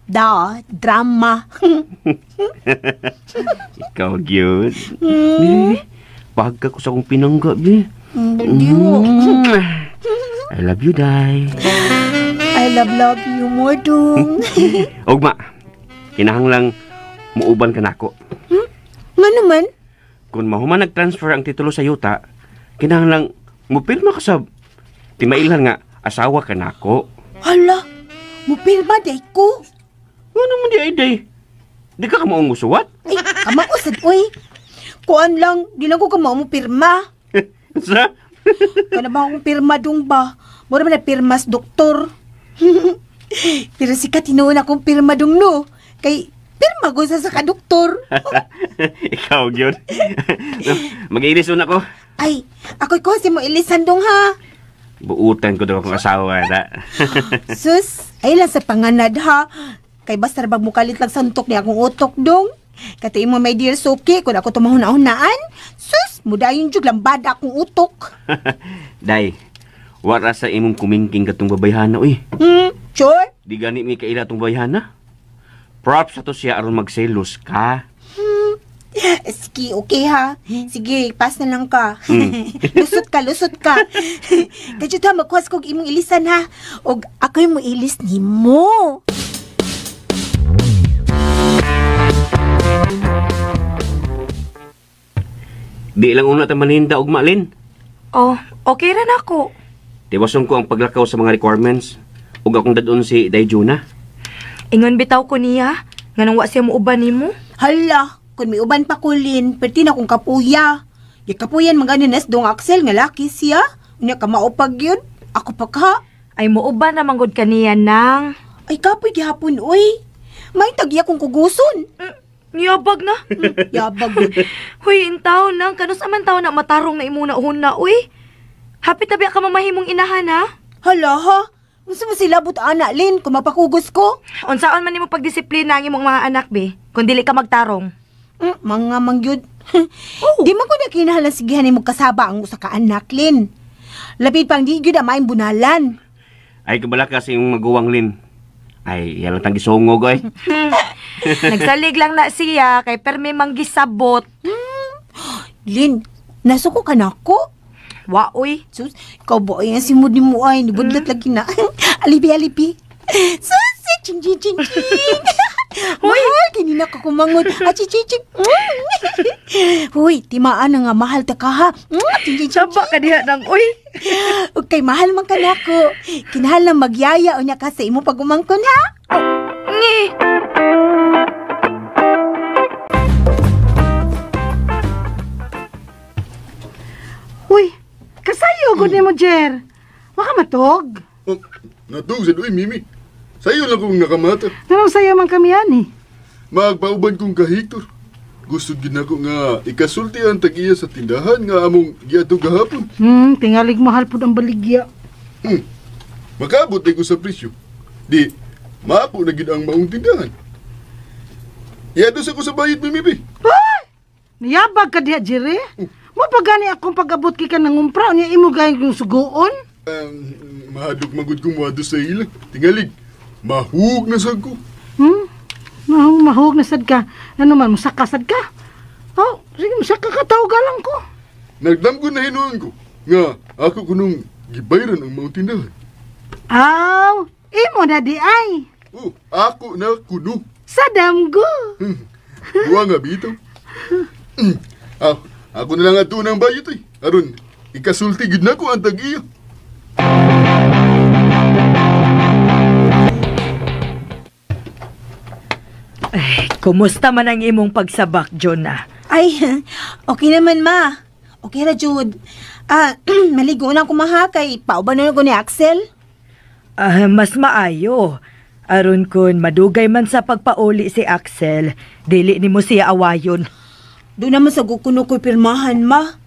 Da, drama. Ikaw, gyud. Pagka ko sa akong pinangga, bi. I love you, day. I love you more, dong. Ugma, kinahanglang muuban ka nako. Nga naman? Kung mahuman nag-transfer ang titulo sa yuta, kinahanglang mupirma ka sa timailhan nga asawa ka nako. Hala, mupirma day ko. Ano man di ay day? Di ka kamaong musuwat? Ay, kamausad, uy. Kuan lang, di lang ko kamaong mupirma. Sa? Kana ba akong pirma dong ba? Mura man na pirmas doktor. Pero sikat tinuon akong pirma dong no. Kay pirma ko sa ka doktor. Ikaw gyud. Mag-ilis una ko. Ay, ako'y kuha si mo ilisan dong ha. Buutan ko daw akong asawa na. Sus, ay lang sa panganad ha. Kay basta bag mukalit lang santok ni akong utok dong. Kati mo my dear Suki, kung ako tumahuna-hunaan, sus, mudayon jug lambada akong utok. Day, wara sa imong kumingking katong babayhana uy. Sure? Di gani mi kaila tong babayhana. Props ato siya aron magselos ka. Sige, okay ha. Sige, pass na lang ka. Lusot ka, lusot ka. Kadyo ta, magkuhas kog imong ilisan ha. Og ako'y mo ilis nimo. Di lang una ta maninda og malin. Oh, okay ra na ako. Tiwason ko ang paglakaw sa mga requirements. Ug akong dadon si Day Juna. Ingon bitaw ko niya, nganong wa siya muuban nimo. Hala, kung may uban pa kulin, perti na kong kapuya. Di kapuyan mga nas dong Axel nga laki siya. Unya ka maupag yun. Ako pa ka. Ay muuban na manggod kaniya nang. Ay, kapoy gihapon, uy. May tagya kong kuguson. Yabag na. Yabag. Huy, intaw nang. Kanus aman taw na matarong na imong nauna, uy. Happy tabi ka mamahimong inahan, ha? Hala, ha? Unsa mo sila but ana, Lin, kung mapakugos ko? Unsaon man nimo pagdisiplina ang imong mga anak, be, kung dili ka magtarong. Mga mangyud. Oh. Di man ko na kinahalan sigihan nimo kasaba ang usa ka anak, Lin. Lapit pang di gyud ang maayong bunalan. Ay, kabala ka sa iyong maguwang, Lin. Ay, yan lang tang gisungog, oy. Nagsalig lang na siya kay permi manggisabot. Lin, nasuko ka na ako? Wa, uy. Sus, ikaw ba ay ang simod ni mo ay, nibudlat lagi na. Alibi, alibi. Sus, ching, ching, ching, ching. Mahal, kanina ka kumangot. Achi, ching, ching. Uy, timaan na nga, mahal ta ka ha. Ching, ching, ching. Saba ka diha nang, uy. Okay, mahal man ka na ko. Kinahal lang magyaya o niya ka sa imo pag umangkon ha. Ngi. Uy, kasayo gud nimo, Jer. Waka matog. Oh, natog sa duy, Mimi. Sayo lang kong nakamata. Nanong sayo man kami ani. Magpauban kong ka Hector. Gusto gid nako nga ikasulti ang tag-iya sa tindahan nga among giadto gahapon. Tingalig mahal pud ang baligya. Makaabot ko sa presyo. Di, maako na gid ang maong tindahan. Iado sa ko sa bayad, Mimi. Bi. Hoy! Niyabag ka diha, Jerry. Mo pa gani akong pag-abot kay ka nangumpra unya imo gayong yung sugoon? Mahadlok magud kong moadto sa ila. Tingalig, mahug na sad ko. Mahug na sad ka. Ano man, musaka sad ka? Oh, sige, musaka ka, tawag lang ko. Nagdamgo na hinuon ko nga ako kunong gibayran ang maong tindahan. Aw, imo na di ay. Oh, ako na kuno. Sa damgo. Buwa nga bitaw. Ako na lang ato ng bayot ay. Aron, ikasulti gid nako ang tag-iya. Ay, kumusta man ang imong pagsabak, Jonah? Ay, okay naman, ma. Okay ra, Jude. Maligo na ako maha kay pauban na ko ni Axel. Mas maayo. Aron kun madugay man sa pagpauli si Axel, dili nimo siya awayon. Doon naman sa gukuno ko'y pirmahan, ma.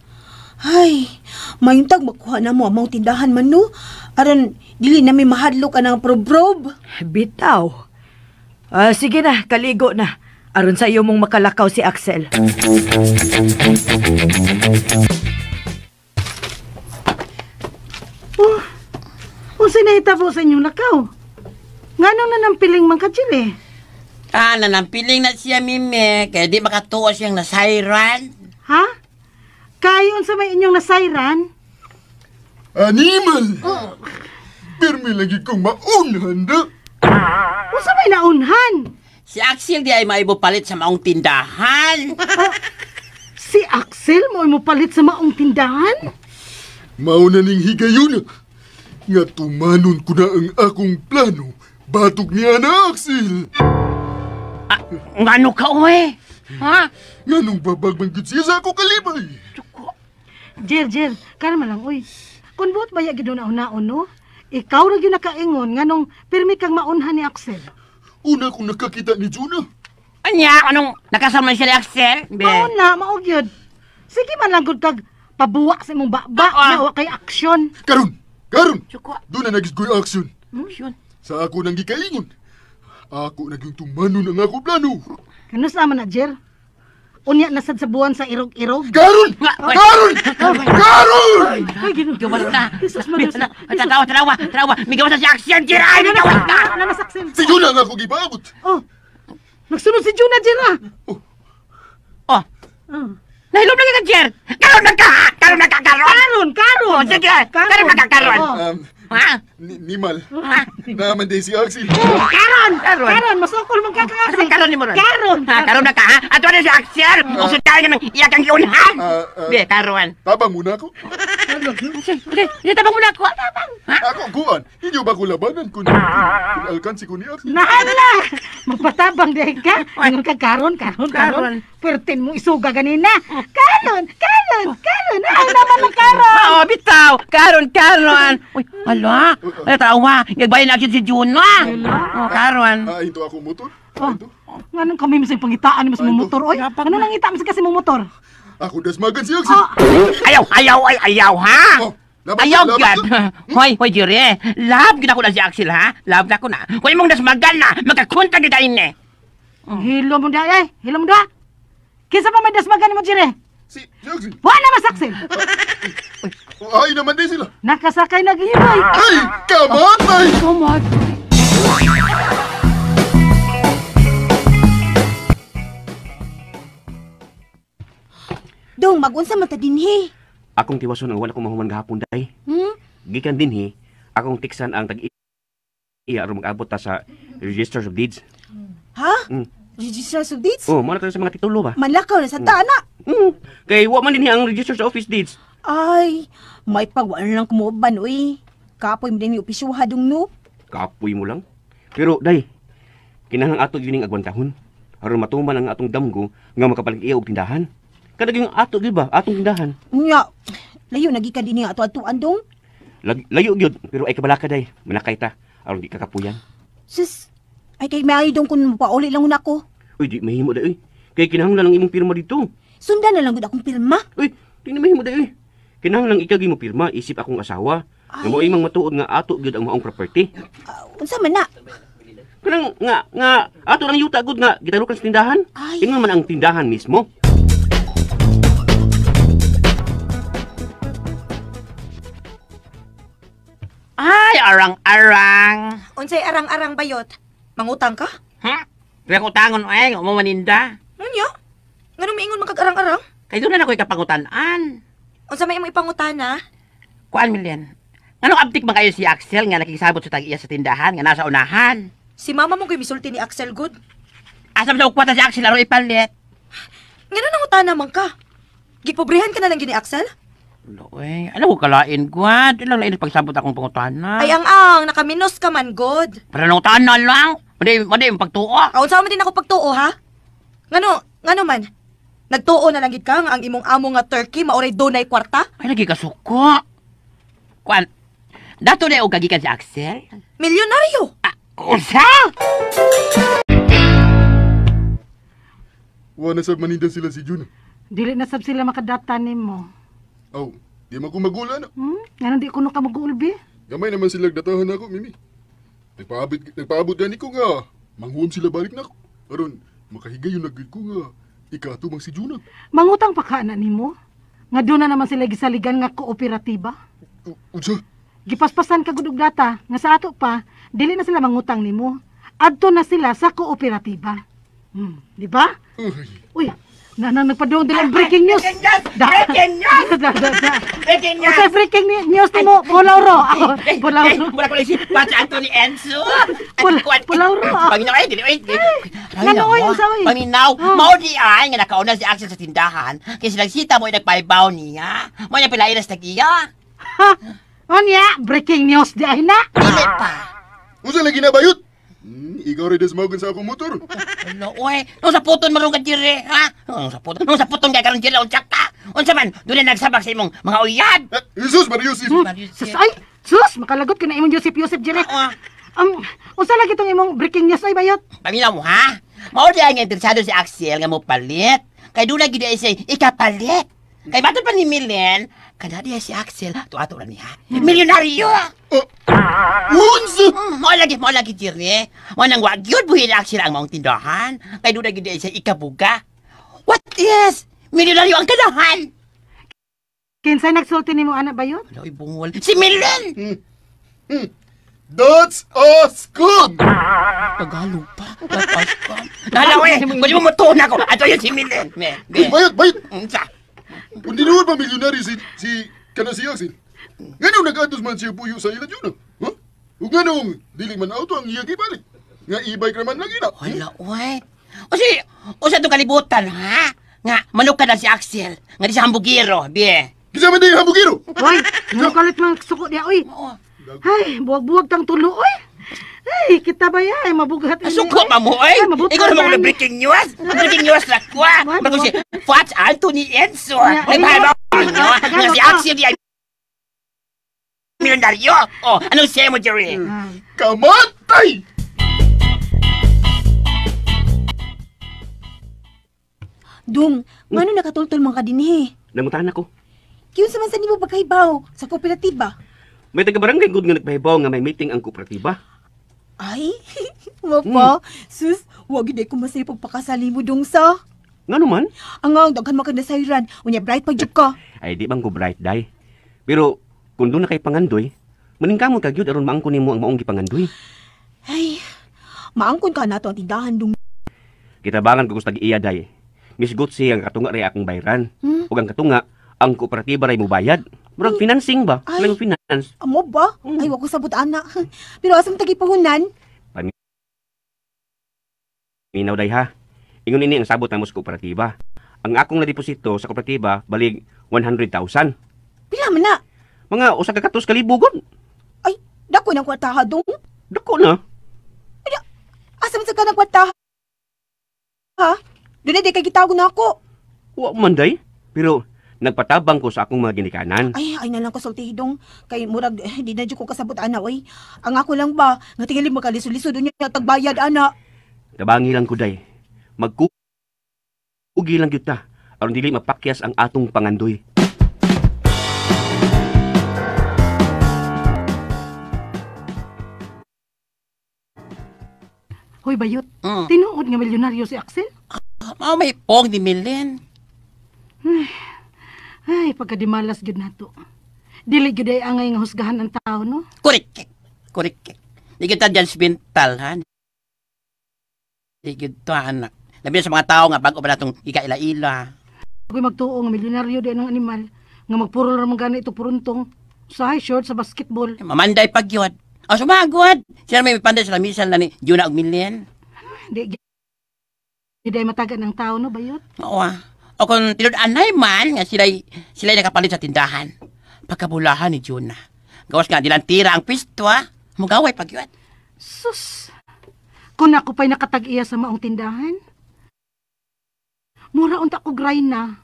Ay, mayuntag makuha na mo among tindahan man, no? Aron, dili na may mahadlok ang prob-prob. Bitaw. Sige na, kaligo na. Aron sa iyo mong makalakaw si Axel. Oh, unsa nahitabo sa inyong lakaw? Nganong nanampiling man ka, Chile? Nanampiling na siya, Mimi. Kaya di makatuo siyang nasayran. Ha? Kayon sa may inyong nasayran? Animal! Oh. Pirmi lagi kong maunhan na. Unsa may naunhan? Si Axel di ay maibupalit sa maong tindahan. Si Axel mo ay mopalit sa maong tindahan? Mauna ning higayon. Nga tumanon ko na ang akong plano. Batok niya na, Axel! Ngano ka, oy? Ha? Nganong babag man gud siya sa ako kalibay? Jer, kalma lang, oy. Kung buot baya gid na-unaon, no? Ikaw ra gyud nakaingon nganong pirmi kang maunhan ni Axel. Una kong nakakita ni Jonah. Anya, anong nakasama siya ni Axel? Maon na, mao gyud. Sige man lang gud kag pabuwak sa imong baba, na wa kay aksyon. Karon. Doon na nagis ko'y aksyon. Aksyon? Sa ako nang gikaingon. Ako naging tumanon ang ako plano. Kanus naman na, Jer? Unya nasad sa buwan sa irog-irog. Karon! Karon! Karon! Ay, Ginoo. Gawas na. Jesus, Maria. Tarawa, tarawa. Migawas na si Axel, Jer! Ay, migawas na! Ano na si Axel? Si Jonah ang ako gipaabot. Oh, nagsunod si Jonah, Jer, ah. Oh. Nahilom na ka, Jer! Karon na ka! Karon na ka, karon! Karon, karon! Oh, sige! Karon na ka, karon! Ha? Nimal. Naman din si Axel. Karon! Karon! Masukol mong ka, Axel! Karon ni mo ron? Karon! Ha, karon na ka, ha? Ato na si Axel! Usod tayo ng iyakang giunhan! Be, karon. Tabang muna ako. Okay, tabang mo na ako. Tabang. Ha? Ako kuan, inyo ba ko labanan kun alkansi ko ni Axel? Nahala! Magpatabang dahil ka. Ingon ka karon. Pertin mo isuga ganina. Karon. Ay naman ang karon. Oo, bitaw. Karon. Uy, hala. Ay, tawa. Nagbayan na si Juna. Oh, karon. Ah, ito ako motor. Oh, nganong kami mas pangitaan mas mo motor oy. Ano nangita mas kasi mo motor? Ako dasmagan si Axel. Ayaw, ha? Oh, laban, Ayaw, laban, gad. Hoy, Jure. Love gid ako na si Axel, ha? Love na ko na. Kung imong dasmagan na, magkakunta gid ini. Hilo mo da, eh. Hilo mo da. Kinsa pa may dasmagan mo, Jure? Si Axel. Wa na mas Axel. Ay naman din sila. Nakasakay na gibay. Ay, kamatay. Kamatay. Dong, magunsa man ta dinhi. Akong tiwason ang wala ko mahuman gahapon day. Gikan dinhi, akong tiksan ang tag iya aron mag-abot ta sa Registers of Deeds. Ha? Registers of Deeds? Oh, mo na sa mga titulo ba? Manlakaw na sa ta ana. Kay wa man dinhi ang Registers Office Deeds. Ay, may pagwaan lang kumuban uy. Kapoy mo din ni opisyuha dong no. Kapoy mo lang. Pero day, kinahanglan ato gyud ning agwantahon aron matuman ang atong damgo nga makapalig iya og tindahan. Kada yung ato gyud ba, atong tindahan. Nya, layo nagi ka dinhi ato atuan dong. Layo gyud, pero ay kabalaka day. Manakay ta aron di kakapuyan. Sus, ay kay maayo dong kun mapauli lang nako. Uy, di mahimo day uy. Kay kinahanglan ang imong pirma dito. Sundan na lang gud akong pirma. Uy, di na mahimo day uy. Kinahanglan ikaw gyud mo pirma isip akong asawa. Nga mo imong matuod nga ato gyud ang maong property. Unsa man na? Kanang nga ato lang yuta gud nga gitarukan sa tindahan. Ingon man ang tindahan mismo. Ay, arang-arang. Unsay arang-arang bayot? Mangutang ka? Ha? Pero utangon ay, mo maninda. Unya? Nganong miingon man kag arang-arang? Kay doon na ako'y kapangutanan. Unsa may imong ipangutana? Kuan, Milen. Nganong abtik man kayo si Axel nga nakikisabot sa tag-iya sa tindahan nga nasa unahan? Si mama mo ko'y misulti ni Axel good. Asa man sa ukwata si Axel aron ipalit? Nganong nangutana man ka? Gipobrehan ka na lang gini Axel? Uy, ano ko kalain, Gwad? Ilang lain pagsabot akong pangutana. Ay, ang, nakaminos ka man, God. Pero nangutana lang. Madi, pagtuo. Unsa man din ako pagtuo, ha? Ngano man? Nagtuo na lang gid ka nga ang imong amo nga turkey maoray dunay kwarta? Ay, lagi ka suko. Kuan, dato na og kagikan si Axel? Milyonaryo! Ah, unsa? Wa na sab maninda sila si Juna. Dili na sab sila makadata nimo. Aw, di man ko magula na. Nganong di ko no ka mag-ulbi? Gamay naman sila datahan ako, Mimi. Nagpaabot gani ko nga manghuam sila balik nako. Aron makahigayon na gyud ko nga ikatumang si Juna. Mangutang pa ka na nimo? Nga doon na naman sila gisaligan nga kooperatiba. Unsa? Gipaspasan ka gud og data nga sa ato pa dili na sila mangutang nimo. Adto na sila sa kooperatiba. Di ba? Uy, nanang nagpadung din ang breaking news. Breaking news! Breaking news! Okay, breaking news nimo, Pulauro. Pulauro. Mura ko lang si Patch Anthony Enzo. Pulauro. Paminaw, ay, dili, ay. Ngano, oy, unsa, oy? Paminaw, mao di ay nga nakauna si Axel sa tindahan. Kay silang sita mo ay nagpaibaw niya. Mo niya pilairas tag-iya. Ha? Onya, breaking news di ay na. Dili pa. Unsa lagi na bayot? Ikaw rin dasmagan sa akong motor. Ano, oy? Nung sa puton marong ka dire, ha? Nung sa puton, nung sa puton kay karon dire unsa ka? Unsa man, doon na nagsabak sa imong mga uyab. Jesus, Maria Joseph. Sus, ay, sus, makalagot ka na imong Joseph Joseph dire. Unsa lagi tong imong breaking news ay bayot? Paminaw mo, ha? Mao di ay nga interesado si Axel nga mo palit. Kay doon na gid ay siya ikapalit. Kay matod pa ni Milen, kada diya si Axel, tuato ra niya. Milyonaryo! Unsa? Mao lagi dire. Mao nang wa gyud buhi ni Axel ang maong tindahan. Kay doon na gid ay siya ikabuga. What is? Milyonaryo ang kanahan. Kinsay nagsulti nimo anak bayot? Ano bungol? Si Milen! That's a scam! Tagalog pa. That's a scam. Nalaw eh! Kung di mo matuon ako, ato yun si Milen. Bayot, bayot! Unsa? Kung di naman pa milyonaryo si kana si Axel, nganong nag-atos man siya puyo sa ila Juna? Huh? Ug nganong dili man auto ang iya gibalik? Nga e-bike raman lagi na. Wala, uy. O sa itong kalibutan, ha? Nga, manok ka na si Axel. Nga di sa hambugiro, biye. Kinsa man day hambugiro? Hoy, ngano kalit man suko niya oy. Ay, buwag-buwag tang tulo oy. Ay, kita ba ya? Ay, mabugat. ini, Suko oy. pa mo, oy! Ay, mabugat Ikaw naman man. ang breaking news! Ang breaking news na ko, ah! What? Bago si Fats Anthony Enzo! Yeah, Ay, ay, mahal ba ay, nyo? ay, Nga si Tagalog, Axel di ay milyonaryo! Oh, anong say mo, Jerry? Kamatay! Dong, ngano nakatultol man ka dinhi? Nangutana ko. Kiyon sa man sa nimo pagkahibaw sa kooperatiba? May taga-barangay gud nga nagpahibaw nga may meeting ang kooperatiba. Ay, wapa. Sus, wag gid ko masay pagpakasali mo dong sa. Ngano man? Ang ang daghan man ka nasayran, unya bright pa jud ka. Ay di bang ko bright day. Pero kung doon na kay pangandoy, maningkamot ka gyud aron maangkon nimo ang maong gipangandoy. Ay, maangkon ka nato ang tindahan dong. Kitabangan ko sa tag-iya day. Misgot siya ang katunga ray akong bayran. Hmm? Ug ang katunga, ang kooperatiba ray mubayad. Murag financing ba? Ay. Ay. finance. Amo ba? Ay, wa ko sabot ana. Pero asam tagipuhunan? Minaw day ha. Ingon ini ang sabot namo sa kooperatiba. Ang akong nadeposito sa kooperatiba balig 100,000. Pila man na? Mga usa ka katos kalibo gud. Ay, dako ng kwartaha dong. Dako na. Asa man sa ka ng kwartaha? Ha? Doon na di kay gitago na ako. Wa man day. Pero nagpatabang ko sa akong mga ginikanan. Ay, ay na lang ko sulti dong. Kay murag eh, di na jud ko kasabot ana oy. Ang ako lang ba nga tingali makalisod-lisod unya tagbayad ana. Tabangi lang ko day. Magkugi lang gyud ta aron dili mapakyas ang atong pangandoy. Hoy, bayot. Tinuod nga milyonaryo si Axel? Mao may pong ni Milen. Ay, pagkadimalas gyud nato. Dili gyud ay angay nga husgahan ang tao, no? Correct. Correct. Di kita judgmental, ha? Di kita, anak. Labi na sa mga tao nga bago pa natong ikaila-ila. Ako'y magtuo nga milyonaryo di ang animal nga magpuro ra man gani ito puruntong. Usahay short sa basketball. Mamanday pag yun. O sumagod. Siya may panday sa lamisan na ni Juna og Milen. Di gyud ay mataga ng tao, no, bayot? Oo ah. O kung tinud-anay man, nga sila'y nakapalit sa tindahan. Pagkabulahan ni Juna. Gawas nga, dilantira ang pisto ah. Mugaway pag yun. Sus! Kung ako pa'y nakatag-iya sa maong tindahan, mura unta ko gray na.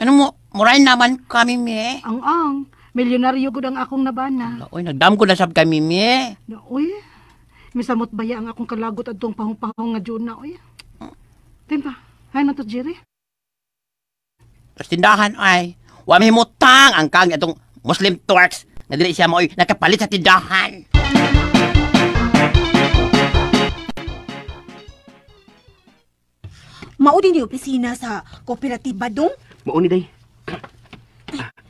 Ano mo, muray naman kami, mi. Ang-ang, milyonaryo gud ang akong nabana. Uy, nagdam ko na sab kami, mi. Na, uy, misamot baya ang akong kalagot adtong pahong-pahong nga Juna, uy. Timpa, hay man to, Jerry. Sa tindahan ay, wa may mutang ang kang itong Muslim Turks na dili siya maoy nakapalit sa tindahan. Mao din ni opisina sa kooperatiba dong. Mao ni day.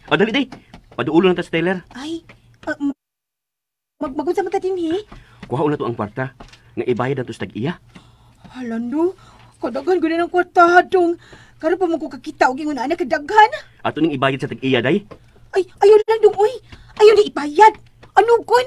O dali day. Paduulo na ta sa teller. Ay, magunsa man ta dinhi? Kuhaon na to ang kwarta nga ibayad na to sa tag-iya. Hala no, kadaghan gud ng kwartaha dong. Karon pa mo ko kakita og ingon ana kadaghan. Ato ning ibayad sa tag-iya day. Ay, ayaw lang dong oy. Ayaw ni ibayad. Ano kun?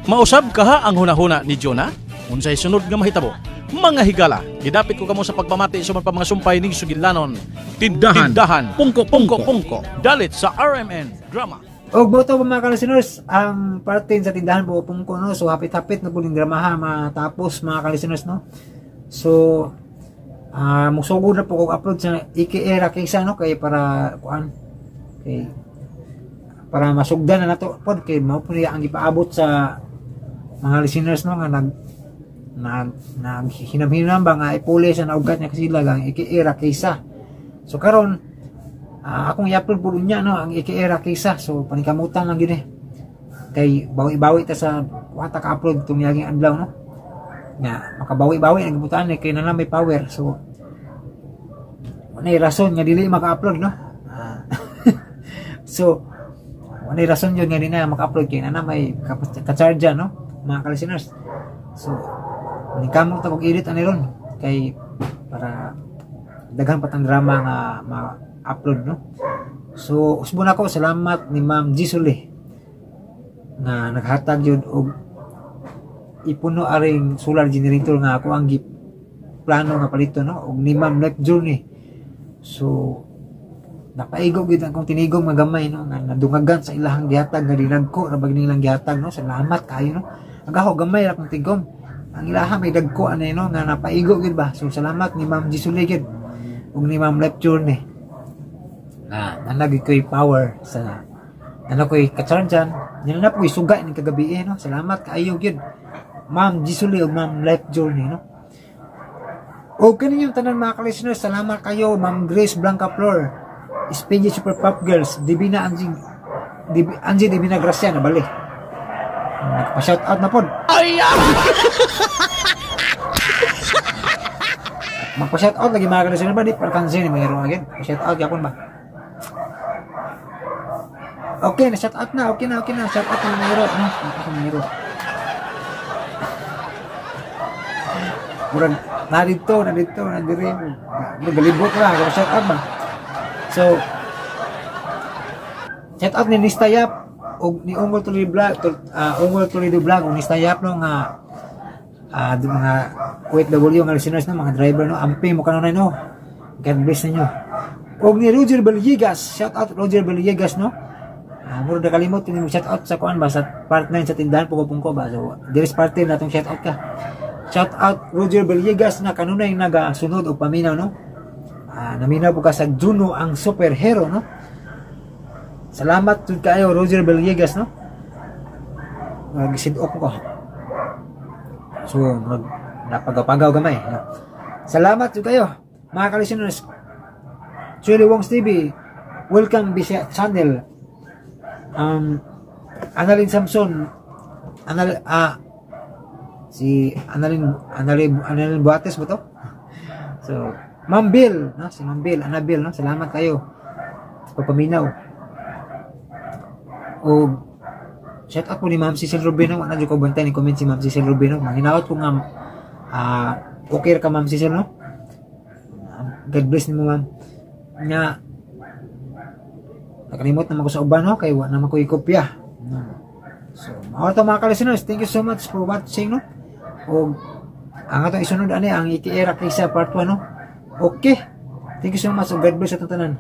Mausab kaha ang hunahuna ni Jonah? Unsay sunod nga mahitabo? Mga higala, gidapit ko kamo sa pagpamati sa mga sumpay ning sugilanon. Tindahan, Tindahan, pungko, pungko, pungko. Dalit sa RMN Drama. Og boto pa mga ka-listeners, ang parte sa tindahan po pungko no. So hapit-hapit na po ning dramaha matapos mga ka-listeners no. So musugod na po kog upload sa IKE Rakesa no kay para kuan kay para masugdan na nato pod kay mao po niya ang gipaabot sa mga listeners no nga nag naghinam-hinam ba nga ipuli sa naugat niya kasi ang IKE Rakesa. So karon akong i-upload po niya no ang IKE Rakesa. So panikamutan lang gyud eh. Kay bawi-bawi ta sa wata ka-upload tong niaging adlaw no. Nga makabawi-bawi ang gibutan eh kay na may power. So wala rason nga dili maka-upload no. So Wala rason yun nga di na maka-upload kay na may ka-charge, no, mga ka-listeners. So ningkamot ta og edit ani ron kay para daghan pa tang drama nga ma-upload, no. So usbon ako, salamat ni Ma'am Jisuli nga naghatag yun og ipuno aring solar generator nga ako ang plano nga palito, no, og ni Ma'am Life Journey. So napaigo gid akong tinigom nga gamay, no, nga nadungagan sa ilahang gihatag nga dinagko ra bag nilang gihatag, no. Salamat kayo, no. Ang ako gamay ra akong tigom, ang ilaha may dagko ani, no, nga napaigo gid ba. So salamat ni Ma'am Jisuli gid ug ni Ma'am Life Journey nga nanagi ko'y power sa ano ko'y kacharjan nila na po'y suga ni kagabi, eh, no. Salamat kaayo gid, Ma'am Jisuli ug Ma'am Life Journey, no. O kaninyong tanan, mga ka-listeners, salamat kayo, Ma'am Grace Blanca Flor, Speedy Super Pop Girls, Divina Angie, Angie Divina Gracia na bali. Nagpa-shout out na pod. Ay! Magpa-shout out lagi, mga ka-listeners ba? Di para kansin ni mayroon again. Pa-shout out yapon ba? Okay, na shout out na. Okay na, okay na. Shout out na mayroon. No? Ako mayroon. Murag narito, narito, nandiri. Murag galibot ra, shout out ba? So, shout out ni Nista Yap og ni Ungol Toledo Vlog, Ungol Toledo Vlog og Nista Yap, no, nga mga OFW nga listeners, no, mga driver, no, amping mo kanunay, no. God bless ninyo. Og ni Roger Villegas, shout out Roger Villegas, no. Murag nakalimot ni mo shout out sa kuan ba sa part 9 sa tindahan pungko ba. So, there is part 10 natong shout out ka. Shout out Roger Villegas nga kanunay nagasunod og paminaw, no. Naminaw po ka sa Juno ang superhero, no. Salamat jud kaayo, Roger Villegas, no. Nagsidok ko. So mag napagapagaw gamay, no? Salamat jud kayo, mga ka-listeners. Chili Wong's TV, welcome Bisaya Channel. Annalyn Samson, si Annalyn Buates ba to? So Ma'am Bill, no? Si Ma'am Bill, Annabel, no? Salamat kayo sa pagpaminaw. O shout out po ni Ma'am Cecil Rubino, wala jud ko bantay ni comment si Ma'am Cecil Rubino. Manghinaot ko nga okay ra ka, Ma'am Cecil, no. God bless nimo, Ma'am. Nga nakalimot naman ko sa uban, no, kay wa naman ko ikopya, no. So mao to, mga ka-listeners, thank you so much for watching, no. Og ang atong isunod ani ang ETA Rakisa part 1, no. Okay. Thank you so much. God bless sa tanan.